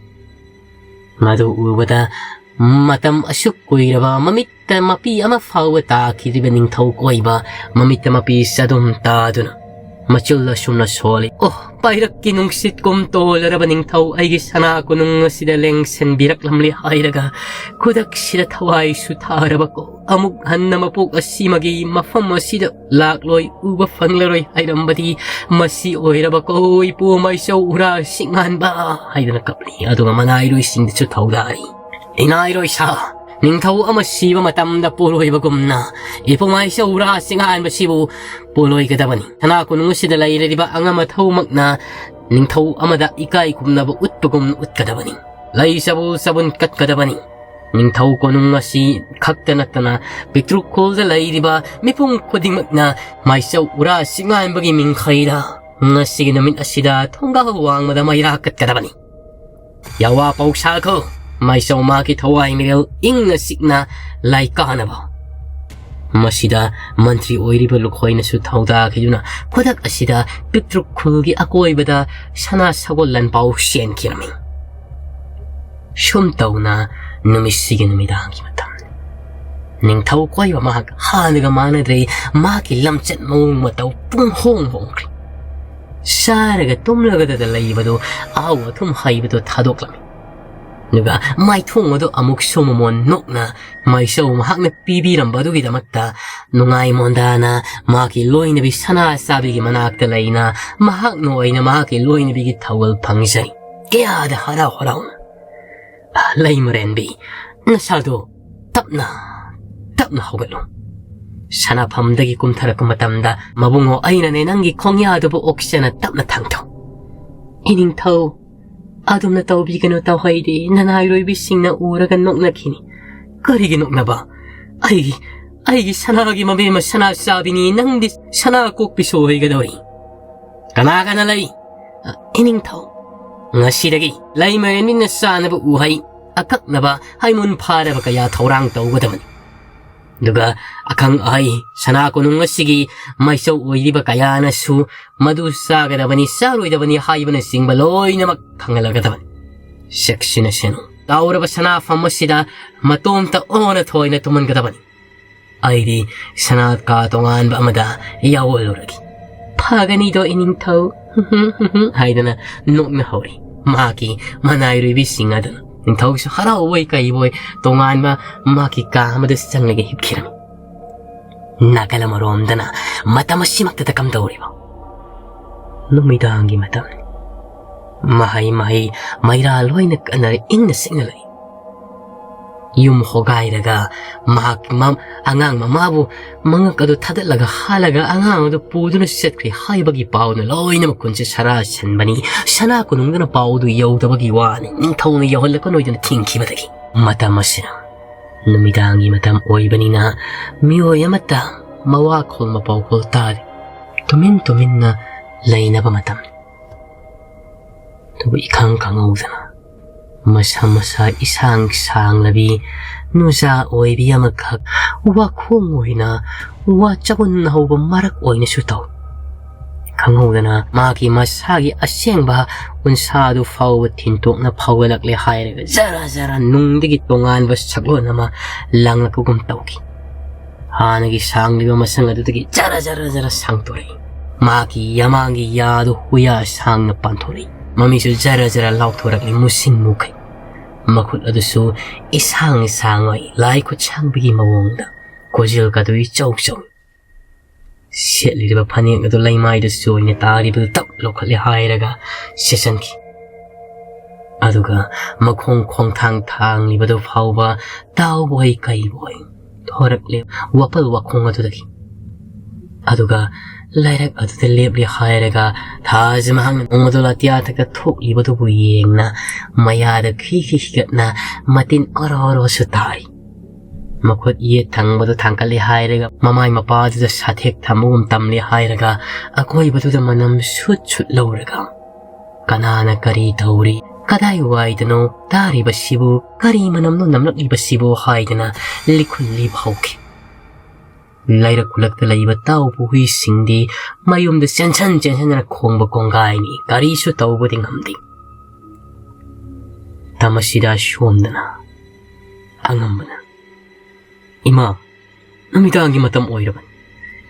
ꯃꯗꯨ ꯎꯕꯗ ꯃꯇꯝ ꯑꯁꯨꯛ ꯀꯨꯏꯔꯕ ꯃꯃꯤꯠꯇ ꯃꯄꯤ ꯑꯃ ꯐꯥꯎꯕ ꯇꯥꯈꯤꯗ꯭ꯔꯤꯕ ꯅꯤꯡꯊꯧ ꯀꯣꯏꯕ ꯃꯃꯤꯠꯇ ꯃꯄꯤ ꯆꯗꯨꯝ ꯇꯥꯗꯨꯅ ꯃꯆꯨꯜ ꯑꯁꯨꯝꯅ ꯁꯣꯜꯂꯤ꯫ "ꯑꯣ, ꯄꯥꯏꯔꯛꯀꯤ ꯅꯨꯡꯁꯤꯠ ꯀꯨꯝ ꯇꯣꯜꯂꯔꯕ ꯅꯤꯡꯊꯧ, ꯑꯩꯒꯤ ꯁꯅꯥ ꯀꯣꯅꯨꯡ ꯑꯁꯤꯗ ꯂꯦꯡꯁꯤꯟꯕꯤꯔꯛꯂꯝꯂꯦ" ꯍꯥꯏꯔꯒ ꯈꯨꯗꯛꯁꯤꯗ ꯊꯋꯥꯏꯁꯨ ꯊꯥꯔꯕꯀꯣ꯫ "ꯑꯃꯨꯛ ꯍꯟꯅ ꯃꯄꯣꯛ ꯑꯁꯤꯃꯒꯤ ꯃꯐꯝ ꯑꯁꯤꯗ ꯂꯥꯛꯂꯣꯏ, ꯎꯕ ꯐꯪꯂꯔꯣꯏ ꯍꯥꯏꯔꯝꯕꯗꯤ ꯃꯁꯤ ꯑꯣꯏꯔꯕꯀꯣ, ꯏꯄꯨ ꯃꯩꯆꯧ ꯎꯔꯥ ꯁꯤꯛꯉꯥꯟꯕ" ꯍꯥꯏꯗꯨꯅ ꯀꯞꯂꯤ꯫ ꯑꯗꯨꯒ ꯃꯅꯥꯏꯔꯣꯏꯁꯤꯡꯗꯁꯨ ꯊꯧꯗꯥꯔꯤ꯫ "ꯏꯅꯥꯏꯔꯣꯏ ꯁꯥ, ꯅꯤꯡꯊꯧ ꯑꯃ ꯁꯤꯕ ꯃꯇꯝꯗ ꯄꯣꯂꯣꯏꯕꯒꯨꯝꯅ ꯏꯄꯨ ꯃꯩꯆꯧ ꯎꯔꯥ ꯁꯤꯛꯉꯥꯟꯕꯁꯤꯕꯨ ꯄꯣꯂꯣꯏꯒꯗꯕꯅꯤ꯫ ꯁꯅꯥ ꯀꯣꯅꯨꯡ ꯑꯁꯤꯗ ꯂꯩꯔꯤꯕ ꯑꯉꯝ ꯑꯊꯧꯃꯛꯅ ꯅꯤꯡꯊꯧ ꯑꯃꯗ ꯏꯀꯥꯏ ꯈꯨꯝꯅꯕ ꯎꯠꯄꯒꯨꯝꯅ ꯎꯠꯀꯗꯕꯅꯤ꯫ ꯂꯩ ꯆꯕꯨꯟ ꯆꯕꯨꯟ ꯀꯠꯀꯗꯕꯅꯤ꯫ ꯅꯤꯡꯊꯧ ꯀꯣꯅꯨꯡ ꯑꯁꯤ ꯈꯛꯇ ꯅꯠꯇꯅ ꯄꯤꯛꯇ꯭ꯔꯨ ꯈꯨꯜꯗ ꯂꯩꯔꯤꯕ ꯃꯤꯄꯨꯝ ꯈꯨꯗꯤꯡꯃꯛꯅ ꯃꯩꯆꯧ ꯎꯔꯥ ꯁꯤꯛꯉꯥꯟꯕꯒꯤ ꯃꯤꯡꯈꯩꯗ ꯉꯁꯤꯒꯤ ꯅꯨꯃꯤꯠ ꯑꯁꯤꯗ ꯊꯣꯡꯒꯥꯜ ꯋꯥꯡꯃꯗ ꯃꯩꯔꯥ ꯀꯠꯀꯗꯕꯅꯤ꯫ ꯌꯥꯋꯥ ꯄꯥꯎ ꯁꯥꯈꯣ, ꯃꯩꯆꯧ ꯃꯍꯥꯛꯀꯤ ꯊꯋꯥꯏ ꯃꯤꯔꯦꯜ ꯏꯪꯅ ꯆꯤꯛꯅ ꯂꯥꯏꯀꯥꯅꯕ"꯫ ꯃꯁꯤꯗ ꯃꯟꯇ꯭ꯔꯤ ꯑꯣꯏꯔꯤꯕ ꯂꯨꯈꯣꯏꯅꯁꯨ ꯊꯧꯗꯥꯈꯤꯗꯨꯅ ꯈꯨꯗꯛ ꯑꯁꯤꯗ ꯄꯤꯛꯇ꯭ꯔꯨ ꯈꯨꯜꯒꯤ ꯑꯀꯣꯏꯕꯗ ꯁꯅꯥ ꯁꯒꯣꯜ ꯂꯥꯟꯄꯥꯎ ꯆꯦꯟꯈꯤꯔꯝꯃꯤ꯫ ꯁꯨꯝ ꯇꯧꯅ ꯅꯨꯃꯤꯠꯁꯤꯒꯤ ꯅꯨꯃꯤꯗꯥꯡꯒꯤ ꯃꯇꯝꯅꯤ꯫ ꯅꯤꯡꯊꯧ ꯀꯣꯏꯕ ꯃꯍꯥꯛ ꯍꯥꯟꯅꯒ ꯃꯥꯟꯅꯗ꯭ꯔꯦ꯫ ꯃꯍꯥꯛꯀꯤ ꯂꯝꯆꯠ ꯃꯑꯣꯡ ꯃꯇꯧ ꯄꯨꯡ ꯍꯣꯡ ꯍꯣꯡꯈ꯭ꯔꯦ꯫ ꯆꯥꯔꯒ ꯇꯨꯝꯂꯒꯗ ꯂꯩꯕꯗꯨ ꯑꯍꯥꯎ ꯑꯊꯨꯝ ꯍꯩꯕꯗꯨ ꯊꯥꯗꯣꯛꯂꯝꯃꯤ꯫ ꯑꯗꯨꯒ ꯃꯥꯏꯊꯣꯡ ꯑꯗꯨ ꯑꯃꯨꯛꯁꯨ ꯃꯃꯣꯟ ꯅꯣꯛꯅ ꯃꯩꯆꯧ ꯃꯍꯥꯛꯅ ꯄꯤꯕꯤꯔꯝꯕ ꯑꯗꯨꯒꯤꯗꯃꯛꯇ ꯅꯨꯡꯉꯥꯏ ꯃꯣꯟꯗꯥꯅ ꯃꯍꯥꯛꯀꯤ ꯂꯣꯏꯅꯕꯤ ꯁꯅꯥ ꯆꯥꯕꯤꯒꯤ ꯃꯅꯥꯛꯇ ꯂꯩꯅ ꯃꯍꯥꯛꯅ ꯑꯣꯏꯅ ꯃꯍꯥꯛꯀꯤ ꯂꯣꯏꯅꯕꯤꯒꯤ ꯊꯧꯒꯜ ꯐꯪꯖꯩ꯫ ꯀꯌꯥꯗ ꯍꯔꯥꯎ ꯍꯔꯥꯎꯅ꯫ "ꯂꯩꯃꯔꯦꯟꯕꯤ, ꯅꯁꯥꯗꯣ ꯇꯞꯅ, ꯇꯞꯅ ꯍꯧꯒꯠꯂꯨ꯫ ꯁꯅꯥꯐꯝꯗꯒꯤ ꯀꯨꯝꯊꯔꯛꯄ ꯃꯇꯝꯗ ꯃꯕꯨꯡꯉꯣ ꯑꯩꯅꯅꯦ ꯅꯪꯒꯤ ꯈꯣꯡꯌꯥꯗꯨꯕꯨ ꯑꯣꯛꯆꯅ ꯇꯞꯅ ꯊꯥꯡꯊꯧ꯫" "ꯏꯅꯤꯡꯊꯧ, ꯑꯗꯨꯝꯅ ꯇꯧꯕꯤꯒꯅꯨ ꯇꯧꯍꯩꯗꯦ, ꯅꯅꯥꯏꯔꯣꯏꯕꯤꯁꯤꯡꯅ ꯎꯔꯒ ꯅꯣꯛꯅꯈꯤꯅꯤ꯫" "ꯀꯔꯤꯒꯤ ꯅꯣꯛꯅꯕ? ꯑꯩꯒꯤ, ꯑꯩꯒꯤ ꯁꯅꯥꯒꯤ ꯃꯕꯦꯝꯃ ꯁꯅꯥ ꯆꯥꯕꯤꯅꯤ, ꯅꯪꯗꯤ ꯁꯅꯥ ꯀꯣꯛꯄꯤꯁꯨ ꯑꯣꯏꯒꯗꯧꯔꯤ꯫" "ꯀꯅꯥ ꯀꯅꯥ ꯂꯩ?" "ꯑ, ꯏꯅꯤꯡꯊꯧ, ꯉꯁꯤꯗꯒꯤ ꯂꯩꯃꯔꯦꯟꯕꯤꯅ ꯆꯥꯅꯕ ꯎꯍꯩ ꯑꯀꯛꯅꯕ ꯍꯩꯃꯨꯟ ꯐꯥꯔꯕ ꯀꯌꯥ ꯊꯧꯔꯥꯡ ꯇꯧꯒꯗꯕꯅꯤ꯫ ꯑꯗꯨꯒ ꯑꯈꯪ ꯑꯍꯩ ꯁꯅꯥ ꯀꯣꯅꯨꯡ ꯑꯁꯤꯒꯤ ꯃꯥꯏꯆꯧ ꯑꯣꯏꯔꯤꯕ ꯀꯌꯥꯅꯁꯨ ꯃꯗꯨ ꯆꯥꯒꯗꯕꯅꯤ, ꯆꯥꯔꯣꯏꯗꯕꯅꯤ ꯍꯥꯏꯕꯅꯆꯤꯡꯕ ꯂꯣꯏꯅꯃꯛ ꯈꯪꯍꯜꯂꯒꯗꯕꯅꯤ꯫ ꯆꯦꯛꯁꯤꯟꯅꯁꯅꯨ꯫ ꯇꯥꯎꯔꯕ ꯁꯅꯥꯐꯝ ꯑꯁꯤꯗ ꯃꯇꯣꯝꯇ ꯑꯣꯟꯅ ꯊꯣꯏꯅ ꯇꯨꯝꯍꯟꯒꯗꯕꯅꯤ꯫ ꯑꯩꯗꯤ ꯁꯅꯥ ꯀꯥ ꯇꯣꯉꯥꯟꯕ ꯑꯃꯗ ꯌꯥꯎꯍꯜꯂꯨꯔꯒꯦ꯫" "ꯐꯒꯅꯤꯗꯣ ꯏꯅꯤꯡꯊꯧ" ꯍꯥꯏꯗꯅ ꯅꯣꯛꯅ ꯍꯧꯔꯤ꯫ ꯃꯍꯥꯛꯀꯤ ꯃꯅꯥꯏꯔꯣꯏꯕꯤꯁꯤꯡ ꯑꯗꯨꯅ ꯅꯤꯡꯊꯧꯁꯨ ꯍꯔꯥꯎꯕꯣꯏ ꯀꯩꯕꯣꯏ ꯇꯣꯉꯥꯟꯕ ꯃꯍꯥꯛꯀꯤ ꯀꯥ ꯑꯃꯗ ꯆꯪꯂꯒ ꯍꯤꯞꯈꯤꯔꯝꯃꯤ꯫ ꯅꯥꯀꯜ ꯑꯃꯔꯣꯝꯗꯅ ꯃꯇꯝ ꯑꯁꯤꯃꯛꯇꯗ ꯀꯝꯗꯧꯔꯤꯕ? ꯅꯨꯃꯤꯗꯥꯡꯒꯤ ꯃꯇꯝꯅꯤ꯫ ꯃꯍꯩ ꯃꯍꯩ ꯃꯩꯔꯥ ꯂꯣꯏꯅ ꯀꯟꯅ ꯏꯪꯅ ꯆꯤꯛꯅ ꯂꯩ꯫ ꯌꯨꯝ ꯍꯣꯒꯥꯏꯔꯒ ꯃꯍꯥꯛ ꯃ-, ꯑꯉꯥꯡ ꯃꯃꯥꯕꯨ ꯃꯉꯛ ꯑꯗꯨ ꯊꯥꯗꯠꯂꯒ ꯍꯥꯜꯂꯒ ꯑꯉꯥꯡ ꯑꯗꯨ ꯄꯨꯗꯨꯅ ꯆꯠꯈ꯭ꯔꯦ ꯍꯥꯏꯕꯒꯤ ꯄꯥꯎꯅ ꯂꯣꯏꯅꯃꯛ ꯈꯨꯟꯁꯦ ꯁꯔꯥ ꯁꯟꯕꯅꯤ꯫ ꯁꯅꯥ ꯀꯣꯅꯨꯡꯗꯅ ꯄꯥꯎꯗꯨ ꯌꯧꯗꯕꯒꯤ ꯋꯥꯅꯤ, ꯅꯤꯡꯊꯧꯅ ꯌꯧꯍꯜꯂꯛꯀꯅꯣꯏꯗꯅ ꯊꯤꯡꯈꯤꯕꯗꯒꯤ꯫ ꯃꯇꯝ ꯑꯁꯤꯅ ꯅꯨꯃꯤꯗꯥꯡꯒꯤ ꯃꯇꯝ ꯑꯣꯏꯕꯅꯤꯅ ꯃꯤꯑꯣꯏ ꯑꯃꯠꯇ ꯃꯋꯥꯈꯣꯜ ꯃꯄꯥꯎꯈꯣꯜ ꯇꯥꯗꯦ꯫ ꯇꯨꯃꯤꯟ ꯇꯨꯃꯤꯟꯅ ꯂꯩꯅꯕ ꯃꯇꯝꯅꯤ꯫ ꯑꯗꯨꯕꯨ ꯏꯈꯪ ꯈꯪꯍꯧꯗꯅ ꯃꯁꯥ ꯃꯁꯥ ꯏꯁꯥꯡ ꯁꯥꯡꯂꯕꯤ ꯅꯨꯖꯥ ꯑꯣꯏꯕꯤ ꯑꯃꯈꯛ ꯋꯥꯈꯣꯡ ꯑꯣꯏꯅ ꯋꯥ ꯆꯒꯨꯟ ꯍꯧꯕ ꯃꯔꯛ ꯑꯣꯏꯅꯁꯨ ꯇꯧ꯫ ꯈꯪꯍꯧꯗꯅ ꯃꯥꯒꯤ ꯃꯁꯥꯒꯤ ꯑꯁꯦꯡꯕ ꯎꯟꯁꯥꯗꯨ ꯐꯥꯎꯕ ꯊꯤꯟꯇꯣꯛꯅ ꯐꯥꯎꯒꯠꯂꯛꯂꯦ ꯍꯥꯏꯔꯒ ꯖꯔ ꯖꯔ ꯅꯨꯡꯗꯒꯤ ꯇꯣꯉꯥꯟꯕ ꯁꯛꯂꯣꯟ ꯑꯃ ꯂꯥꯡꯂꯛꯄꯒꯨꯝ ꯇꯧꯈꯤ꯫ ꯍꯥꯟꯅꯒꯤ ꯁꯥꯡꯂꯤꯕ ꯃꯁꯪ ꯑꯗꯨꯗꯒꯤ ꯖꯔ ꯖꯔ ꯖꯔ ꯁꯥꯡꯗꯣꯔꯛꯏ꯫ ꯃꯍꯥꯛꯀꯤ ꯌꯥꯃꯥꯡꯒꯤ ꯌꯥꯗꯨ ꯍꯨꯌꯥ ꯁꯥꯡꯅ ꯄꯥꯟꯊꯣꯔꯛꯏ꯫ ꯃꯃꯤꯠꯁꯨ ꯖꯔ ꯖꯔ ꯂꯥꯎꯊꯣꯔꯛꯂꯤ, ꯃꯨꯁꯤꯟ ꯃꯨꯈꯩ꯫ ꯃꯈꯨꯠ ꯑꯗꯨꯁꯨ ꯏꯁꯥꯡ ꯁꯥꯡꯉꯣꯏ, ꯂꯥꯏ ꯈꯨꯠꯁꯥꯡꯕꯤꯒꯤ ꯃꯑꯣꯡꯗ ꯈꯨꯖꯤꯜ ꯀꯥꯗꯨ ꯏꯆꯧ ꯆꯧꯏ꯫ ꯁꯦꯠꯂꯤꯕ ꯐꯅꯦꯛ ꯑꯗꯨ ꯂꯩꯃꯥꯏꯗ ꯆꯣꯏꯅ ꯇꯥꯔꯤꯕꯗꯨ ꯇꯞ ꯂꯧꯈꯠꯂꯦ ꯍꯥꯏꯔꯒ ꯁꯦꯠꯆꯟꯈꯤ꯫ ꯑꯗꯨꯒ ꯃꯈꯣꯡ ꯈꯣꯡꯊꯥꯡ ꯊꯥꯡꯂꯤꯕꯗꯨ ꯐꯥꯎꯕ ꯇꯥꯎꯕꯣꯏ ꯀꯩꯕꯣꯏ ꯊꯣꯔꯛꯂꯦ ꯋꯥꯄꯜ ꯋꯥꯈꯣꯡ ꯑꯗꯨꯗꯒꯤ꯫ ꯑꯗꯨꯒ ꯂꯥꯏꯔꯛ ꯑꯗꯨꯗ ꯂꯦꯞꯂꯦ ꯍꯥꯏꯔꯒ ꯊꯥꯖ ꯃꯍꯥꯛꯅ ꯅꯣꯡꯃꯗꯣꯜ ꯑꯇꯤꯌꯥꯊꯛꯇ ꯊꯣꯛꯂꯤꯕꯗꯨꯕꯨ ꯌꯦꯡꯅ ꯃꯌꯥꯗ ꯈꯤ ꯈꯤ ꯈꯤꯒꯠꯅ ꯃꯇꯤꯟ ꯑꯣꯔꯣ ꯑꯣꯔꯣꯁꯨ ꯇꯥꯔꯤ꯫ ꯃꯈꯨꯠ ꯌꯦꯠ ꯊꯪꯕꯗꯨ ꯊꯥꯡꯒꯠꯂꯦ ꯍꯥꯏꯔꯒ ꯃꯃꯥꯏ ꯃꯄꯥꯗꯨꯗ ꯁꯥꯊꯦꯛ ꯊꯝꯕꯒꯨꯝ ꯇꯝꯂꯦ ꯍꯥꯏꯔꯒ ꯑꯀꯣꯏꯕꯗꯨꯗ ꯃꯅꯝ ꯁꯨꯠ ꯁꯨꯠ ꯂꯧꯔꯒ ꯀꯅꯥꯅ ꯀꯔꯤ ꯇꯧꯔꯤ, ꯀꯗꯥꯏ ꯋꯥꯏꯗꯅꯣ ꯇꯥꯔꯤꯕꯁꯤꯕꯨ, ꯀꯔꯤ ꯃꯅꯝꯅꯣ ꯅꯝꯂꯛꯂꯤꯕꯁꯤꯕꯨ ꯍꯥꯏꯗꯅ ꯂꯤꯈꯨꯜ ꯂꯤꯕ ꯍꯧꯈꯤ꯫ ꯂꯩꯔꯛ ꯈꯨꯂꯛꯇ ꯂꯩꯕ ꯇꯥꯎꯕ ꯍꯨꯏꯁꯤꯡꯗꯤ ꯃꯌꯨꯝꯗ ꯆꯦꯟꯁꯟ ꯆꯦꯟꯁꯟꯗꯅ ꯈꯣꯡꯕ ꯀꯣꯡꯒꯥꯏꯅꯤ, ꯀꯔꯤꯁꯨ ꯇꯧꯕꯗꯤ ꯉꯝꯗꯦ꯫ ꯇꯃꯁꯤꯗ ꯁꯣꯝꯗꯅ ꯑꯉꯝꯕꯅ, "ꯏꯃꯥ, ꯅꯨꯃꯤꯗꯥꯡꯒꯤ ꯃꯇꯝ ꯑꯣꯏꯔꯕꯅꯤ꯫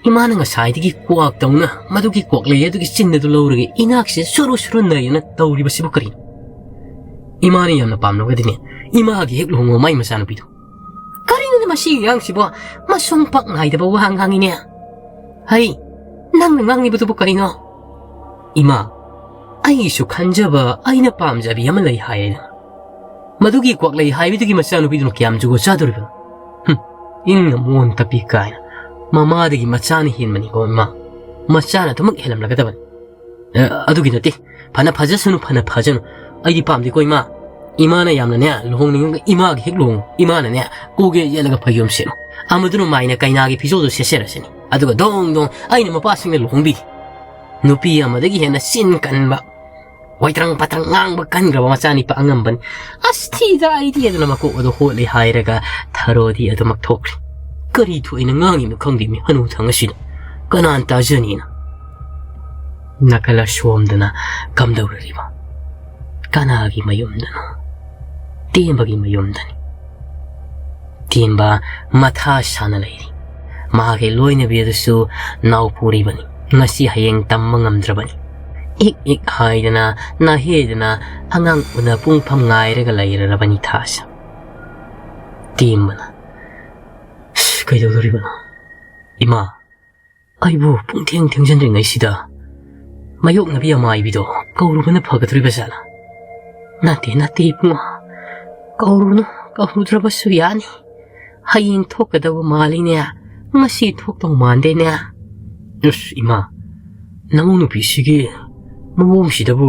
ꯏꯃꯥꯅ ꯉꯁꯥꯏꯗꯒꯤ ꯀ꯭ꯋꯥꯛ ꯇꯧꯅ ꯃꯗꯨꯒꯤ ꯀ꯭ꯋꯥꯛꯂꯩ ꯑꯗꯨꯒꯤ ꯆꯤꯟ ꯑꯗꯨ ꯂꯧꯔꯒ ꯏꯅꯥꯛꯁꯤꯗ ꯁꯨꯔꯨ ꯁꯨꯔꯨ ꯅꯩꯗꯅ ꯇꯧꯔꯤꯕꯁꯤꯕꯨ ꯀꯔꯤꯅꯣ? ꯏꯃꯥꯅ ꯌꯥꯝꯅ ꯄꯥꯝꯂꯒꯗꯤꯅꯦ, ꯏꯃꯥꯒꯤ ꯍꯦꯛ ꯂꯨꯍꯣꯡꯕ ꯃꯥꯏ ꯃꯆꯥꯅꯨꯄꯤꯗꯣ"꯫ "ꯀꯔꯤꯅꯣꯅꯦ ꯃꯁꯤꯒꯤ ꯑꯉꯥꯡꯁꯤꯕꯣ? ꯃꯁꯨꯡ ꯄꯥꯛ ꯅꯥꯏꯗꯕ ꯋꯥ ꯉꯥꯡꯉꯤꯅꯦ꯫ ꯍꯩ, ꯅꯪꯅ ꯉꯥꯡꯂꯤꯕꯗꯨꯕꯨ ꯀꯔꯤꯅꯣ?" "ꯏꯃꯥ, ꯑꯩꯒꯤꯁꯨ ꯈꯟꯖꯕ, ꯑꯩꯅ ꯄꯥꯝꯖꯕꯤ ꯑꯃ ꯂꯩ ꯍꯥꯏꯌꯦꯅ꯫ ꯃꯗꯨꯒꯤ ꯀ꯭ꯋꯥꯛꯂꯩ ꯍꯥꯏꯕꯤꯗꯨꯒꯤ ꯃꯆꯥꯅꯨꯄꯤꯗꯨꯅ ꯀꯌꯥꯝ ꯖꯨꯒꯣꯠ ꯆꯥꯗꯣꯔꯤꯕꯅꯣ? ꯍꯨꯝ, ꯏꯪꯅ ꯃꯣꯟ ꯇꯞꯄꯤ ꯀꯥꯏꯅ꯫ ꯃꯃꯥꯗꯒꯤ ꯃꯆꯥꯅ ꯍꯦꯟꯕꯅꯤꯀꯣ ꯏꯃꯥ꯫ ꯃꯆꯥꯅ ꯑꯗꯨꯃꯛ ꯍꯦꯜꯂꯝꯂꯒꯗꯕꯅꯤ꯫ ꯑꯦ, ꯑꯗꯨꯒꯤ ꯅꯠꯇꯦ꯫ ꯐꯅ ꯐꯖꯁꯅꯨ, ꯐꯅ ꯐꯖꯅꯨ꯫ ꯑꯩꯗꯤ ꯄꯥꯝꯗꯦꯀꯣ ꯏꯃꯥ꯫ ꯏꯃꯥꯅ ꯌꯥꯝꯅꯅꯦ, ꯂꯨꯍꯣꯡꯅꯤꯡꯉꯒ ꯏꯃꯥꯒꯤ ꯍꯦꯛ ꯂꯨꯍꯣꯡꯉꯨ꯫ ꯏꯃꯥꯅꯅꯦ, ꯀꯣꯛ ꯌꯦꯠ ꯌꯦꯠꯂꯒ ꯐꯩꯖꯣꯝ ꯁꯦꯠꯂꯨ꯫ ꯑꯃꯗꯨꯅ ꯃꯥꯏꯅ ꯀꯩꯅꯥꯒꯤ ꯐꯤꯖꯣꯜꯗꯨ ꯁꯦꯠꯆꯔꯁꯅꯤ꯫ ꯑꯗꯨꯒ ꯗꯣꯡ ꯗꯣꯡ ꯑꯩꯅ ꯃꯄꯥꯁꯤꯡꯅ ꯂꯨꯍꯣꯡꯕꯤꯒꯦ꯫ ꯅꯨꯄꯤ ꯑꯃꯗꯒꯤ ꯍꯦꯟꯅ ꯆꯤꯟ ꯀꯟꯕ, ꯋꯥꯏꯇ꯭ꯔꯪ ꯄꯥꯇ꯭ꯔꯪ ꯉꯥꯡꯕ ꯀꯟꯈ꯭ꯔꯕ ꯃꯆꯥꯅꯤꯄꯥ ꯑꯉꯝꯕꯅꯤ꯫ ꯑꯁ, ꯊꯤꯗ ꯑꯩꯗꯤ" ꯑꯗꯨꯅ ꯃꯀꯣꯛ ꯑꯗꯨ ꯍꯣꯠꯂꯤ ꯍꯥꯏꯔꯒ ꯊꯔꯣꯗꯤ ꯑꯗꯨꯃꯛ ꯊꯣꯛꯈ꯭ꯔꯦ꯫ "ꯀꯔꯤ ꯊꯣꯛꯏꯅ ꯉꯥꯡꯉꯤꯅꯣ ꯈꯪꯗꯦ ꯃꯤ ꯍꯅꯨꯊꯪ ꯑꯁꯤꯅ꯫ ꯀꯅꯥꯅ ꯇꯥꯖꯅꯤꯅ?" ꯅꯥꯀꯜ ꯑꯁꯣꯝꯗꯅ ꯀꯝꯗꯧꯔꯤꯕ? ꯀꯅꯥꯒꯤ ꯃꯌꯨꯝꯗꯅꯣ? ꯇꯦꯝꯕꯒꯤ ꯃꯌꯨꯝꯗꯅꯤ꯫ ꯇꯦꯝꯕ ꯃꯊꯥ ꯁꯥꯅ ꯂꯩꯔꯤ꯫ ꯃꯍꯥꯛꯀꯤ ꯂꯣꯏꯅꯕꯤ ꯑꯗꯨꯁꯨ ꯅꯥꯎ ꯄꯨꯔꯤꯕꯅꯤ꯫ ꯉꯁꯤ ꯍꯌꯦꯡ ꯇꯝꯕ ꯉꯝꯗ꯭ꯔꯕꯅꯤ꯫ ꯏꯛ ꯏꯛ ꯍꯥꯏꯗꯅ, ꯅꯥꯍꯦꯗꯅ ꯑꯉꯥꯡ ꯎꯅ ꯄꯨꯡꯐꯝ ꯉꯥꯏꯔꯒ ꯂꯩꯔꯔꯕꯅꯤ ꯊꯥꯁ꯫ ꯇꯦꯝꯕꯅ, "ꯑꯁ, ꯀꯩꯗꯧꯗꯣꯔꯤꯕꯅꯣ? ꯏꯃꯥ, ꯑꯩꯕꯨ ꯄꯨꯡꯊꯦꯡ ꯊꯦꯡꯖꯤꯟꯗ꯭ꯔꯤꯉꯩꯁꯤꯗ ꯃꯌꯣꯛꯅꯕꯤ ꯑꯃꯥꯏꯕꯤꯗꯣ ꯀꯧꯔꯨꯕꯅ ꯐꯒꯗꯧꯔꯤꯕ ꯖꯥꯠꯂꯥ?" "ꯅꯠꯇꯦ, ꯅꯠꯇꯦ ꯏꯕꯨꯡꯉꯣ, ꯀꯧꯔꯨꯅꯨ, ꯀꯧꯔꯨꯗ꯭ꯔꯕꯁꯨ ꯌꯥꯅꯤ꯫ ꯍꯌꯦꯡ ꯊꯣꯛꯀꯗꯕ ꯃꯥꯜꯂꯤꯅꯦ, ꯉꯁꯤ ꯊꯣꯛꯇꯧ ꯃꯥꯟꯗꯦꯅꯦ꯫" "ꯑꯁ ꯏꯃꯥ, ꯅꯃꯧ ꯅꯨꯄꯤꯁꯤꯒꯤ ꯃꯑꯣꯡꯁꯤꯗꯕꯨ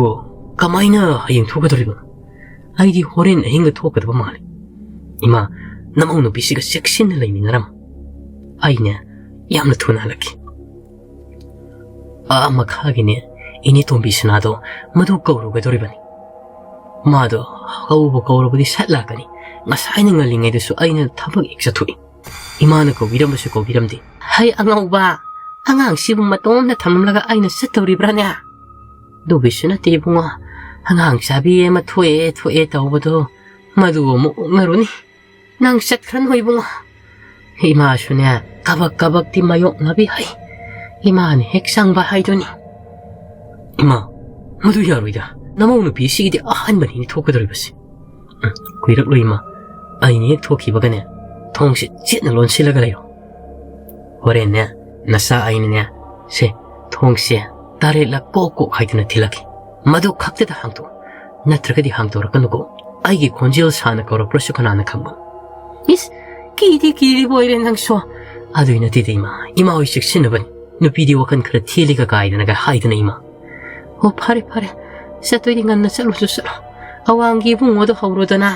ꯀꯃꯥꯏꯅ ꯍꯌꯦꯡ ꯊꯣꯛꯀꯗꯧꯔꯤꯕꯅꯣ? ꯑꯩꯗꯤ ꯍꯣꯔꯦꯟ ꯑꯍꯤꯡꯗ ꯊꯣꯛꯀꯗꯕ ꯃꯥꯜꯂꯤ꯫ ꯏꯃꯥ, ꯅꯃꯧ ꯅꯨꯄꯤꯁꯤꯒ ꯆꯦꯛꯁꯤꯟꯅ ꯂꯩꯃꯤꯟꯅꯔꯝꯃꯨ꯫ ꯑꯩꯅꯦ ꯌꯥꯝꯅ ꯊꯨꯅ ꯍꯜꯂꯛꯀꯦ꯫ ꯑꯥ ꯃꯈꯥꯒꯤꯅꯦ ꯏꯅꯦ ꯇꯣꯝꯕꯤ ꯁꯅꯥꯗꯣ ꯃꯗꯨ ꯀꯧꯔꯨꯒꯗꯧꯔꯤꯕꯅꯤ꯫ ꯃꯥꯗꯣ ꯀꯧꯕ ꯀꯧꯔꯕꯗꯤ ꯁꯠ ꯂꯥꯛꯀꯅꯤ꯫ ꯉꯁꯥꯏꯅ ꯉꯜꯂꯤꯉꯩꯗꯁꯨ ꯑꯩꯅ ꯊꯕꯛ ꯍꯦꯛ ꯆꯠꯊꯣꯛꯏ꯫ ꯏꯃꯥꯅ ꯀꯧꯕꯤꯔꯝꯕꯁꯨ ꯀꯧꯕꯤꯔꯝꯗꯦ꯫ "ꯍꯩ ꯑꯉꯧꯕ, ꯑꯉꯥꯡꯁꯤꯕꯨ ꯃꯇꯣꯝꯗ ꯊꯝꯂꯝꯂꯒ ꯑꯩꯅ ꯆꯠꯇꯧꯔꯤꯕ꯭ꯔꯥꯅꯦ?" "ꯑꯗꯨꯒꯤꯁꯨ ꯅꯠꯇꯦ ꯏꯕꯨꯡꯉꯣ, ꯑꯉꯥꯡ ꯆꯥꯕꯤ ꯑꯃ ꯊꯣꯛꯑꯦ ꯊꯣꯛꯑꯦ ꯇꯧꯕꯗꯣ, ꯃꯗꯨ ꯑꯃꯨꯛ ꯑꯣꯛꯅꯔꯨꯅꯤ꯫ ꯅꯪ ꯆꯠꯈ꯭ꯔꯅꯨ ꯏꯕꯨꯡꯉꯣ꯫" ꯏꯃꯥꯁꯨꯅꯦ ꯀꯕꯛ ꯀꯕꯛꯇꯤ ꯃꯥꯌꯣꯛꯅꯕꯤ ꯍꯩ꯫ ꯏꯃꯥꯅ ꯍꯦꯛ ꯆꯪꯕ ꯍꯥꯏꯗꯨꯅꯤ꯫ "ꯏꯃꯥ, ꯃꯗꯨ ꯌꯥꯔꯣꯏꯗ꯫ ꯅꯃꯧ ꯅꯨꯄꯤꯁꯤꯒꯤꯗꯤ ꯑꯍꯥꯟꯕꯅꯤꯅꯦ ꯊꯣꯛꯀꯗꯧꯔꯤꯕꯁꯦ꯫" "ꯎꯝ, ꯀꯨꯏꯔꯛꯂꯣꯏ ꯏꯃꯥ꯫ ꯑꯩꯅ ꯍꯦꯛ ꯊꯣꯛꯈꯤꯕꯒꯅꯦ ꯊꯣꯡꯁꯦ ꯆꯦꯠꯅ ꯂꯣꯟꯁꯤꯜꯂꯒ ꯂꯩꯔꯣ꯫ ꯍꯣꯔꯦꯟꯅꯦ ꯅꯆꯥ ꯑꯩꯅꯅꯦ ꯁꯦ ꯊꯣꯡꯁꯦ ꯇꯔꯦꯠꯂꯛ ꯀꯣꯛ ꯀꯣꯛ ꯍꯥꯏꯗꯨꯅ ꯊꯤꯜꯂꯛꯀꯦ꯫ ꯃꯗꯨ ꯈꯛꯇꯗ ꯍꯥꯡꯇꯣꯛꯎ꯫ ꯅꯠꯇ꯭ꯔꯒꯗꯤ ꯍꯥꯡꯗꯣꯔꯛꯀꯅꯨꯀꯣ꯫ ꯑꯩꯒꯤ ꯈꯣꯟꯖꯦꯜ ꯁꯥꯅ ꯀꯧꯔꯛꯄ꯭ꯔꯁꯨ ꯀꯅꯥꯅ ꯈꯪꯕ?" "ꯏꯁ, ꯀꯤꯗꯤ ꯀꯤꯔꯤꯕ ꯑꯣꯏꯔꯦ ꯅꯪꯁꯨ꯫" "ꯑꯗꯨꯏ ꯅꯠꯇꯦꯗ ꯏꯃꯥ, ꯏꯃꯥ ꯍꯣꯏ ꯆꯦꯛꯁꯤꯟꯅꯕꯅꯤ꯫ ꯅꯨꯄꯤꯗꯤ ꯋꯥꯈꯜ ꯈꯔ ꯊꯦꯜꯂꯤꯒ ꯀꯥꯏꯗꯅꯒ ꯍꯥꯏꯗꯅ ꯏꯃꯥ꯫" "ꯑꯣ, ꯐꯔꯦ ꯐꯔꯦ, ꯆꯠꯇꯣꯏꯗꯤ ꯉꯟꯅ ꯆꯠꯂꯨꯁꯨ ꯆꯠꯂꯣ꯫ ꯑꯋꯥꯡꯒꯤ ꯏꯕꯨꯡꯉꯣꯗꯣ ꯍꯧꯔꯨꯗꯅ꯫"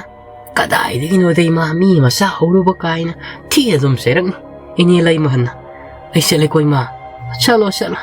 "ꯀꯗꯥꯏꯗꯒꯤꯅꯣꯗ ꯏꯃꯥ, ꯃꯤ ꯃꯆꯥ ꯍꯧꯔꯨꯕ ꯀꯥꯏꯅ ꯊꯤꯅ ꯑꯗꯨꯝ ꯆꯩꯔꯛꯅꯤ ꯏꯅꯦ ꯂꯩꯃꯍꯟꯅ꯫ ꯑꯩ ꯆꯠꯂꯦꯀꯣ ꯏꯃꯥ꯫" "ꯆꯠꯂꯣ ꯆꯠꯂꯣ,